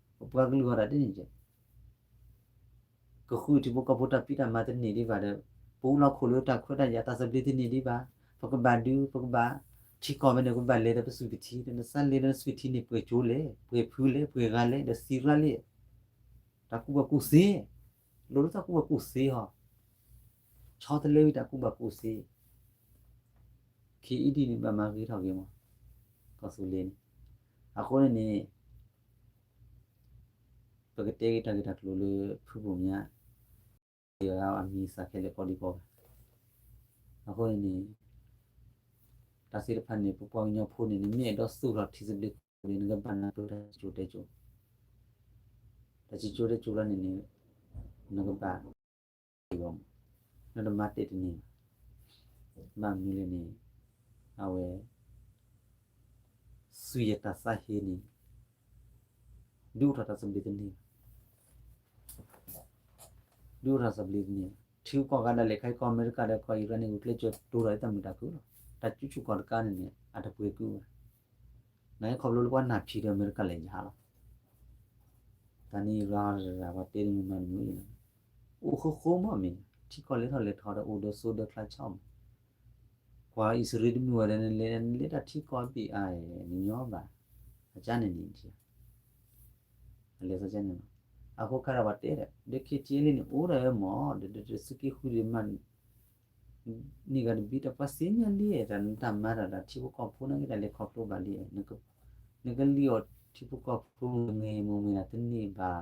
း, ပပှၤကလုာ်အီၤဒၣ်ဒ်န့ၣ်ကဲ, ကဃုထံဖိကီၢ်ဖိတၢ်ဖံးတၢ်မၤတန့ၢ်ဒံးဘၣ်ဒီး, ပအိၣ်လီၤခိၣ်လၢတၢ်ခွဲးတၢ်ယာ်တၢ်သဘျ့တန့ၢ်ဒံးဘၣ်, ပကဘၣ်ဒုး ပကဘၣ်ထံကီၢ်ဝဲန့ၣ် ပဘၣ်လဲၤဒီးပစူၢ်ကထံ ဒီးနသးလဲၤဒီးနစူၢ်ကထံန့ၣ် ပှဲၤကၠိလဲၣ် ပှဲၤဖုလဲၣ် ပှဲၤဂၤလဲၣ် ဒီးသံရၣ်လဲၣ် တၢ်ကူၣ်ဘၣ်ကူၣ်သ့, လိၣ်လၢတၢ်ကူၣ်ဘၣ်ကူၣ်သ့ဟီ, ဆီတလဲဝံၤတၢ်ကူၣ်ဘၣ်ကူၣ်သ့, ခ့အံၤဒ်န့ၣ် ဘၣ်မၤဂ့ၤထီၣ်ဂ့ၤမး, ကီၢ်သူလ့ၤန့ၣ်, အဃိန့ၣ်န့ၣ် ပကတဲဂ့ၤတၢ်ဂ့ၢ်တၢ်ကျိၤလၢဖုဘိၣ်မၠး, အမံၤစၢ်ခဲလၢာ်ကိးဒံကိးဂၤ, အဃိန့ၣ်န့ၣ် တၢ်သ့ၣ်တဖၣ်န့ၣ် ပပှၤကညီဖိန့ၣ် နမ့ၢ်အဲၣ်ဒိးသူၣ်ထီၣ်ထံသဘျ့ကီၢ်သဘျ့ နကဘၣ်နၢ်ပၢၢ်တၢ်စံၣ်စိၤတဲစိၤ, တၢ်စံၣ်စိၤတဲစိၤလီၤန့ၣ်န့ၣ် နကဘၣ် နတမၤတဲာ်တန့ၢ်ဘၣ်, ဘၣ်မနုၤလဲၣ်န့ၣ် အဝဲ သွံၣ်ယတၢ်သးဟ့န့ၣ် ဒုးအိၣ်ထီၣ်တၢ်သဘျ့တန့ၢ်ဘၣ်, ဒုးအိၣ်ထီၣ်သဘျ့တန့ၢ်ဘၣ်, ထံဂုၤကီၢ်ဂၤဒၣ်လဲာ်ခဲအံၤ ကီၢ်အမဲရကၤဒီးကီၢ်အံၤရၢၣ်န့ၣ် ဂုာ်ကျဲးစၢးတိၤထီၣ်လၢတၢ်မုာ်တၢ်ခုၣ်လီၤ, တၢ်ကူၣ်ဆူၣ်ကီၢ်တကးန့ၣ်န့ၣ် အတပှဲၤကုၢ်ဘၣ်, နခီဖျိလၢပှၤနၢ်ဖံးဒီးအမဲရကၤလဲၤယါလီၤ တၢ်န့ၣ်ရၤရၤပှၤတဲတမံၤမၤတမံၤ, အိၣ်ဃိဃိမးမ့ၢ်, ထံကီၢ်လဲၤထီၣ်လဲၤထီဒီးအိၣ်ဒီးစိဒီးချါဆီမး, ကွၢ်အံၣ်စရ့လးတမုာ်ဝဲဒီး နလဲၤနလဲၤတၢ်ထံကီၢ်ဘ့ၣ်အါ, နညီဘၣ်, အကါန့ၣ်န့ၣ်, အလဲၤသးကါန့ၣ်လီၤ, အဃိခါဒီးပှၤတဲဒီး ဒ် KTLA န့ၣ် အိၣ်ဒီးမး ဒီးသုးက့ဃုဒံးမး န့ၢ်ဂၤတဘ့ၣ်တၢ် ပှၤသ့ၣ်ညါလံ, တၢ်နတၢ်မၤတၢ်ဒီးထံဖိကီၢ်ဖိန့ၣ် ကတၢ်လဲၤခီဖျိဘၣ်လံ, နကလံၣ်အီၤထံဖိကီၢ်ဖိမ့ၢ်မ့ၢ်မ့ၢ်တန့ၢ်ဘၣ်,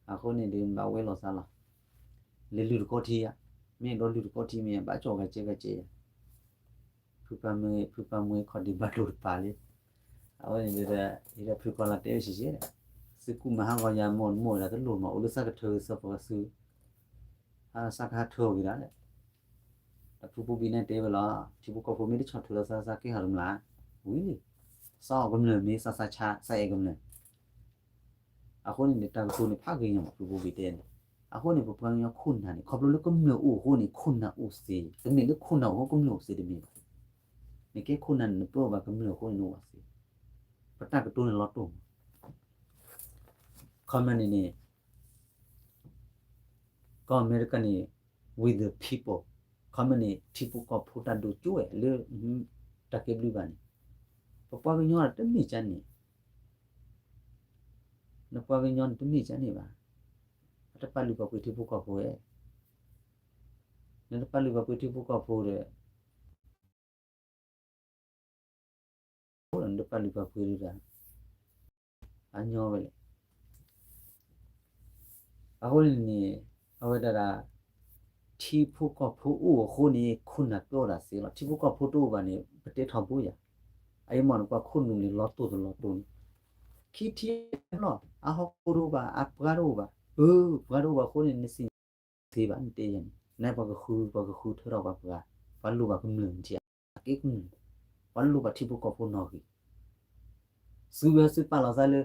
အဃိန့ၣ်ဒီးဘၣ်ဝဲလိာ်သးလီၤ, လဲၤလုၢ်တကီထံယါ, မ့ၢ်အဲၣ်ဒိးလုၢ်တကီထံမ့ၢ် ဘၣ်ကၠီၣ်ဂၤကဲဂၤကဲယါ, ဖုပာ်မွဲ ဖုပာ်မွဲခီၣ်ဒံးဘၣ်လိာ်တပာ်လံ, အဝဲန့ၣ်ဒီး ယဒီးဖုကီၢ်လၢ်တဲဝဲဆံးဆံးဒီး, သုကူၣ်မၤဟးဂီၤယၤမိၢ်တမိၢ်ဒီးတလိၣ်မး အိၣ်လၢသးကထၢကစီၣ်ပှၤကသု သးကဟးထၢအီၤက့ၤဒၣ်လဲၣ်, ဒီးဖုပူဘံန့ၣ်တဲဝဲလီၤ, ထံဖိကီၢ်ဖိမ့ၢ်တဆီၣ်ထွဲလီၤသး သးကဲထီၣ်တမျၢ်, ဝံၤလံ, သးအီၣ်ကမျၢၢ်မ့ၢ်သးသးဆါ သးအဲၣ်ကမျၢၢ်, အဃိန့ၣ်န့ၣ် တၢ်ကတိၤန့ၣ်ဖးဂ့ၤညါမး ဖုပူဘံတဲန့ၣ်, အဃိန့ၣ် ပပှၤကညီခိၣ်နၢ်န့ၣ် ခီဖျိလၢကမျၢၢ်အိၣ်အဃိန့ၣ် ခိၣ်နၢ်အိၣ်သ့, တမ့ၢ်လၢခိၣ်နၢ်အိၣ်အဃိကမျၢၢ်အိၣ်သ့တမ့ၢ်ဘၣ်, နကဲခိၣ်နၢ်န့ၣ် နပၢအီၤဘၣ်ကမျၢၢ်အဃိန့ၣ် နအိၣ်ဘၣ်သ့, ပတၢ်ကတိၤန့ၣ်လီၤတိၢ်မး, ခီမ့ၢ်န့ၣ်န့ၣ် ကီၢ်အမဲရကၤန့ၣ် with the people, ခီမ့ၢ်န့ၣ် ထံဖိကီၢ်ဖိတၢ်ဒိၣ်ကၠိဝဲလၢ တၢ်ကဲဘျုးဘၣ်န့ၣ်, ပပှၤကညီတမ့ၢ်ကန့ၣ်, နပှၤကညီန့ၣ်တမ့ၢ်ကန့ၣ်ဘၣ်, အတပာ်လုၢ်ပာ်ပှ့ၤထံဖိကီၢ်ဖိဝဲ, နတပာ်လုၢ်ပာ်ပှ့ၤထံဖိကီၢ်ဖိဒီး အိၣ်ဒီးနတပာ်လုၢ်ပာ်ပှ့ၤဒံးဘၣ်, အညီဝဲလဲၣ်, အဃိန့ၣ်န့ၣ် အဝဲဒၣ်ဒၣ် ထံဖိကီၢ်ဖိအိၣ်အဃိန့ၣ် ခိၣ်နၢ်ပၢအီၤဒၣ်သ့လီၤ, ထံဖိကီၢ်ဖိတအိၣ်ဘၣ်န့ၣ် ပတဲထီဘိယၤ, အအံၤမ့ၢ်နကွၢ်ခိၣ်နူာ်န့ၣ် လီၤတိၢ်တလီၤတိၢ်န့ၣ်, ခံထံၣ်လီၤ, အဟီၣ်ခိၣ်တအိၣ်ဘၣ်, အပှၤတအိၣ်ဘၣ်, အၢ ပှၤတအိၣ်ဘၣ်အဃိန့ၣ် နစံးသ့ဘၣ် နတဲယၤန့ၣ် နပှၤကဃု ပှၤကဃုထၢထီၣ်ပှၤပှၤ, ပှၤလိၣ်ဘၣ်ကမျၢၢ်နထံၣ်, အကဲကမျၢၢ်, ပှၤလိၣ်ဘၣ်ထံဖိကီၢ်ဖိနီၣ်ဂံၢ်, စုဝဲစုပာ်လီၤသးလၢ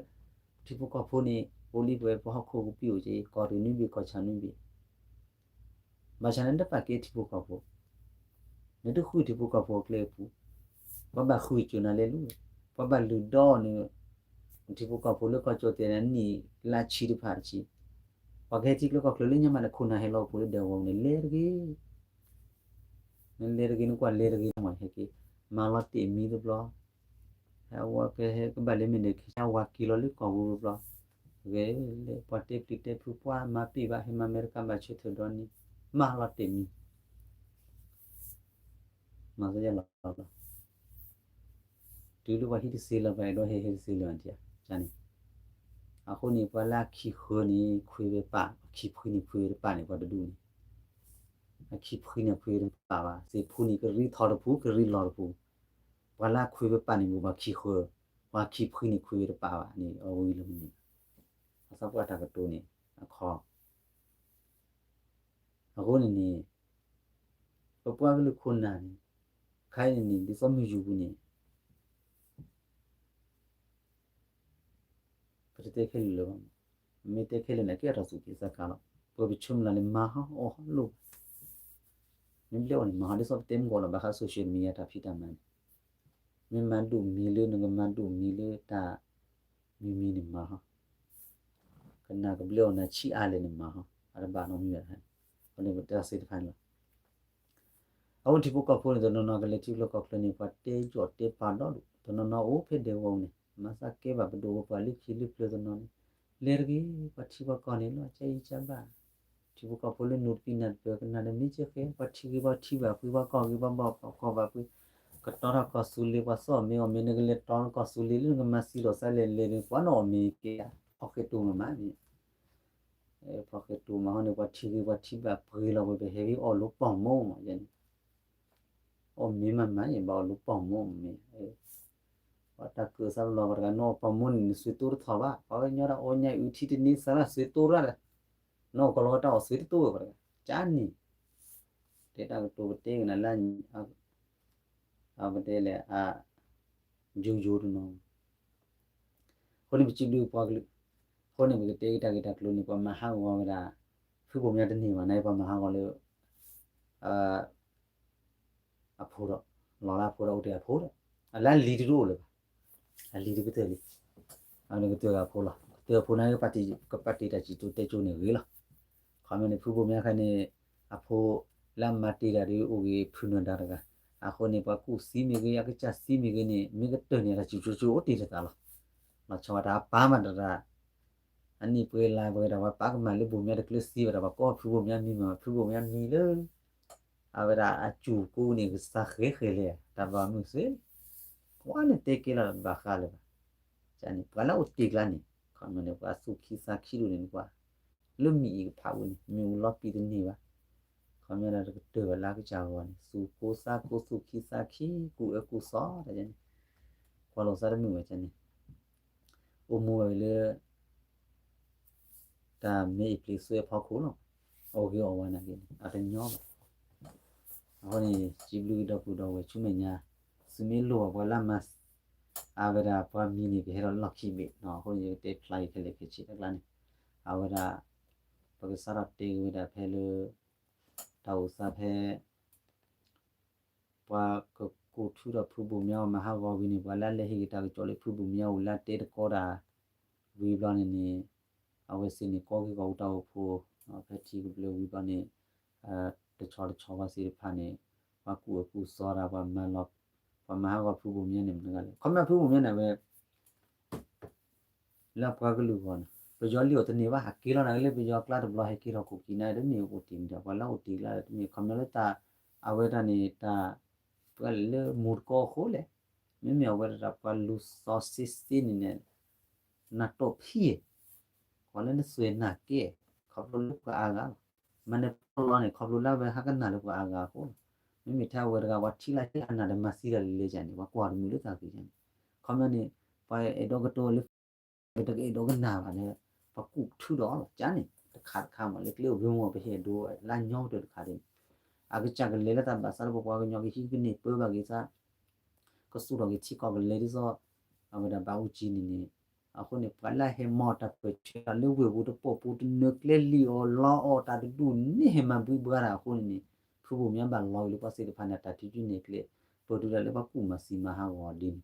ထံဖိကီၢ်ဖိန့ၣ် ပအိၣ်လံပှဲၤ ပဟီၣ်ခိၣ်ကပံာ်အိၣ်က့ၤ ကီၢ်တနွံဘ့ၣ် ကီၢ်ဆၣ်နွံဘ့ၣ်, ဘၣ်ဆၣ်န့ၣ်တပာ်ကဲထံဖိကီၢ်ဖိ, နတဃုထံဖိကီၢ်ဖိအကျဲအပူၤ, ပှၤဘၣ်ဃုစၢၤနၤလဲၤလူၤ, ပှၤဘၣ်လုၢ်ဒီးန့ၣ် ထံဖိကီၢ်ဖိလၢကီၢ်ကၠီၣ်တဲာ်န့ၣ် နံၣ်လါဆံတဖၣ်တဆံ, ပှၤကဟဲထံချၢကီၢ်ချၢလၢညါမးန့ၣ် ခိၣ်နၢ်ဟဲလီၤအိၣ်ဖှိၣ်လၢဒဲကဝီၤန့ၣ် လဲၤတဂ့ၤ နလဲၤတဂ့ၤ နကွၢ်လဲၤတဂ့ၤမး ဟဲက့ၤ မၤလီၤတ့ၢ်မံတဘျီ, ဟဲဝဲကဟဲကဘၣ်လၢမ့ၢ်န့ၣ် ခဲဆါဝါက့ၤလီၤလၢကီၢ်ပူၤတဘျီ, ဂဲၤလၢပှၤတဲပျံၤတဲဖုးပှၤမၤပ့ၢ်ဘၣ် ဟဲမၤမဲာ်တကါဘၣ်ဆၢထၢၣ်ဒီနံၤ, မၤလီၤတ့ၢ်မံ မၤစၢၤယလီၤဘျီ, တုၤလၢပှၤဟံးတစ့လၢၤ ပှၤအဲၣ်ဒိးဟဲဟဲတစ့လၢၤဒံးဧါန့ၣ်, အဃိန့ၣ် ပှၤလၢအခံဃၢၤန့ၣ် ခွ့ဝဲပာ်, အခံဖှံန့ၣ် ခွ့ဝဲတပာ်န့ၣ် ပှၤတဒူၣ်န့ၣ်, အခံဖှံန့ၣ် ခွ့ဝဲတပာ်ဘၣ်, စ့ၢ်ဖှံန့ၣ် ကရံထီၣ်တပူၤ ကရံလီၤတပူၤ, ပှၤလၢအခွ့ဝဲပာ်န့ၣ် မ့ၢ်ပှၤခံဃၢၤ, ပှၤခံဖှံန့ၣ် ခွ့ဝဲတပာ်ဘၣ်န့ၣ် အဝဲလၢမနုၤ, အသးပှၢ်တၢ်ကတိၤန့ၣ် အခီ အဃိန့ၣ်န့ၣ် ပပှၤကလုာ်ခိၣ်နၢ်န့ၣ် ခဲအံၤန့ၣ်န့ၣ် ဒ်သိးမုၢ်ယူၤပူၤန့ၣ် ပတတဲခဲလၢာ်လၢၤဘၣ်, မ့ၢ်တဲခဲလၢာ်န့ၣ် ကဲအတၢ်သူၣ်က့သးကါလီၤ, ပကပဆိကမိၣ်လၢမၤဟီအီၣ်ဟီလိၣ်ဘၣ်, မ့ၢ်ဘျဲၣ်အီၤန့ၣ် မၤဟီဒ်သိးပတဲမုၢ်ကီၢ်လီၤ ဘၣ်ဃး social media တၢ်ဖံးတၢ်မၤန့ၣ်, မ့ၢ်မၤဒိၣ်မံၤလၢ နကမၤဒိၣ်မံၤလၢတၢ် မံၤမံၤန့ၣ်မၤဟီ, ကနၣ်ကဘျဲၣ်အီၤနၤဆံးအါလဲၣ်န့ၣ်မၤဟီ, အတဘၣ်နီတမံၤဘၣ်, အဃိန့ၣ်ပတဲသ့ၣ်တဖၣ်န့ၣ်လီၤ. အအိၣ်ထံဖိကီၢ်ဖိန့ၣ် တနီၤနီၤကလဲၤထံချၢကီၢ်ချၢန့ၣ် ပှၤတဲယီၣ်တဲပာ်ဒီဒူၣ်, တနီၤနီၤအိၣ်ဖဲဒဲကဝီၤန့ၣ် မၤသးကဲဘၣ်ပဒိၣ်ပပှၢ်လၢခံလၢပျၢၤတနီၤန့ၣ်, လဲၤတဂ့ၤ ပှၤထံပှၤကီၢ်န့ၣ်လီၤ ကၢ်အံၤကၢ်ဘၣ်, ထံဖိကီၢ်ဖိလၢနူၤတကံနၢ်တပၢၢ် ကနၣ်ဒီးမ့ၢ်ကဲဃဲ ပှၤထံဂ့ၤပှၤထံဘၣ်ပှ့ၤ ပှၤကီၢ်ဂ့ၤပှၤဘၣ်ကီၢ်ဘၣ်ပှ့ၤ, ကတီထီၣ်ကီၢ်သူလ့ၤ ပှၤသီၣ်အီၣ်မ့ၤအီၣ်မ့ၤ နကလဲၤတီနကီၢ်သူလ့ၤလၢနကမၤသံလီၤသးလဲၤလဲၤန့ၣ် ပှၤနီၣ်အီၣ်မ့ၤကဲဧါ, ဖီၣ်ဃဲးတိၤမးမးန့ၣ် ဖီၣ်ဃဲးတိၤမးဟီန့ၣ် ပှၤထံဂ့ၤပှၤထံဘၣ်ပှ့ၤလီၤပှဲၤ ပဟဲဂ့ၤအီၣ်လိပီၢ်မိၢ်မးန့ၣ်, အီၣ်မ့ၤမးမးယဘၣ်အီၣ်လိပီၢ်မိၢ်မ့ၢ်, ပှၤတၢ်ကၢၣ်စးလီၤပှၤတဂၤ နအီၣ်ပီၢ်မိၢ်န့ၣ် နစွ့တိတထီၣ်ဘၣ်, ပှၤကညီတၢ်အီၣ်ညါအုးထံတန့ၢ်သးလၢစွ့တိရၣ်ဒီး, နအီၣ်ကီၢ်လီၤဝဲတၢ်အီၣ်စွ့တတိဝဲပှၤတဂၤ, ကန့ၣ်, တဲတၢ်ကတိၤပတဲကနၤလၢ အပတဲလဲၣ် အ ယိယိတနီၤ, အဃိန့ၣ်ပစံးဘျုးပှၤကလုာ်, အဃိန့ၣ် ပကတဲက့ၤတၢ်ဂ့ၢ်တၢ်ကျိၤန့ၣ် ပှၤမၤဟးဂီၤဝဲဒၣ် ဖုဘိၣ်မၠါတန့ၢ်ဘၣ်န့ၣ် ပှၤမၤဟးဂီၤလၢ အဖိဒီး လီၤလၢအဖိဒီးအိၣ်တ့ၢ်အဖိဒီး အလၢအလံၤတဒူၣ်အိၣ်လၢၤဘၣ်, အလံၤတကတၢၢ်လံ, အဝဲန့ၣ်ကတၢၢ်အဖိလီၤ, ကတၢၢ်အဖိန့ၣ် ကပာ်တ့ၢ်တၢ်စံၣ်စိၤတဲစိၤန့ၣ်ဂ့ၤလီၤ, ခီမ့ၢ်န့ၣ် ဖုဘိၣ်မၠါခဲန့ၣ် အဖိ လၢအမၤတ့ၢ်တၢ်ဒီးအိၣ်ဂ့ၤဖုနၢၤဒါတဂၤ, အဃိန့ၣ် ပှၤကူၣ်သံမ့ၢ်ဂ့ၤ အကစၢ်သံမ့ၢ်ဂ့ၤန့ၣ် မ့ၢ်ကတၢၢ်န့ၣ် တၢ်စံၣ်စိၤစိၤအိၣ်တ့ၢ်တသးလီၤ, လီၤဆီဝဲတၢ်အပၢ်မၤတၢ် အနံၣ်ပှဲၤလါပှဲၤဒီး ပှၤပာ်ကမၣ်လၢဘိၣ်မၠါတကျၢၤသံဝဲဒၣ် ပှၤကိးဖုဘိၣ်မၠါမံၤမး ဖုဘိၣ်မၠါမံၤလၢ အဝဲဒၣ်အစူၢ်ကိးန့ၣ် ကစၢ်ဃဲဃဲလဲၣ် တၢ်ဘၣ်မုာ်သ့, ပှၤန့ၣ်တဲကဲလီၤတၢ်တဘၣ်ဃးလၢၤဘၣ်, န့ၣ် ပှၤလၢအိၣ်တ့ၢ်ကျါန့ၣ် ခီမ့ၢ်န့ၣ် ပှၤသူၣ်ခံသးခံဒိၣ်န့ၣ် ပှၤ လၢမံၤအံၤကဖးဝဲန့ၣ် မ့ၣ်အူလီၤပံာ်တန့ၢ်ဘၣ်, ခီမ့ၢ်ဒၣ်တကတၢၢ်ဘၣ်လၢအကစၢ်ဂီၢ်န့ၣ် သူၣ်ကိၢ်သးကိၢ်သူၣ်ခံသးခံ ကူၣ်အၢကူၣ်သီတၢ်န့ၣ်, ကွၢ်လိာ်သးတမုာ်ဘၣ်န့ၣ် အိၣ်မူဝဲလၢ တၢ်မ့ၢ်အံၤပျံၤသွဲအဖီခိၣ်လီၤ, အီၣ်ဂ့ၤအီၣ်ဝါနာ်က့န့ၣ် အတညီဘၣ်, အဃိန့ၣ် စံးဘျုးက့ၤဒီပုၢ်ဒီဝဲၢ်ဆူမဲာ်ညါ, သုမ့ၢ်လိၣ်ဘၣ်ပှၤလၢမၤ အဝဲဒၣ်ပှၤမံၤန့ၣ် ကဟဲဒီးလီၢ်ခံဘ့ၣ်, အဃိန့ၣ် ယကတဲဖျါအံၤခဲလၢာ်ခဲဆ့တကျါန့ၣ်, အဝဲဒၣ် ပကစးထီၣ်တဲက့ၤဝဲဒၣ်ဖဲလၢ တၢ်အိၣ်သးဖဲ ပှၤကကိးထုဒီးဖုဘိၣ်မၠါအီၤမၤဟးဂီၤဝံၤန့ၣ် ပှၤလၢအလဲၤဟ့ၣ်က့ၤတၢ်ကစီၣ်လၢဖုဘိၣ်မၠါအအိၣ်လၢအတဲတကီတၢ် ဝံၤဘျီန့ၣ်န့ၣ် အဝဲသ့ၣ်န့ၣ် ကီက့ၤကီၢ်ပူၤတၢ်အိၣ်ဖှိၣ် ဖဲထံကဘျၢဝံၤဘျီန့ၣ် တဆီတဆီဝဲသ့ၣ်တဖၣ်န့ၣ် ပှၤကူၣ်အၢကူၣ်သီတၢ် ပှၤမၤလီၤ ပှၤမၤဟးဂီၤဖုဘိၣ်မၠါန့ၣ် မနုၤဂၤလဲၣ် ခီမ့ၢ်ဖုဘိၣ်မၠါန့ၣ် အဝဲ လၢပှၤကလုာ်ဂီၢ်န့ၣ် ပယီၤလံၣ်အီၤတန့ၢ်ဘၣ် ဟးက့ၤလီၤနၤလၢပယီၤကျါတဘျီ ဟဲက့ၤထီၣ်ခိၣ်က့ၤနၤ တမ့ၢ်အိၣ်တ့ၢ်မ့ၢ်ဒီး ပှၤလၢအိၣ်တ့ၢ်ကျါဒီး တမ့ၢ်ခီမ့ၢ်လၢတၢ် အဝဲတၢ်န့ၣ် တၢ် ပှၤလၢမူတကီအဃိလဲၣ် မ့မ့ၢ်အဝဲဒၣ်ပှၤလူၤသီစ့စ့န့ၣ်န့ၣ် နၢ်တိၢ်ဖံး ပှၤလၢနသွဲၣ်နာ်ကဲ ခီဖျိလၢပှၤအါဂၤလီၤ မၤနၢၤဖီလီၤန့ၣ် ခီဖျိလၢအဝဲဟးကနၣ်လၢပှၤအါဂၤအဃိလီၤ မ့မ့ၢ်ထဲအဝဲတဂၤ ပှၤထံၣ်လၢဟ့ၣ်အနၢ်ဒီးမၤသံတၢ်လၢလဲၣ်န့ၣ် ပှၤကွၢ်တမုာ်လၢတၢ်ဂ့ၢ်န့ၣ် ခီပညီန့ၣ် ပှၤအဲၣ်ဒိးကတိၤလၢ ပတအဲၣ်ဒိးကနၣ်ဘၣ်န့ၣ် ပှၤကူၣ်ထုဒီးလီၤ ကန့ၣ် တခါတခါမး လၢကျဲအိၣ်ဖဲမ့ၢ်ပဟဲဒိလၢညီကတၢၢ်တခါန့ၣ် အကစၢ်ကလဲၤလၢတၢ်ဘၣ်ဆၣ်လၢပပှၤကညီကဟံးကန့ၢ်ပၢဘၣ်က့ၤသး ကစူၣ်ထီၣ်က့ၤထံကီၢ်ကလဲၤဒ်သိး အဝဲဒၣ်ဘၣ်အူကၠံန့ၣ်န့ၣ်, အဃိန့ၣ် ပှၤလၢဟဲမၤတၢ်ပၢၢ်ဆၢလၢဝ့ၢ်ပူၤတပိာ်ပူၤ တနၢၤကျဲလံာ်အီၤလီအီၤ တၢ်တဒူၣ်န့ၣ်ဟဲမၤဘှံးဘှါတၢ်အဃိန့ၣ်န့ၣ်, ဖုဘိၣ်မၠါဘၣ်လီၤက့ၤလၢပှၤသ့ၣ်တဖၣ်န့ၣ် တၢ်ထံကၠံၣ်န့ၣ်ကျဲ, ပၢၢ်တုၤဒၣ်လၢပှၤကူၣ်မၤစံမၤဟးဂီၤဒ်န့ၣ်,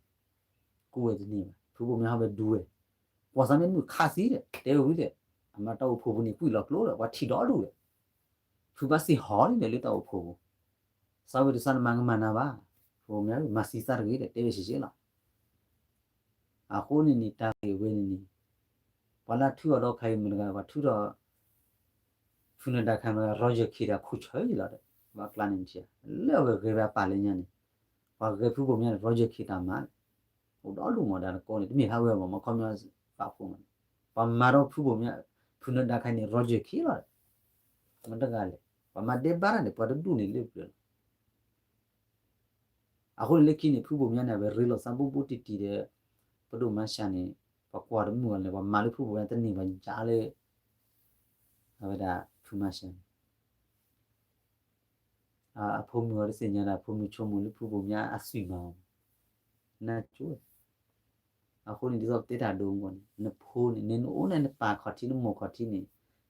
ကူၣ်ဝဲတန့ၢ်ဘၣ်, ဖုဘိၣ်မၠါဟီဘဲဒူဝဲ, ကွၢ်စၢ်မ့ၢ်တမုာ်ခးသံဒီး တဲဝဲဝံၤဒီး, အမၤတၢ်အိၣ်ဖှိၣ်ပူၤန့ၣ် ကွံာ်လီၤကျိဒီး ပှၤထံၣ်ဒီဒူၣ်ဒီး ဖုဘၣ်စံၣ်ဟီန့ၣ်လၢတၢ်အိၣ်ဖှိၣ်ပူၤ, စးဝဲတစးနမၤကမၣ်နၤဘၣ်, ဖုဘိၣ်မၠါမၤစံသးတဂ့ၤဒီး တဲဝဲဆံးဆံးလီၤ. အဃိန့ၣ်န့ၣ် တၢ်ဂ့ၢ်ဝဲန့ၣ်န့ၣ်, ပှၤလၢထုးအီၤဒီးခါအံၤမတၤတဂၤ ပှၤထုးထီၣ် ဖုနၢၤဒါခါမတၤတဂၤ Roger Kay တၢ်ခူၣ်ဆၢအံၤလီၤဒီး ဘၣ်ကျါန့ၣ်မထံၣ်ဧါ, လၢအဝဲဂဲၤဝဲအပၢ်လၢညါန့ၣ်, ပှၤဂဲၤဖုဘိၣ်မၠါန့ၣ် Roger Kay တၢ်မၤန့ၣ်, အိၣ်ဒီဒူၣ်မးဒၣ်တကိးန့ၣ် တမ့ၢ်ဟးဝဲမး မ့ၢ်ခီပညီသးဖိမးန့ၣ်, ပှၤမၤဒီးဖုဘိၣ်မၠါ, ဖုနၢၤဒါခါအံၤန့ၣ် Roger Kay လီၤဒီး, မတၤတဂၤလဲၣ်, ပှၤမၤဒဲးဘးတၢ်န့ၣ် ပှၤတဒူၣ်န့ၣ်လၢပျၢၤလီၤ. အဃိန့ၣ်လၢခံန့ၣ် ဖုဘိၣ်မၠါန့ၣ် အဝဲရ့လိာ်သးဘူးဘူးတံၢ်တံၢ်ဒီး ပဒိၣ်မါရှါန့ၣ်, ပှၤကွၢ်တမုာ်အီၤလဲၣ်, ပှၤမၤလၢဖုဘိၣ်မၠါတန့ၢ်ဘၣ်ယါလၢ အဝဲဒၣ်ဖုမါရှါန့ၣ်, အဖိမုၣ်အီၤတသ့ၣ်ညါဒီး အဖိမုၣ်ဆိကမိၣ်လၢဖုဘိၣ်မၠါအသွံၣ်မၤအီၤ, နၢ်ကၠိ အဃိန့ၣ် ဒ်သိးပတဲတၢ်ဒိမးန့ၣ် နဖိန့ၣ် နအိၣ်န့ၣ် နပၢ်ခီၣ်ထံး နမိၢ်ခီၣ်ထံးန့ၣ်,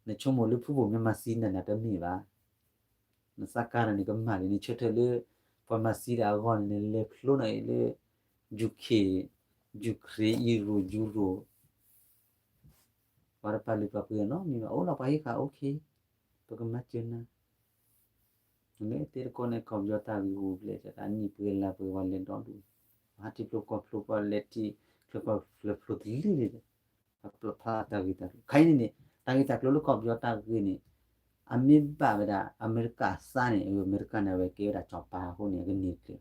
နဆိကမိၣ်လၢဖုဘိၣ်မၠါမၤသံနၤန့ၣ် တမ့ၢ်ဘၣ်. နသးကါတၢ်န့ၣ် ကမၣ်လံန့ၣ် ဆၢထၢၣ်လၢ ပှၤမၤသံတၢ်အဂီၢ်န့ၣ် နလဲၤဖျိနီၣ်အံၤလၢ ယူၤခ့ၣ်, ယူၤခရ့ၣ်, အံၤရိၣ်, ယူၤရိၣ် ပှၤတပာ်လုၢ်ပာ်ပှ့ၤနီတမံၤဘၣ်, အိၣ်လီၤပှၤဟံးဃာ် okay, ပကမၤစၢၤနၤ, နမ့ၢ်တဲတကိးန့ၣ် ကီၢ်ပယီၤတၢ်ဂ့ၢ်ဂူၤဘျဲၣ် တၢ်နံၣ်ပှဲၤလါပှဲၤ ပှၤလဲၤဒီဒူၣ်, ပှၤဟးထံဖျိကီၢ်ဖျိ ပှၤလဲၤထံချၢကီၢ်ချၢဖျိတလံၤလံ, ပာ်ဖျါတၢ်ဂ့ၢ်တၢ်ကျိၤ ခဲအံၤန့ၣ်န့ၣ် တၢ်ဂ့ၢ်တၢ်ကျိၤလၢကီၢ်ပယီၤတၢ်ဂ့ၢ်န့ၣ် အမ့ၢ်ဘၣ်ဝဲဒၣ် အမဲရကၤသးန့ၣ်, အမဲရကၤန့ၣ် အဝဲကဲဝဲဒၣ်ကၠီၤပၤအဃိန့ၣ် အကန့ၢ်ကျဲ,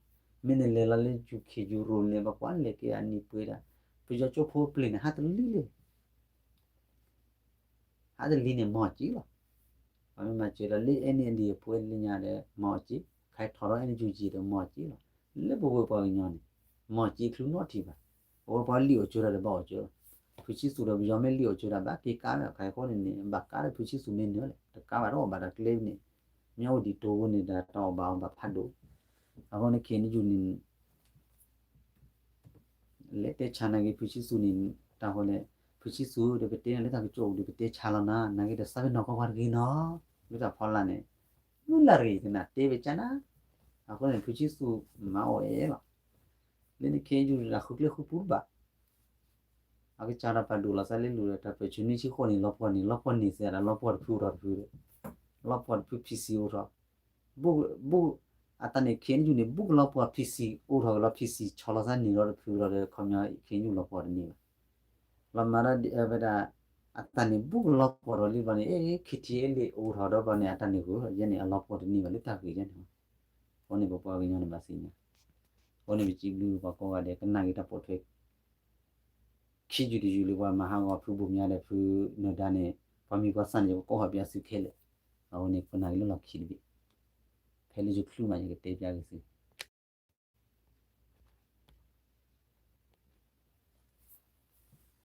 မ့ၢ်နလဲၤလီၤလၢယူၤခ့ၣ်ယူၤရိၣ်န့ၣ် ပကွၢ်လဲၤကဲအနံၣ်ပှဲၤဒၣ်, ပယီၤကၠိဖိပျ့ၤန့ၣ် ဟးတလံၤလံ ဟးတလံၤန့ၣ် မီၢ်ကံလီၤ. ပှၤမ့ၢ်မၤစၢၤဒီးလၢ အဲန့ၣ်ဒ်အပှဲၤလၢညါဒီး မီၢ်ကံ, ခါထီၣ်ဒီး အဲန့ၣ်ယူၤကံဒီး မီၢ်ကံလီၤ. လၢပဝဲပှၤကညီန့ၣ် မီၢ်ကံချုးနီတထံၣ်ဘၣ်. အဝဲပှၤလံၣ်အိၣ်ကၠိဒီးဘၣ်အိၣ်ကၠိလီၤ. ဖုဆံသူဒီးပယီၤမ့ၢ်လံၣ်အိၣ်ကၠိဒီး ဘၣ်က့ၤကါဝဲ ခါအံၤအဃိန့ၣ်န့ၣ် ဘၣ်ကါဒီးဖုဆံသူမ့ၢ်နၢၤလဲၣ်, တကါဘၣ်တအီၣ်ဘၣ်တၢ်ကျဲန့ၣ်, မ့ၢ်အိၣ်ဒံးတိၤဝဲန့ၣ်ဒီး တၢ်အီၣ်ဘၣ်အီဘၣ်ဖးဒိၣ်. အဃိန့ၣ် ခ့ၣ်အဲၣ်ယူၣ်န့ၣ် လဲၤတဲဆါနာ်က့ ဖုဆံသူန့ၣ် တၢ်ဃိလဲၣ်, ဖုဆံသူဒီး ပတဲနၤလၢတၢ်ကစီၣ်ပူၤဒီး ပတဲဆါလီၤနၤ, နာ်က့ဒီး သးပ့ၤနီၣ်ကွၢ်ကွၢ်တဂ့ၤနီၤ, လၢတၢ်ဖီလာ်န့ၣ် မုၢ်လၢ်တဂ့ၤ ကနၣ်တဲဝဲကနၤ. အဃိန့ၣ် ဖုဆံသူမၤအီၣ်အဲၣ်လီၤ. လၢန့ၣ် ခ့ၣ်အဲၣ်ယူၣ်န့ၣ် တၢ်ဃုကျဲဃုပူၤတဘၣ် အကစၢ်ဒီးပာ်ဒိၣ်လီၤသးလၢလူၤဒီး တၢ်ပၢၢ်ဆၢနွံဆံဃိးန့ၣ် လီၤပှီၢ်န့ၣ် လီၤပှီၢ်န့ၢ်စ့ၢ်ဒီး လီၤပှီၢ်တဖုအိၣ်ထီၣ်တဖုဒီး လီၤပှီၢ်တဖု ဖံစံအိၣ်ထီၣ်, ဘူး ဘူး အတၢ်န့ၣ် ခ့ၣ်အဲၣ်ယူၣ်န့ၣ် ဘူးကလီၤပှီၢ် ဖံစံအိၣ်ထီၣ်က့ၤလီၤ ဖံစံဆီလီၤသးန့ၢ်လီၤတဖုလီၤဒီး ခီပညီ ခ့ၣ်အဲၣ်ယူၣ်လီၤပှီၢ်တန့ၢ်ဘၣ်. လီၤမၤဒီးဝဲဒၣ် အတၢ်န့ၣ် ဘူးကလီၤပှီၢ်ထီၣ်လံဘျီန့ၣ် အဲ ခ့ၣ်ထံအဲၣ်လ့ၣ်အိၣ်ထီၣ်ဒီးဘျီန့ၣ် အတၢ်န့ၣ်ဂ့ၤ ယဲန့ၣ် အလီၤပှီၢ်တန့ၢ်ဘၣ်လၢတၢ်ဂ့ၢ်ယဲန့ၣ်. အဃိန့ၣ် ပပှၤကညီန့ၣ်ဘၣ်သ့ၣ်ညါ, အဃိန့ၣ် ပစံးဘျုးပှၤကိးဂၤဒဲး ကနၣ်က့ၤတၢ်ပိာ်ထွဲ ခံယုၢ်တယုၢ်လၢပှၤမၤဟးဂီၤ ဖုဘိၣ်မၠါဒီးဖုနၢၤဒါန့ၣ် ပှၤမံၤပှၤသၣ်န့ၣ် ယကကိးဟီၣ်ပၠးသုခဲလၢာ်, အဝဲန့ၣ် ကနၣ်က့ၤလၢလီၢ်ခံတဘ့ၣ်, ဖဲလၢယချုးမး ယကတဲပၠးက့ၤသု,